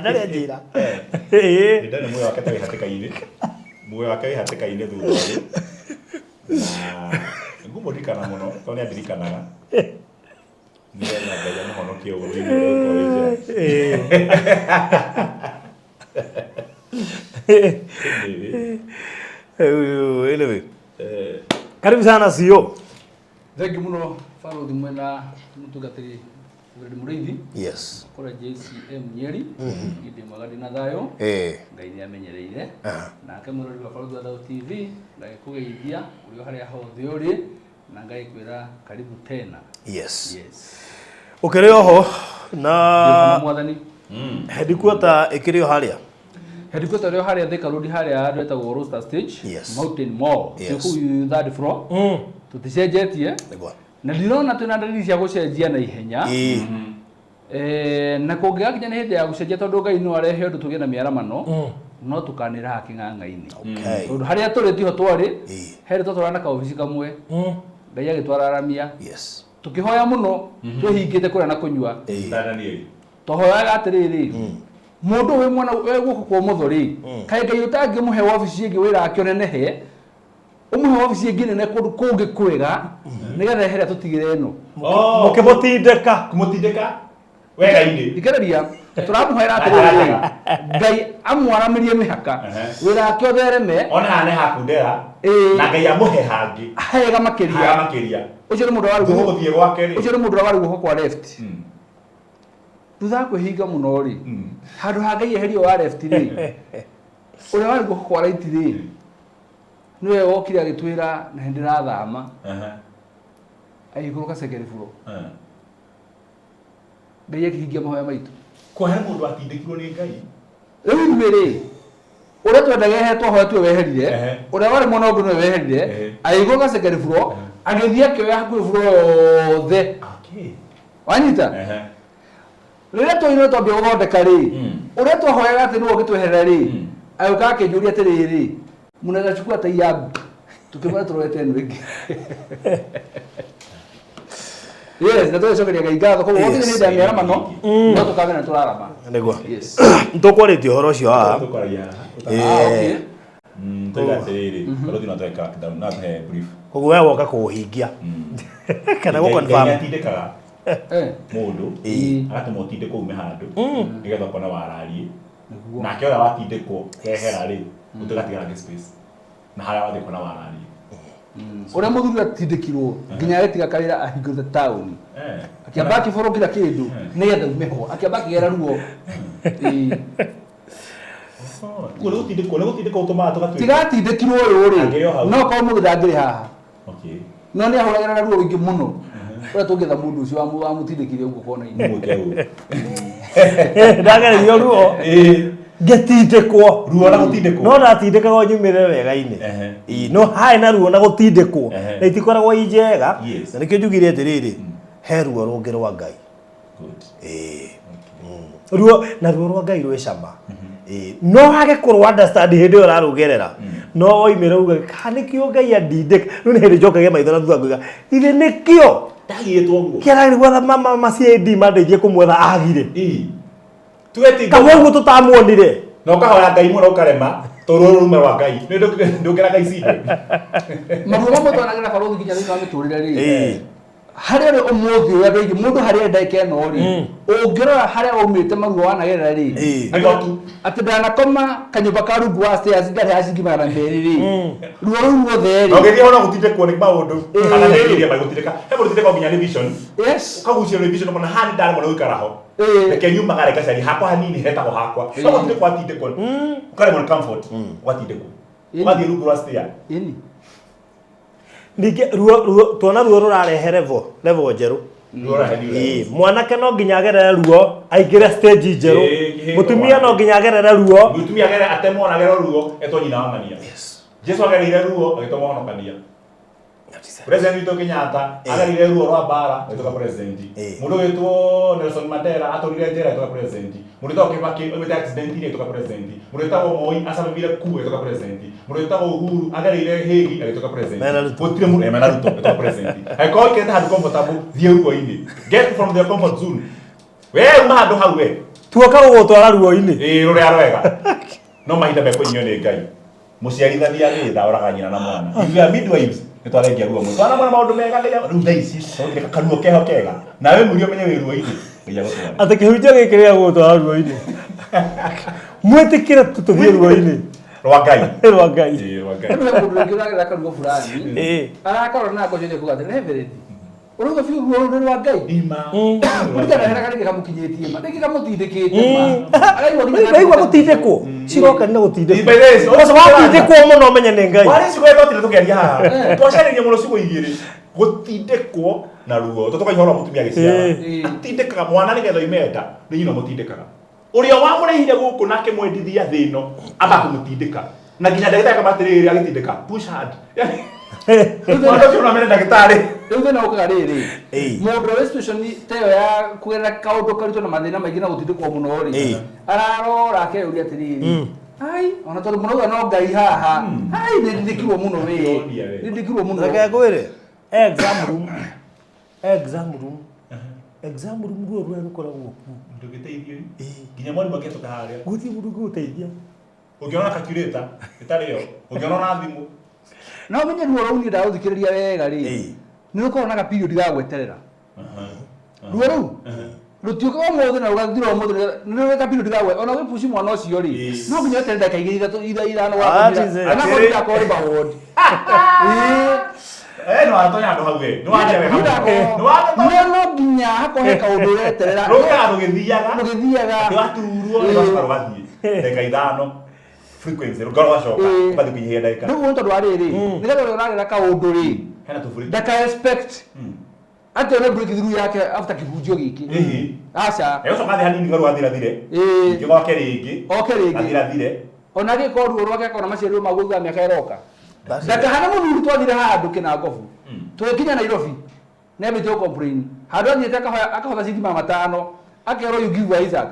Ndarĩ anjĩra. Nĩ muoyo wake ta wĩ hatĩka-inĩ. Muoyo wake wĩ hatĩka-inĩ thutha ũyũ. Na ngũmũririkana mũno tondũ nĩ andirikanaga. Nĩgetha Ngai amũhonokie ũguo-inĩ ũrĩa ũkorwo wĩ njĩra. Anyway. Karibu sana CEO. Thank you muno Barũthi mwena mũtungatĩri Wilfred Mũrĩithi. Yes. Kũrĩa JCM Nyeri. Niĩ ndĩ mwega ndĩ na thayũ. Ngai nĩ amenyereire. Nake mũrori wa Barũthi wa Thayũ TV ngagĩkũgeithia ũrĩ o harĩa hothe ũrĩ na ngagĩkwĩra karibu tena. Yes. Yes. Ũkĩrĩ oho na Mwathani. Headquarter ĩkĩrĩ o harĩa? Headquarter ĩrĩ o harĩa Thika Road harĩa handũ hetagwo Roaster Stage. Yes. Mountain Mall. Yes. Twĩ kũu third floor. Tũticenjetie. Nĩguo. Na ndirona twĩna dalili cia gũcenjia na ihenya. Na kũngĩgakinya nĩ hĩndĩ ya gũcenjia tondũ Ngai no arehe ũndũ tũgĩe na mĩaramano, no tũkanĩra kĩng'ang'a-inĩ. Tondũ harĩa tũrĩ tiho twarĩ, he rĩ twatwara na kaobici kamwe, Ngai agĩtwararamia. Tũkĩhoya mũno, twĩhingĩte kũrĩa na kũnyua. Twahoyaga atĩrĩrĩ, mũndũ wĩ mwena wĩ guoko kwa ũmotho rĩ, kaĩ Ngai ũtangĩmũhe wabici ĩngĩ wĩra wake ũnenehe, ũmũhe wabici ĩngĩ nene kũndũ kũngĩ kwega, nĩgetha ehere tũtigĩre ĩno. Mũkĩmũtindĩka. Kũmũtindĩka wega-inĩ. Thikĩrĩria, tũramũhoera atĩrĩrĩ, Ngai amwaramĩrie mĩhaka, wĩra wake ũthereme. Ona haha nĩ hakundera, na Ngai amũhe hangĩ. Hega makĩria. Hega makĩria. Ũcio nĩ mũndũ warĩ Thutha gũthiĩ gwake rĩ. Ũcio nĩ mũndũ warĩ guoko kwa left. Thutha wa kwĩhinga mũno rĩ, handũ ha Ngai eherio wa left rĩ, ũrĩa warĩ guoko kwa right rĩ, nĩwe wokire agĩtwĩra na nĩ ndĩrathama. Agĩikũrũka second floor. Ngai akĩhingia mahoya maitũ. Kwa he mũndũ atindĩkirwo nĩ Ngai. Rĩu ithuĩ rĩ, ũrĩa twendaga ehere twahoya tiwe weherire, ũrĩa warĩ mwena ũngĩ nĩwe weherire, agĩikũrũka second floor, agĩthiĩ akĩoya hakuhĩ floor yothe. Wanyita? Rĩrĩa twainire twambia gũthondeka rĩ, ũrĩa twahoyaga atĩ nĩwe ũngĩtweherera rĩ, agĩũka akĩnjũria atĩrĩrĩ, mnaweza chukua tai yangu? Tukĩmwĩra tũrorete ĩno ĩngĩ. Yes, na tũgĩcokeria Ngai ngatho. Koguo gwakinya nĩ hĩndĩ ya mĩaramano, no tũkamenya nĩ tũrarama. Nĩguo. Yes. Nĩtũkwarĩtie ũhoro ũcio haha. Tũkwaragia haha. Ah, okay. Tũiga atĩrĩrĩ, barũthi no atũhe crackdown, no atũhe brief. Koguo we woka kũũhingia kana Ngai gũ-confirm. nĩatindĩkaga mũndũ agatũma ũtindĩkwo ume handũ nĩgetha ũkona warariĩ. Nake ũrĩa watindĩkwo wehera rĩ, ũtĩgatigara ngĩ space na harĩa wathiĩ kuona warariĩ. Ũrĩa mũthuri atindĩkirwo nginya agĩtiga kawĩra ahingũrĩte taũni. Akĩamba akĩborwo kila kĩndũ nĩgetha ume ho. Akĩamba akĩgera ruo. Ĩĩ. Koguo nĩ gũtindĩkwo, nĩ gũtindĩkwo gũtũmaga tũgatuĩka. Tiga atindĩkirwo ũyũ rĩ, Angĩrĩ o hau. no korwo mũthĩ ndangĩrĩ haha. Okay. No nĩ ahũragĩra na ruo rũingĩ mũno. Ũrĩa tũngĩetha mũndũ ũcio wamũtindĩkire ũguo kona-inĩ. Mũke ũũ. Ndagererio ruo. Ngĩtindĩkwo. Ruo na gũtindĩkwo. No ndatindĩkagwo nyumĩre wega-inĩ. Ĩĩ, no harĩ na ruo na gũtindĩkwo. Na itikoragwo i njega. Na nĩkĩo njugire atĩrĩrĩ, he ruo rũngĩ rwa Ngai. Good. Ĩĩ. Ruo na ruo rwa Ngai rwĩ cama. Ĩĩ, no wage kũrũ understand hĩndĩ ĩyo ũrarũgerera. No woimĩra uge ka nĩkĩo Ngai andindĩka. Rĩu nĩ hĩndĩ njokagia maitho na thutha ngoiga githĩ nĩkĩo Ndagirĩtwo ũguo. kĩaragĩrĩ gwetha mama ma CID mandeithie kũmwetha agire. Ĩĩ. Tuge ti Kamwe ũguo tũtamuonire. Na ũkahoya Ngai mũno ũkarema tondũ rũrũ ruma rwa Ngai. Nĩ ndũngĩra Ngai cinde. Maruo mamwe twanagĩra barũthi nginya thĩinĩ wa mĩtũrĩre rĩ. Ĩĩ. Harĩa ũrĩ ũmũthĩ ũyũ andũ aingĩ mũndũ harĩa arĩ ndagĩka ĩno rĩ, ũngĩrora harĩa waumĩte maruo wanagerera rĩ, Nĩ atĩ ndanakoma kanyũmba ka rungu wa stairs ndarĩhaga ciringi 200 rĩ, ruo rũu ruothe Na rĩ, ũngĩthiĩ ona gũtindĩkwo nĩ maũndũ kana meciria magũtindĩka. He mũndũ ũtindĩkagwo nginya nĩ vision. Yes. Ũkagucĩrĩrio nĩ vision ũkona haha nĩ ndaremwo nĩ gũikara ho. Reke nyumagare ngacarie hakwa hanini hetagwo hakwa. No gũtindĩkwo watindĩkwo. Ũkaremwo nĩ comfort. Ũgatindĩkwo. Ũgathiĩ rungu rwa stair. Ĩni. Ningĩ ruo ruo tuona ruo rũrarehe level level njerũ. Ruo rũrarehe new Ĩĩ, levels. mwanake no nginya agerere ruo aingĩre stage njerũ. Ĩĩ, kĩhĩko Mũtumia no mwanake. nginya agerere ruo. Mũtumia agere atemwo na agere ruo etwo nyina wa ng'ania. Jesu agereire ruo agĩtwo mũhonokania. President witũ Kenyatta agereire ruo rwa mbara agĩtuĩka president. Mũndũ ũgwĩtwo Nelson Mandela atũrire njera agĩtuĩka president. Mũndũ wĩtagwo Kibaki oimĩte accident-inĩ agĩtuĩka president. Mũndũ wĩtagwo Moi acabibire coup agĩtuĩka president. Mũndũ wĩtagwo Uhuru agereire Hague agĩtuĩka president. Mena Ruto. Gũtirĩ mũndũ eh, mena Ruto agĩtuĩka president. Angĩkorwo ũikarĩte handũ comfortable, thiĩ ruo-inĩ. Get from the comfort zone. We uma handũ hau we. Tuoka gũgũtwara ruo-inĩ. Ĩĩ rũrĩa rwega. No mahinda mekũnyio nĩ Ngai. Mũciarithania wĩ tha oraga nyina na mwana. If you are midwives, nĩ twarengia ruo mũno. Twanamwĩra maũndũ mega Ngai rĩu thaa ici tũreka karuo keho kega. Nawe mũrio ũmenye wĩ ruo-inĩ. Ngai agũtware. Atĩ kĩhunjio gĩkĩ gĩa gũgũtwara ruo-inĩ. Mwĩtĩkĩre tu tũthiĩ ruo-inĩ. Rwa Ngai. Rwa Ngai. Ĩĩ, rwa Ngai. Rĩu he mũndũ ũngĩ ũragerera karuo fulani. Ĩĩ. Arakarora na akoria kuga atĩ Reverend, ũrauga biũ ruo rũu nĩ rwa Ngai? Ima. Mũtikanahere karĩngĩ kamũkinyĩtie ma, rĩngĩ kamũtindĩkĩte ma. Araigua nginya Ndaigua gũtindĩkwo. Ciroka nĩ gũtindĩkwo. By the way, Ũcio watindĩkwo mũno ũmenye nĩ Ngai. Warĩ ciugo twatire tũkĩaria haha. Twacarĩria mũno ciugo igĩrĩ. Gũtindĩkwo na ruo. Tũtokagia ũhoro wa mũtumia agĩciara. Atindĩkaga mwana nĩgetha oime nda, nĩ nyina ũmũtindĩkaga. Ũrĩa wamũrehire gũkũ na akĩmwendithia thĩ ĩno, amba kũmũtindĩka. Na nginya ndagĩtarĩ akamba atĩrĩrĩ agĩtindĩka, push hard. Mwana ũcio no amere ndagĩtarĩ. Rĩu thĩna ũkaga rĩrĩ, Ĩĩ. mũndũ ũrĩa wĩ situation ta ĩyo ya kũgerera kaũndũ karitũ na mathĩna maingĩ na gũtindĩkwo mũno rĩ, ararora akeyũria atĩrĩrĩ, ai, ona tondũ mũrauga no Ngai haha, ai nĩ ndindĩkirwo mũno wĩ, Ndĩronia we. ndindĩkirwo mũno. Reke ngwĩre. Exam room. Exam room. Exam room ruo rũrĩa rũkoragwo kuo. Ndũngĩteithio. Nginya mwarimũ akĩhĩtũka harĩa. Gũtirĩ mũndũ ũngĩgũteithia. Ũngĩona calculator ĩtarĩ yo, ũngĩona na thimũ. Na ũmenye ruo rũu niĩ ndarũthikĩrĩria wega rĩ, nĩ rũkoragwo na ga period ga gweterera. Ruo rũu rũtiũkaga ũmũthĩ na rũgathira ũmũthĩ, nĩ rũrĩ ka period ga gwe, ona ũgĩpushi mwana ũcio rĩ, no nginya weterere ndagĩka igĩrĩ ithatũ ithano That wakomira. is it. Ona akorwo ndagakorwo labour ward. Ĩĩ. Eh, no Watonya handũ hau we. Nĩ wanjia wega mũno. Nĩ watonya. No no nginya hakorwo he kaũndũ ũreterera. Rũkaga rũgĩthiaga. Rũgĩthiaga. Atĩ waturwo rũgacoka rũgathiĩ. Ndagĩka ithano. Frequency rũkaga rũgacoka. Ũgathiĩ ũkĩnyihia ndagĩka. Rĩu nĩ tondũ wa rĩrĩ, nĩgetha ũrĩa ũrarĩra kaũndũ rĩ, Hena tũburi. ndaka expect atĩ one breakthrough yake after kĩhunjio gĩkĩ. Aca. Egũcoka thĩ hanini rũgathirathire. Ningĩ goke rĩngĩ. Oke rĩngĩ. Gathirathire. Ona angĩkorwo ruo rwake akona maciarirwo maguo thutha wa mĩaka ĩroka. Ndakahana mũthuri twathire handũ Kĩnangobu. Tũgĩkinya Nairobi. Nĩambĩtie gũ complain. Handũ athiĩte akahoya akahotha ciringi magana matano akerwo you give Isaac.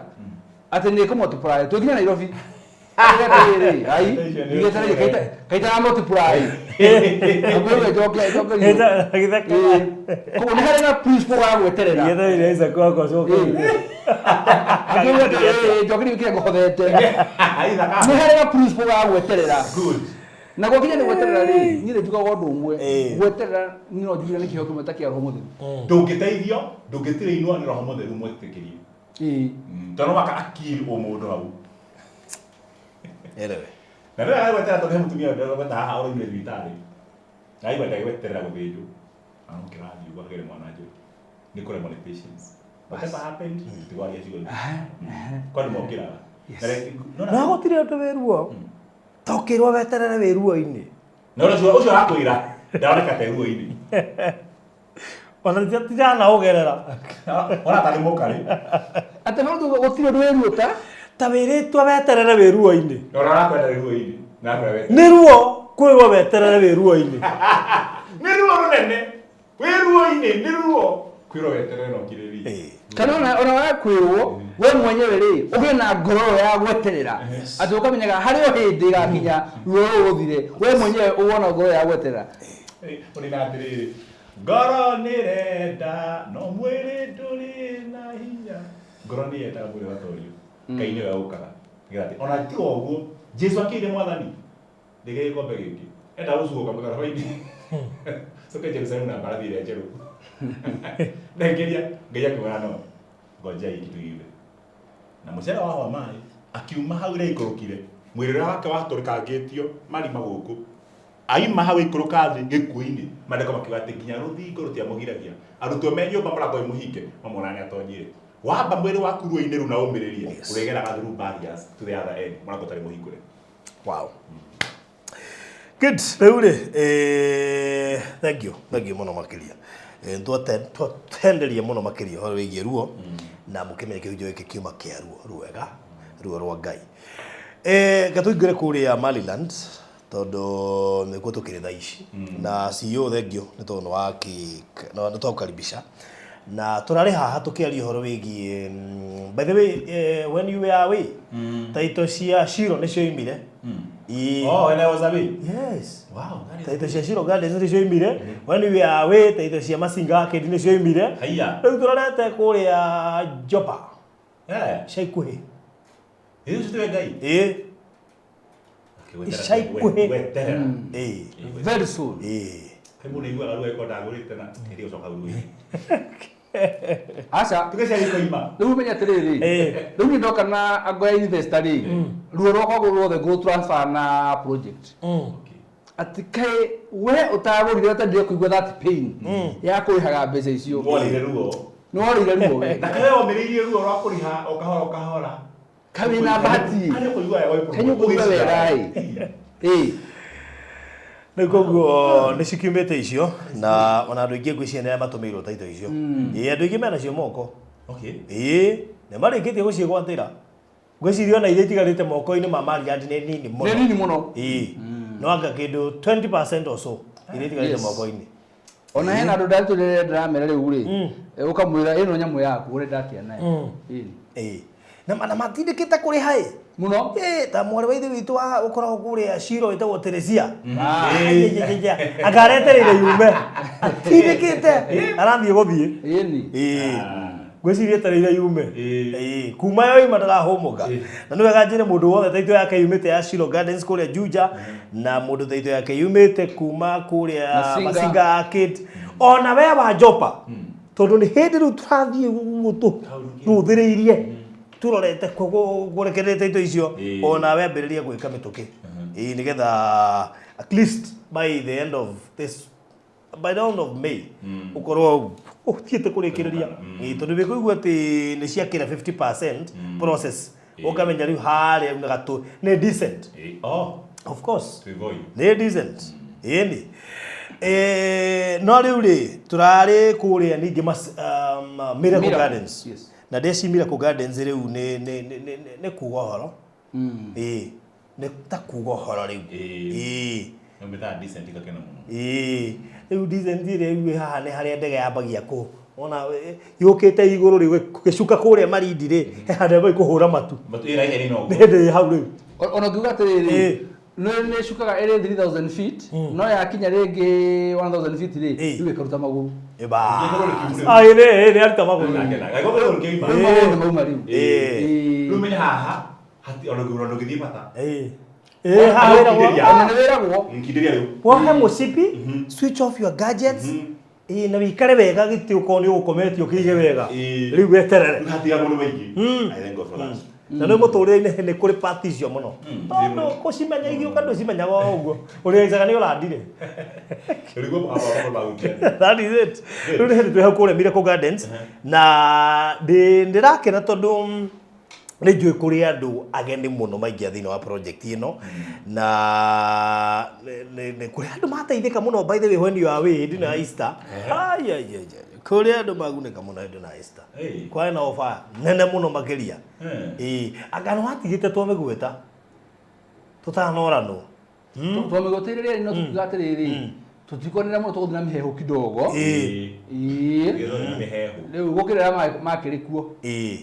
Atĩ nĩ kũ multiply. Tũgĩkinya Nairobi. Atĩrĩrĩ, ai, ngetereire kaita kaita ya multiply. Ngwĩre njoke njoke. Agĩtheka. Koguo nĩ harĩ na principle wa gweterera. Gĩetereire Isaac wakwa acoke. Akĩuga atĩrĩrĩ, njoke nĩ ngũhothete. Nĩ harĩ na principle wa gweterera. Good. Na gwakinya nĩ gweterera rĩ, niĩ nĩ njugaga ũndũ ũmwe. Gweterera niĩ no njugire nĩ kĩheo kĩmwe ta kĩa Roho Mũtheru. Ndũngĩteithio, ndũngĩtirĩinwo nĩ Roho Mũtheru mwĩtĩkĩrie. Tondũ no mũhaka akiri ũmũndũ hau. Anyway. Na nĩ wega gweterera tondũ he mũtumia ũrĩa haha ũroimire thibitarĩ. Na aigua ndagweterera gũthĩnjwo. Amũkĩra athiĩ ũguo akagĩre mwana njũĩ. Nĩ kũremwo nĩ patience. Whatever happened, tũtigwaria ciugo icio. Kwa andũ mokĩraga. Na gũtirĩ ũndũ wĩ ruo. Ta ũkĩrwo weterere wĩ ruo-inĩ. Na ũcio ũcio arakwĩra ndaroneka ta ruo-inĩ. Ona tiranaũgerera. Ona tarĩ mũkarĩ. Atĩ no gũtirĩ ũndũ wĩ ruo ta Ta wĩrĩtwo weterere wĩ ruo-inĩ. Ona arakwenda wĩ ruo-inĩ. Na arakwenda weterere. Nĩ ruo kwĩrwo weterere wĩ ruo-inĩ. Nĩ ruo rũnene. Wĩ ruo-inĩ nĩ ruo. Kwĩrwo weterere na ũkirĩrĩrie. Kana ona ona wa kwĩrwo we mwenyewe rĩ ũgĩe na ngoro ĩyo ya gweterera atĩ ũkamenyaga harĩ o hĩndĩ ĩgakinya ruo rũu rũthire we mwenyewe ũgona ngoro ya gweterera. Ũrĩ na atĩrĩrĩ ngoro nĩrenda no mwĩrĩ ndũrĩ na hinya. Ngoro nĩ yendaga mwĩrĩ ũgatorio. Ngai nĩwe ũkaga. Nĩgetha atĩ ona tiga ũguo Jesu akĩire mwathani ndĩgĩre gĩkombe gĩkĩ enda gũcuũka mũtharaba-inĩ coke Jerusalemu na mbarathi ĩrĩa njerũ ndengeria Ngai akĩmwĩra no ngojea hii kitu iive na mũcere wahwa maĩ akiuma hau ĩrĩa aikũrũkire mwĩrĩ ũrĩa wake watũrĩkangĩtio marima gũkũ aima hau aikũrũka thĩ gĩkuũ-inĩ maandĩko makiuga atĩ nginya rũthingo rũtiamũgiragia arutwo me nyũmba mũrango wĩ mũhinge mamona nĩ atonyire wamba mwĩrĩ waku ruo-inĩ rũu na ũmĩrĩrie ũrĩgeraga through barriers to the other end mũrango ũtarĩ mũhingũre. Wow. Good. Rĩu rĩ, eh, thank you. Thank you mũno makĩria. Eh, twatenderia mũno makĩria ũhoro wĩgiĩ ruo na mũkĩmenye kĩhunjio gĩkĩ kiuma kĩa ruo rwega, ruo rwa Ngai. Eh, reke tũingĩre kũrĩa Maryland tondũ nĩkuo tũkĩrĩ thaa ici na CEO thank you nĩ tondũ nĩ twagũkaribisha na tũrarĩ haha tũkĩaria ũhoro wĩgiĩ by the way when you were away taito cia Shiro nĩcio imire. Oh, when I was away. Yes. Wow, that is Taito cia Shiro Gardens nĩcio imire. When you were away taito cia Masinga Arcade nĩcio imire. Haiya. Rĩu tũrorete kũrĩa Jopa Eh. ica ikuhĩ. Ĩĩ ũcio tiwe Ngai. Ĩĩ. Ica ikuhĩ. Gweterera. Ĩĩ. Very soon. Ĩĩ. He mũndũ aiguaga ruo angĩkorwo ndagũrĩte na hĩndĩ ĩyo ũcoka ruo-inĩ. Aca. Tuge cia gĩkoima. Rĩu ũmenye atĩrĩrĩ, rĩu niĩ ndoka na ango ya investor rĩ, ruo rwakwa ruothe ngũ transfer na project. Atĩ kaĩ we ũtagũrire ũtendire kũigua that pain ya kũrĩhaga mbeca icio. Worĩire ruo. Nĩ worĩire ruo we. Na kaĩ womĩrĩirie ruo rwa kũrĩha o kahora o kahora. Kaĩ wĩna bahati. Kaĩ ũkũigua wega wĩ Kaĩ ũkũigua wega ĩ. Ĩ. Rĩu koguo nĩ cikiumĩte icio na ona andũ aingĩ ngwĩciria nĩ arĩa matũmĩirwo taito icio. Ĩĩ andũ aingĩ mena cio moko. Okay. Ĩĩ nĩ marĩkĩtie gũciĩgwatĩra. Ngwĩciria ona iria itigarĩte moko-inĩ ma Mariandi nĩ nini mũno. Nĩ nini mũno. Ĩĩ. No anga kĩndũ 20% or so iria itigarĩte Yes. moko-inĩ. Ona hena andũ ndatũrĩre ndĩramera rĩu rĩ, ũkamwĩra ĩno nyamũ yaku ũrenda atĩa nayo. Ĩĩ. Ĩĩ. Na na matindĩkĩte kũrĩha ĩ. Mũno. Ĩĩ ta mwarĩ wa ithe witũ wa ũkoragwo kũrĩa Shiro wĩtagwo Teresia. Ah. Akaretereire yume. Atindĩkĩte. Arathiĩ gũthiĩ. Ĩni. Ĩĩ. Ngwĩciria etereire yume. Ĩĩ, kuma yoima ndarahũmũka. Na nĩ wega njĩre mũndũ wothe taito yake yumĩte ya Shiro Gardens kũrĩa Juja na mũndũ taito yake yumĩte kuma kũrĩa Masinga. Masinga Arcade ona we wa Jopa tondũ nĩ hĩndĩ rĩu tũrathiĩ ũguo tũrũthĩrĩirie tũrorete kũrekereria taito icio ona we ambĩrĩria gwĩka mĩtũkĩ. Ĩĩ, nĩgetha at least by the end of this By the end of May ũkorwo ũthiĩte kũrĩkĩrĩria. Ĩĩ, tondũ wĩkũigua atĩ nĩ ciakĩra 50% process, ũkamenya rĩu harĩa rĩu nĩ gatũ nĩ decent. Oh, of course. Twĩgoi. Nĩ decent, ĩni. No rĩu rĩ, tũrarĩ kũrĩa ningĩ Miracle Miracle, Gardens. Yes. Na ndeci Miracle Gardens rĩu nĩ kuga ũhoro. Ĩĩ, nĩ ta kuga ũhoro rĩu. Ĩĩ. Nĩ decent gakena mũno. Ĩĩ, rĩu decent ĩrĩa rĩu ĩ haha nĩ harĩa ndege yambagia kũ ona yũkĩte igũrũ rĩu gĩcuka kũrĩa Marindi rĩ, he handũ yambagia kũhũra matu. But ĩra iheni no. Nĩ hĩndĩ ĩ hau rĩu. Ona ũngiuga atĩrĩrĩ, nĩ ĩcukaga ĩrĩ 3000 feet, no yakinya rĩngĩ 1000 feet rĩ, rĩu ĩkaruta magũrũ. Ah, ĩ, nĩ aruta magũrũ. Rĩu magũrũ nĩ mauma rĩu. Rĩu menya haha hati ona ndũgĩthiĩ bata. Ĩ, haha wĩragwo Ũkindĩria. Ona nĩ wĩragwo. Nkindĩria rĩu. Wohe mũcibi, switch off your gadgets. Ĩ, na wĩikare wega gĩtĩ ũkorwo nĩ ũgũkometio kĩige wega. Rĩu weterere. Rĩu hatiga mũndũ maingĩ. I thank God for that. Na nĩ mũtũrĩre-inĩ nĩ kũrĩ part icio mũno, tondũ kũcimenya igĩũka ndũcimenyaga o ũguo, ũrĩaicaga nĩ ũrandire. Rĩu aba bagũkia. That is it. Rĩu nĩ hĩndĩ twĩ hau kũrĩa Miracle Gardens na ndĩrakena tondũ nĩ njũĩ kũrĩ andũ ageni mũno maingĩra thĩinĩ wa project ĩno, na nĩ kũrĩ andũ mateithĩka mũno. By the way, when you are away hĩndĩ ĩno ya Easter, ai ai ai ai, kũrĩ andũ magunĩka mũno hĩndĩ ĩno ya Easter. Kwarĩ na offer nene mũno makĩria. Ĩĩ, anga nĩ watigĩte twamĩgweta tũtanoranwo. Twamĩgweteire rĩrĩ, no tũkiuga atĩrĩrĩ, tũtikwanĩra mũno, tũgũthiĩ na mĩheehũ kidogo. Ĩĩ. Mĩhehu. Rĩu gũkĩrĩra makĩrĩ kuo. Ĩĩ.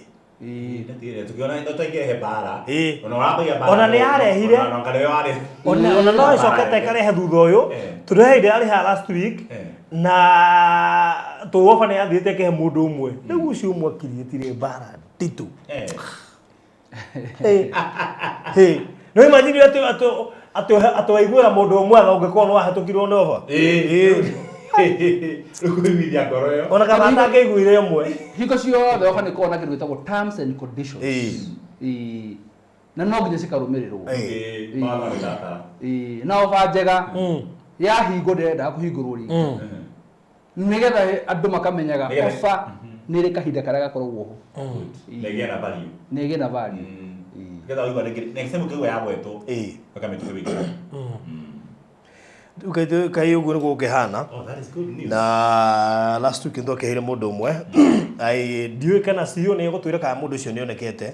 Tukiona twaingĩre mbara. Ona ũrambagia mbara. Ona nĩ yarehire. Ona ngarĩo warĩ. Ona no ĩcokete ĩkarehe thutha ũyũ, tondũ he hĩndĩ yarĩhaga last week na tũwoba nĩ yathiĩte ĩkĩhe mũndũ ũmwe, rĩu ũcio ũmwe akiriĩtire mbara nditũ. Nĩ imagine atĩ waiguĩra mũndũ ũmwe tha ũngĩkorwo nĩ wahetũkirwo nĩ oba. Rĩu kũiguithia ngoro ĩyo. Ona kana atangĩiguire ũmwe. Hingo ciothe oba nĩ koragwo na kĩndũ gĩtagwo terms and conditions. Ĩĩ. Na no nginya cikarũmĩrĩrwo. Watho nĩ taratara. Ĩĩ. Na oba njega yahingwo ndĩrendaga kũhingũrwo rĩngĩ, nĩgetha andũ makamenyaga oba nĩ ĩrĩ kahinda karĩa gakoragwo ho. Na ĩgĩe na value. Na ĩgĩe na value. Nĩgetha waigua rĩngĩ next time ũkĩigua yagwetwo ũkamĩtuga wĩkĩra. Rĩu kaĩ ũguo nĩguo gũkĩhana. Oh, that is good news. Na last week nĩtwakĩheire mũndũ ũmwe. Ai, ndiũĩ kana CEO nĩ egũtwĩra kana mũndũ ũcio nĩ onekete,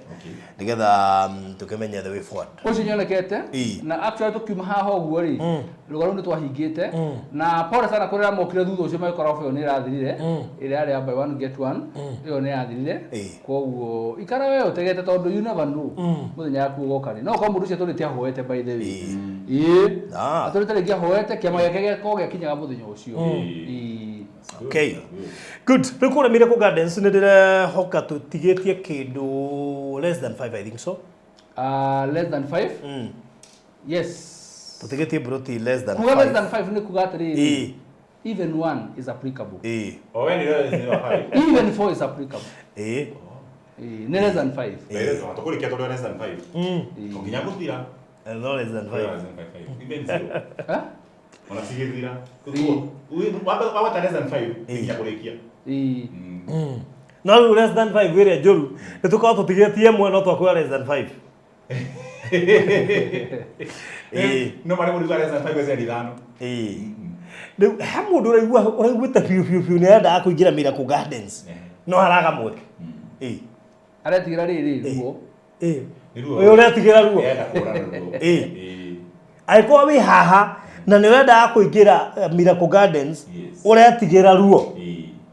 nĩgetha tũkĩmenye the way forward. Ũcio nyonekete. Na actually tũkiuma haha ũguo rĩ, rũga rũu nĩ twahingĩte, na pole sana kũrĩa mokire thutha ũcio magĩkora ofa ĩyo nĩ ĩrathirire, ĩrĩa yarĩ ya buy one get one, ĩyo nĩ yathirire. Koguo ikara we ũtegete, tondũ you never know mũthenya yaku ũgoka rĩ. No korwo mũndũ ũcio atũrĩte ahoete, by the way, ĩĩ, atũrĩte rĩngĩ ahoete kĩama gĩake gĩakorwo gĩakinyaga mũthenya ũcio. Ĩĩ. Okay. Good. Rĩu kũrĩa Miracle Gardens nĩ ndĩrehoka tũtigĩtie kĩndũ less than 5, I think so. Less than 5, yes. Tũtigĩtie broti less than Kuga less 5. than 5 nĩ kuga atĩrĩrĩ, even one is applicable. O we nĩ less than 5. Even four is applicable. Ĩĩ, nĩ less than 5. Tũkũrĩkia tondũ less than 5. O nginya gũthira. No less than 5. Less than 5. Even zero. Eh? Ona cigĩthira. Wagweta less than 5 nginya kũrĩkia. Ĩĩ. No rĩu less than 5 ĩrĩa njũru nĩ tũkorwo tũtigĩtie ĩmwe, no twakuoya less than 5. Ĩĩ. No marĩ mũndũ less than 5 eceri ithano. Ĩĩ. Rĩu he mũndũ ũraigua ũraiguĩte biũ biũ biũ nĩ arendaga kũingĩra Miracle Gardens no araga mweke. Ĩĩ. Aretigĩra rĩrĩ ruo. Ĩĩ. Nĩ ruo. Ũyũ ũretigĩra ruo. Enda kũũra ruo. Ĩĩ. Angĩkorwo wĩ haha na nĩ ũrendaga kũingĩra Miracle Gardens, ũretigĩra ruo,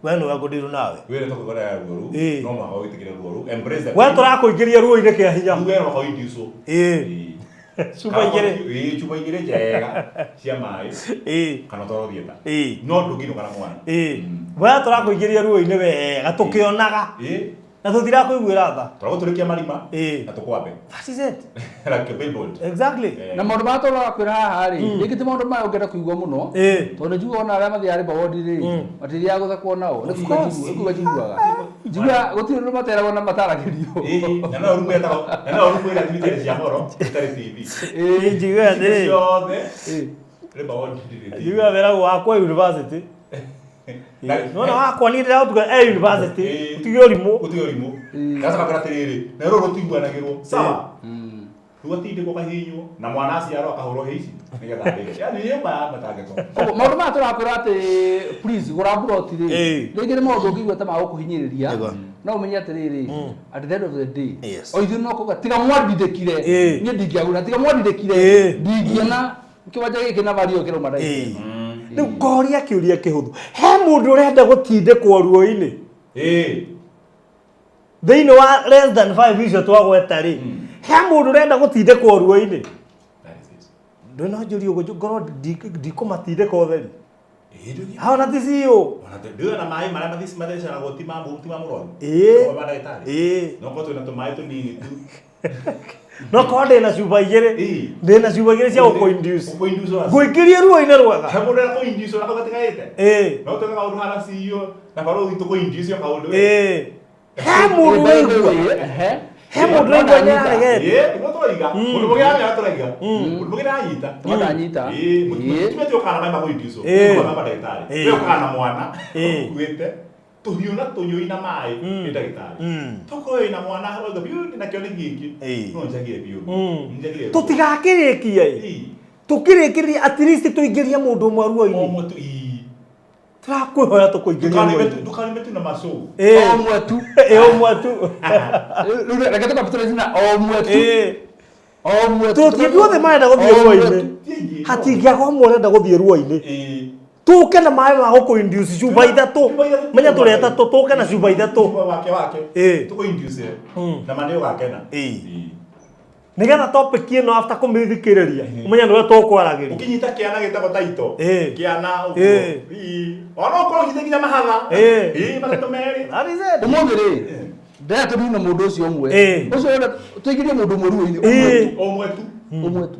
we nĩwe ngũndirũ nawe. Wĩre tũkũgora ruo rũu. No mũhaka wĩtĩkĩre ruo rũu. Embrace the We tũrakũingĩria ruo-inĩ kĩa hinya. Rĩu we no mũhaka ũinducwo. Ĩĩ. Cuba igĩrĩ. Ĩĩ, cuba igĩrĩ njega cia maĩ kana ũtwarwo theatre. No ndũngĩinũka na mwana. Ĩĩ. We tũrakũingĩria ruo-inĩ wega tũkĩonaga na tũtirakũiguĩra tha. Tũragũtũrĩkia marima na tũkwambe. That is it. Like a billboard. Exactly. Na maũndũ marĩa tũroraga kwĩra haha rĩ, rĩngĩ ti maũndũ maya ũngĩenda kũigua mũno, tondũ njiguaga ona arĩa mathiaga labour ward rĩ, matithiaga gũthekwo nao, nĩ kuga nĩ kuga njiguaga njiguaga gũtirĩ ũndũ materagwo na mataragĩrio. Ĩĩ, na no rumu ĩtagwo, na no rumu ĩrĩa thibitarĩ cia goro ĩtarĩ TV. Njiguaga atĩrĩrĩ. Ciothe. Labour ward ndĩrĩ. Njugaga weragwo wakwa university. Nona wakwa niĩ ndĩratuga e university. Ũtige ũrimũ. Ũtige ũrimũ. Gacoka kwĩra atĩrĩrĩ, na rũrũ rũtiguanagĩrwo. Sawa. Rĩu atindĩkwo kahihinywo na mwana aciarwo akahũrwo hĩ ici nĩgetha arĩke. Yaani nĩ nyũmba ya matangĩko. Koguo maũndũ maya tũrakwĩra atĩ please gũra mburoti rĩ rĩngĩ nĩ maũndũ ũngĩigua ta magũkũhinyĩrĩria no ũmenye atĩrĩrĩ at the end of the day o ithuĩ no kuga tiga mwandindĩkire niĩ ndingĩagũra tiga mwandindĩkire ndingĩona kĩwanja gĩkĩ na value kĩrauma ndagĩka ĩno. Rĩu ngoria kĩũria kĩhũthũ. He mũndũ ũrenda gũtindĩkwo ruo-inĩ? Thĩinĩ wa less than 5 icio twagweta rĩ, he mũndũ ũrenda gũtindĩkwo ruo-inĩ? That is it. Ndũĩ no njũrie ũguo ngorwo ndikũmatindĩka ũtheri. Ĩĩ, ndũĩ. Hao na ti CEO. Ona ndũĩ ona maĩ marĩa mathecanagwo ti ma mũrwaru. Ĩĩ. Ma ndagĩtarĩ. Ĩĩ. No korwo twĩna tũmaĩ tũnini tu. No korwo ndĩna cuba igĩrĩ. Ĩĩ. Ndĩna cuba igĩrĩ cia gũkũ-induce. Gũkũ-induce wacio. Ngũingĩrie ruo-inĩ rwega. He mũndũ ũrĩa kũ-induce ũrĩa gatigaĩte. Ĩĩ. No twĩka kaũndũ hana CEO na barũthi tũkũ-induce kaũndũ. Ĩĩ. He mũndũ ũraigua. Ehe. He mũndũ ũraigua nĩ aregete. Ĩĩ, nĩguo tũroiga. Mũndũ mũgĩ aramenya tũraiga. Mũndũ mũgĩ ndanyita. No ndanyita. Ĩĩ, Ĩĩ. mũtumia ti ũkaga na maĩ ma kũ-induce. Ĩĩ. Ũkaga ma ndagĩtarĩ. Ĩĩ. We ũkaga na mwana Ĩĩ. ũkuĩte tũhiũ na tũnyũi na maĩ nĩ ndagĩtarĩ. Tokorwo wĩna mwana ũrauga biũ ndĩna kĩoneki gĩkĩ. No njagire biũ. Njagire. Tũtigakĩrĩkia ĩ. Ĩĩ. Tũkĩrĩkĩrĩria at least tũingĩrie mũndũ ũmwe ruo-inĩ. Ũmwe tu. Ĩĩ. Tũrakwĩhoya tũkũingĩrie ruo-inĩ. Ndũkarĩme tu na macũ. Ĩĩ. O ũmwe tu. Ĩĩ ũmwe tu. Rĩu reke tũkapitũrĩze na o ũmwe tu. Ĩĩ. O ũmwe tu. Tũti andũ othe marenda gũthiĩ O ũmwe ruo-inĩ. tu. Hatingĩaga ũmwe ũrenda gũthiĩ ruo-inĩ. Ĩĩ. Tũke na maĩ ma gũkũ induce cuba ithatũ. Cuba ithatũ. Menya tũrĩ atatũ tũke na cuba ithatũ. Cuba wake wake. Ĩĩ. Tũkũ induce. Na ma nĩ ũgakena. Ĩĩ. Ĩĩ. Nĩgetha topic ĩno after kũmĩthikĩrĩria ũmenye nĩwe tũkwaragĩria. Ũkĩnyita kĩana gĩtagwo taito. Ĩĩ. Kĩana ũguo. Ĩĩ. Ĩĩ. Ona ũkorwo ũnyite nginya mahatha. Ĩĩ. Ĩĩ, matatũ merĩ. That is it. Ũmũthĩ rĩ ndĩrenda tũnine mũndũ ũcio ũmwe. Ĩĩ. Ũcio ũrenda tũingĩrie mũndũ ũmwe ruo-inĩ. Ũmwe Ĩĩ. tu. Ũmwe tu. Ũmwe tu.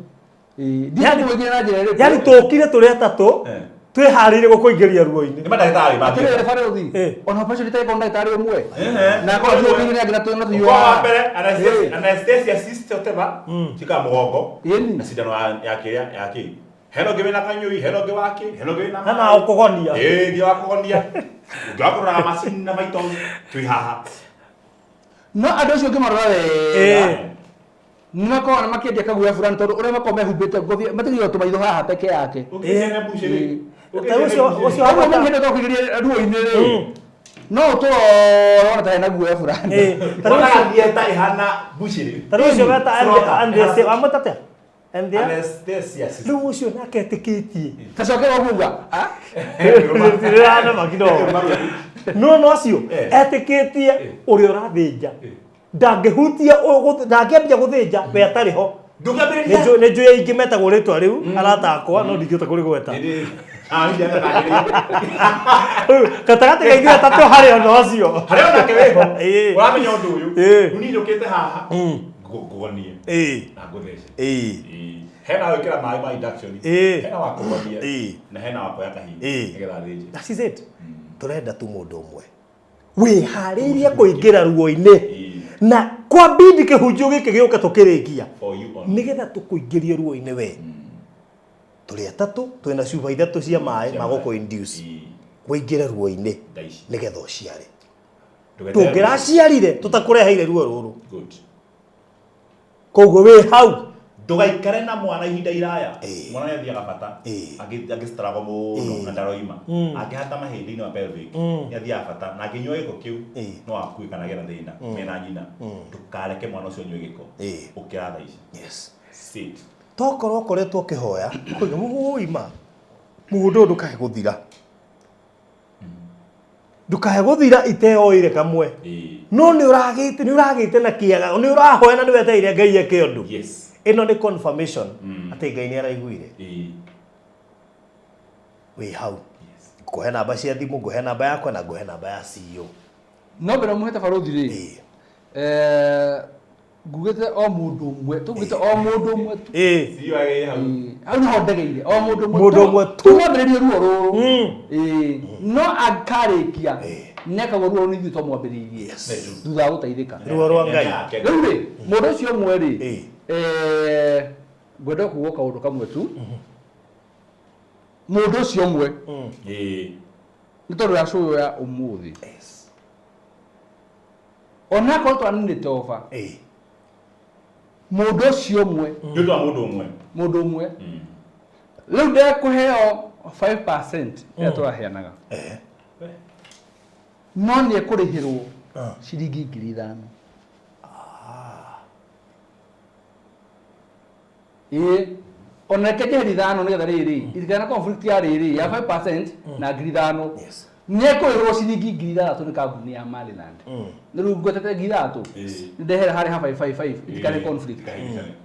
Ĩĩ. Ndiũĩ kũmũingĩria na njĩra ĩrĩkũ. Yani tũkire tũrĩ atatũ Eh. twĩharĩirie gũkũingĩria ruo-inĩ. Nĩ mandagĩtarĩ ma Atĩrĩrĩ barũthi. Ĩĩ. Ona operation ĩtarĩ ndagĩtarĩ ũmwe. Ehe. Na akorwo ti ũkĩingĩria nginya tũna tũhiũ. Ũkorwo wa mbere anesthesia cyst whatever cikaga mũgongo Ĩni. na cindano ya kĩrĩa ya kĩ hena ũngĩ wĩna kanyũi hena ũngĩ wa kĩ hena ũngĩ wĩna Hena maĩ. wa kũgonia. Ĩĩ, ũngĩ wa kũgonia ũngĩ wa kũroraga macini na vitals twĩ haha No andũ acio ũngĩmarora wega. Ĩĩ. Nĩ makoragwo makĩendia kaguoya fulani tondũ ũrĩa makoragwo mehumbĩte ngothi matigire tũmaitho haha peke yake. Ũkĩciana mbucĩrĩ. Ta ũcio ũcio Koguo wagweta- mũngĩenda tũkũingĩria ruo-inĩ rĩ no ũtũrore wona ta hena guoya fulani. Ĩĩ. Ta rĩu Wonaga ũcio- theatre ĩhana mbucĩrĩ ta rĩu ũcio weta Slaughter. Andrea wamwĩta atĩa? Andrea? Anesthesia cyst. Rĩu ũcio nake etĩkĩtie. Ta cokera ũguo uga. Ah? Ndĩranema kidogo. No no ũcio Eh. etĩkĩtie ũrĩa ũrathĩnja ndangĩhutia ndangĩambia gũthĩnja we atarĩ ho. Ndũngĩambĩrĩria. Nĩ njũĩ aingĩ metagwo rĩtwa rĩu arata akwa no ndingĩhota kũrĩgweta. Ĩrĩ. Ah, hihi ndĩrenda Gatagatĩ ka ithuĩ atatũ harĩ ona ũcio. Harĩ onake wĩho. Ĩĩ. Ũramenya ũndũ ũyũ. Ĩĩ. Rĩu niĩ njũkĩte haha. Ngũgonie. Ĩĩ. Na ngũthece. Ĩĩ. Ĩĩ. Hena wa gwĩkĩra maĩ ma induction. Ĩĩ. Hena wa kũgonia. Ĩĩ. Na hena wa kuoya kahiũ. Ĩĩ. Nĩgetha athĩnje. That is it. Tũrenda tu mũndũ ũmwe wĩharĩirie kũingĩra ruo-inĩ Ĩĩ. na kwa bindi kĩhunjio gĩkĩ gĩũke tũkĩrĩkia For you only. nĩgetha tũkũingĩrie ruo-inĩ we tũrĩ atatũ twĩna cuba ithatũ cia maĩ ma gũkũ induce Ĩĩ. Ũingĩre ruo-inĩ Thaa ici. nĩgetha ũciare. Ndũgeterere. Tũngĩraciarire tũtakũreheire ruo rũrũ. Good. Koguo wĩ hau. Ndũgaikare na mwana ihinda iraya. Ĩĩ. Mwana nĩ athiaga bata. Ĩĩ. Angĩstruggle mũno na ndaroima. Angĩhata mahĩndĩ-inĩ ma pelvic, nĩ athiaga bata. Na angĩnyua gĩko kĩu, Ĩĩ. no akue kana agĩe na thĩna mena nyina. Ndũkareke mwana ũcio anyue gĩko. Ĩĩ. Ũkĩra thaa ici. Yes. Sit. Tokorwo ũkoretwo ũkĩhoya, ũkoiga ũi ma, mũgũnda ũyũ ndũkae gũthira. Ndũkae gũthira iteoire kamwe. Ĩĩ. No nĩ ũragĩte, nĩ ũragĩte na kĩaga, nĩ ũrahoya na nĩ wetereire Ngai eke ũndũ. Yes. Ĩno nĩ confirmation atĩ Ngai nĩ araiguire. Ĩĩ. Wĩ hau. Ngũhe namba cia thimũ, ngũhe namba yakwa na ngũhe namba ya CEO. No mbere mũhete barũthi rĩ. Ĩĩ. Ngugĩte o mũndũ ũmwe, tũgugĩte o mũndũ ũmwe tu. Ĩĩ. CEO agĩrĩire hau. Ĩĩ. Hau nĩho ndegeire, o mũndũ ũmwe. Mũndũ ũmwe tu. Tũmwambĩrĩrie ruo rũrũ. Ĩĩ. No akarĩkia, nĩakagwo ruo rũu nĩ ithuĩ twamwambĩrĩirie. Thutha wa gũteithĩka. Ruo rwa Ngai. Rĩu rĩ, mũndũ ũcio ũmwe rĩ, Ĩĩ. ngwenda kuga kaũndũ kamwe tu. Mũndũ ũcio ũmwe. Nĩ tondũ ya show ya ũmũthĩ. Onakorwo twaninĩte oba. Mũndũ ũcio ũmwe. Nĩ ũndũ wa mũndũ ũmwe. Mũndũ ũmwe. Rĩu ndekũheo 5% ĩrĩa tũraheanaga. No nĩ ekũrĩhĩrwo ciringi 5,000. Ĩĩ ona reke njeheri 5 nĩgetha rĩrĩ itikana conflict ya rĩrĩ ya 5% na 5,000. Nĩ ekũrĩhĩrwo ciringi 6,000 nĩ kambuni ya Maryland. Nĩ rĩu ngwetete 6,000. Nĩ ndehera harĩa ha 555 itikane conflict.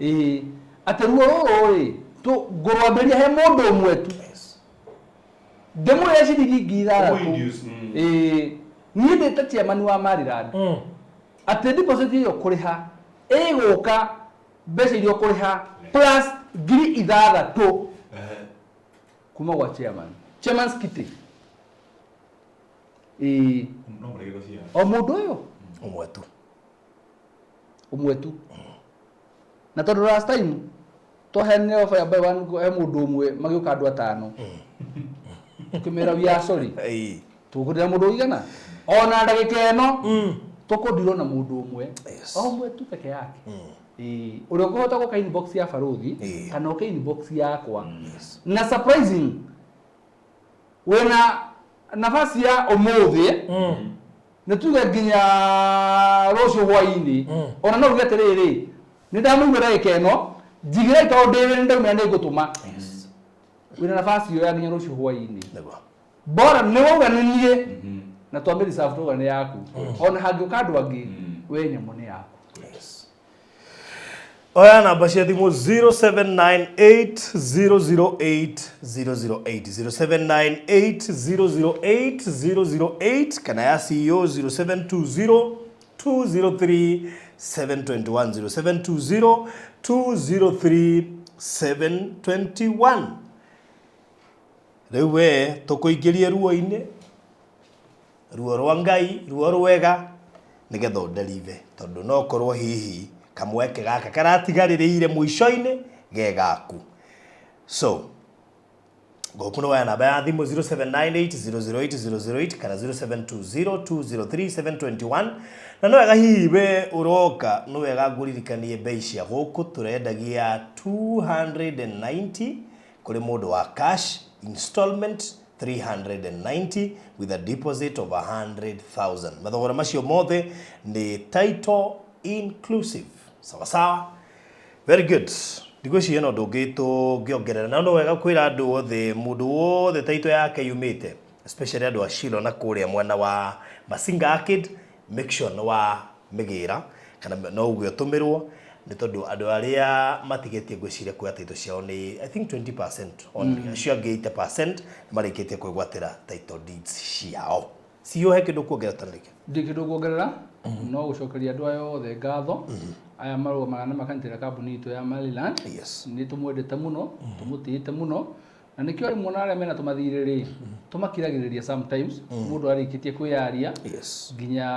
Ĩĩ atĩ ruo rũrũ rĩ ngũrwambĩrĩria he mũndũ ũmwe tu. Ndĩmũrĩhe ciringi 6,000. Ĩĩ niĩ ndĩ ta chairman wa Maryland. Atĩ deposit ĩyo kũrĩha ĩgũka mbeca iria ũkũrĩha plus 6,000 kuma gwa chairman. Chairman's kitty. Ĩĩ o mũndũ ũyũ ũmwe tu. Ũmwe tu. Na tondũ last time twaheanire offer ya buy one he mũndũ ũmwe magĩũka andũ atano. Tũkĩmera we are sorry. Tũkũndĩra mũndũ ũigana? Ona ndagĩka ĩno tũkũndirwo na mũndũ ũmwe. O ũmwe tu peke yake. Ũrĩa ũkũhota gũka inbox ya Barũthi kana ũke inbox yakwa. Na surprising wĩna nafasi ya ũmũthĩ nĩ tuge nginya rũciũ hwainĩ. Ona no uge atĩrĩrĩ nĩ ndamũigua ndagĩka ĩno njigĩrai tondũ ndĩ wĩra ndaumĩra nĩ ngũtũma. Wĩna nafasi ĩyo ya nginya rũciũ hwainĩ. Bora nĩ wauga nĩ niĩ na twamĩ reserve twauga nĩ yaku. Ona hangĩũka andũ angĩ we nyamũ nĩ yaku. Oya namba cia thimũ 0798 008 008 0798 008 008 kana ya CEO 0720 203 721 0720 203 721. Rĩu we tũkũingĩrie ruo-inĩ, ruo rwa Ngai, ruo rwega, nĩgetha ũnderive, tondũ no korwo hihi kamweke gaka karatigarĩrĩire mũico-inĩ ge gaku. So goku nĩ waya namba ya thimũ 0798 008 008 kana 0720 203 721. Na nĩ wega hihi we ũroka, nĩ wega ngũririkanie bei cia gũkũ. Tũrendagia 290 kũrĩ mũndũ wa cash, installment 390 with a deposit of 100,000. Mathogora macio mothe nĩ title inclusive. Sawa sawa, very good. Ndigwĩciria no ũndũ ũngĩ tũngĩongerera, na no wega kwĩra andũ othe, mũndũ wothe title yake yumĩte, especially andũ a Shilo na kũrĩa mwena wa Masinga Arcade, make sure nĩ wa mĩgĩra kana no uge ũtũmĩrwo, nĩ tondũ andũ arĩa matigĩtie ngwĩciria kuoya title ciao nĩ I think 20% only. Acio angĩ 80% marĩkĩtie kwĩgwatĩra title deeds ciao. CEO, he kĩndũ kuongerera ũtanarĩkia? Ndĩ kĩndũ kuongerera, no gũcokeria andũ aya othe ngatho aya marũgamaga na makanyitĩrĩra kambuni itũ ya Maryland. Nĩ tũmwendete mũno, tũmũtĩĩte mũno, na nĩkĩo rĩmwe ona arĩa mena tũmathirĩ rĩ tũmakiragĩrĩria sometimes. Mũndũ arĩkĩtie kwĩyaria nginya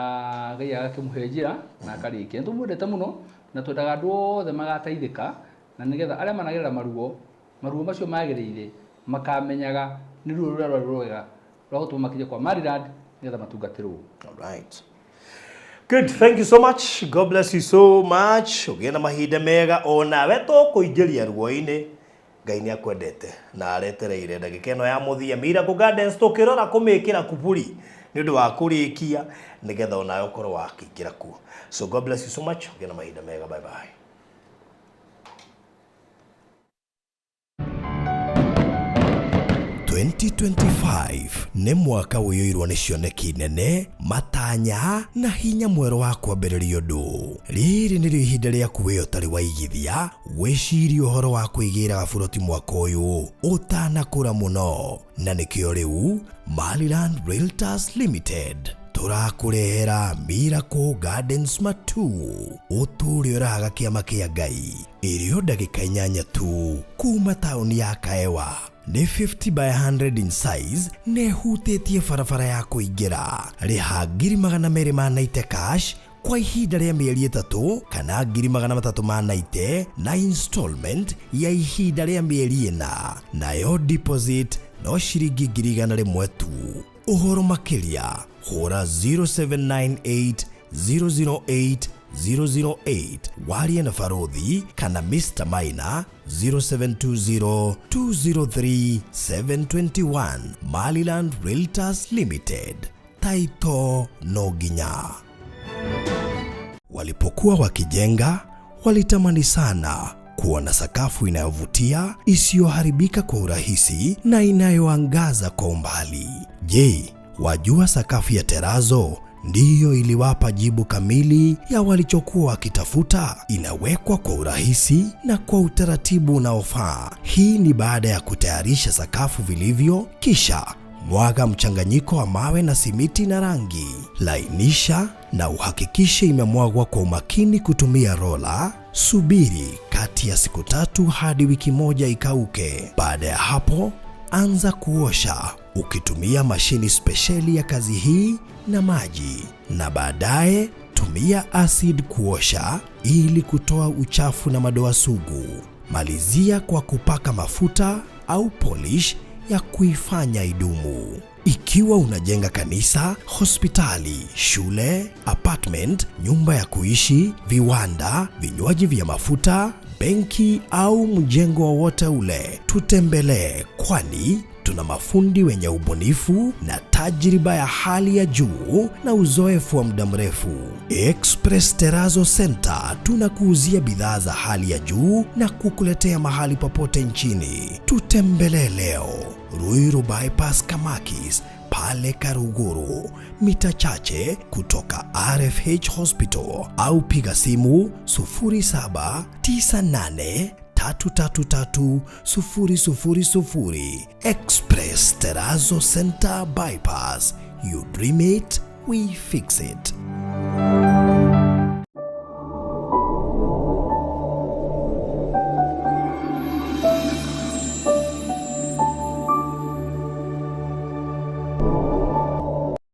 Ngai agakĩmũhe njĩra na akarĩkia. Nĩ tũmwendete mũno na twendaga andũ othe magateithĩka, na nĩgetha arĩa managerera maruo, maruo macio magĩrĩire makamenyaga nĩ ruo rũrĩa rwarĩ rwega rwa gũtũma makinye kwa Maryland nĩgetha matungatĩrwo. All right. Good, thank you so much. God bless you so much. Ũgĩe na mahinda mega onawe tũkũingĩria ruo-inĩ. Ngai nĩ akwendete na aretereire ndagĩka ĩno ya mũthia Miracle Gardens tũkĩrora kũmĩkĩra kuburi nĩ ũndũ wa kũrĩkia nĩgetha onawe ũkorwo wakĩingĩra kuo. So God bless you so much. Ũgĩe na mahinda mega. Bye bye. 2025 nĩ mwaka ũiyũirwo nĩ cioneki nene, matanya na hinya mwerũ wa kwambĩrĩria ũndũ. Rĩrĩ nĩrĩo ihinda rĩaku we ũtarĩ waigithia wĩcirie ũhoro wa kwĩgĩra gaburoti mwaka ũyũ ũtanakũra mũno, na nĩkĩo rĩu Maryland Realtors Limited tũrakũrehera Miracle Gardens Matu, ũtũũre ũrahaga kĩama kĩa Ngai ĩrĩ o ndagĩka 8 tu kuma taũni ya Kaewa. Nĩ 50 by 100 in size na ĩhutĩtie barabara ya kũingĩra. Rĩha 290,000 cash kwa ihinda rĩa mĩeri 3 kana 390,000 na installment ya ihinda rĩa mĩeri 4, nayo deposit No ciringi 100,000 tu. Ũhoro makĩria hũra 0798 008 008 warie na Barothi kana Mr. Maina 0720 203 721. Maliland Realtors Limited. Taito no nginya. Walipokuwa wakijenga, walitamani sana kuwa na sakafu inayovutia, isiyoharibika kwa urahisi na inayoangaza kwa umbali. Je, wajua sakafu ya terazo ndiyo iliwapa jibu kamili ya walichokuwa wakitafuta? Inawekwa kwa urahisi na kwa utaratibu unaofaa. Hii ni baada ya kutayarisha sakafu vilivyo, kisha mwaga mchanganyiko wa mawe na simiti na rangi. Lainisha na uhakikishe imemwagwa kwa umakini kutumia rola. Subiri kati ya siku 3 hadi wiki 1 ikauke. Baada ya hapo, anza kuosha ukitumia mashini spesheli ya kazi hii na maji, na baadaye tumia acid kuosha ili kutoa uchafu na madoa sugu. Malizia kwa kupaka mafuta au polish ya kuifanya idumu. Ikiwa unajenga kanisa, hospitali, shule, apartment, nyumba ya kuishi, viwanda, vinywaji vya mafuta, benki au mjengo wowote ule, tutembelee, kwani tuna mafundi wenye ubunifu na tajriba ya hali ya juu na uzoefu wa muda mrefu. Express Terrazzo Center tunakuuzia bidhaa za hali ya juu na kukuletea mahali popote nchini. Tutembelee leo Ruiru Bypass Kamakis pale Karuguru, mita chache kutoka RFH Hospital, au piga simu 0798 333 000. Express Terrazzo Center Bypass. You dream it, we fix it.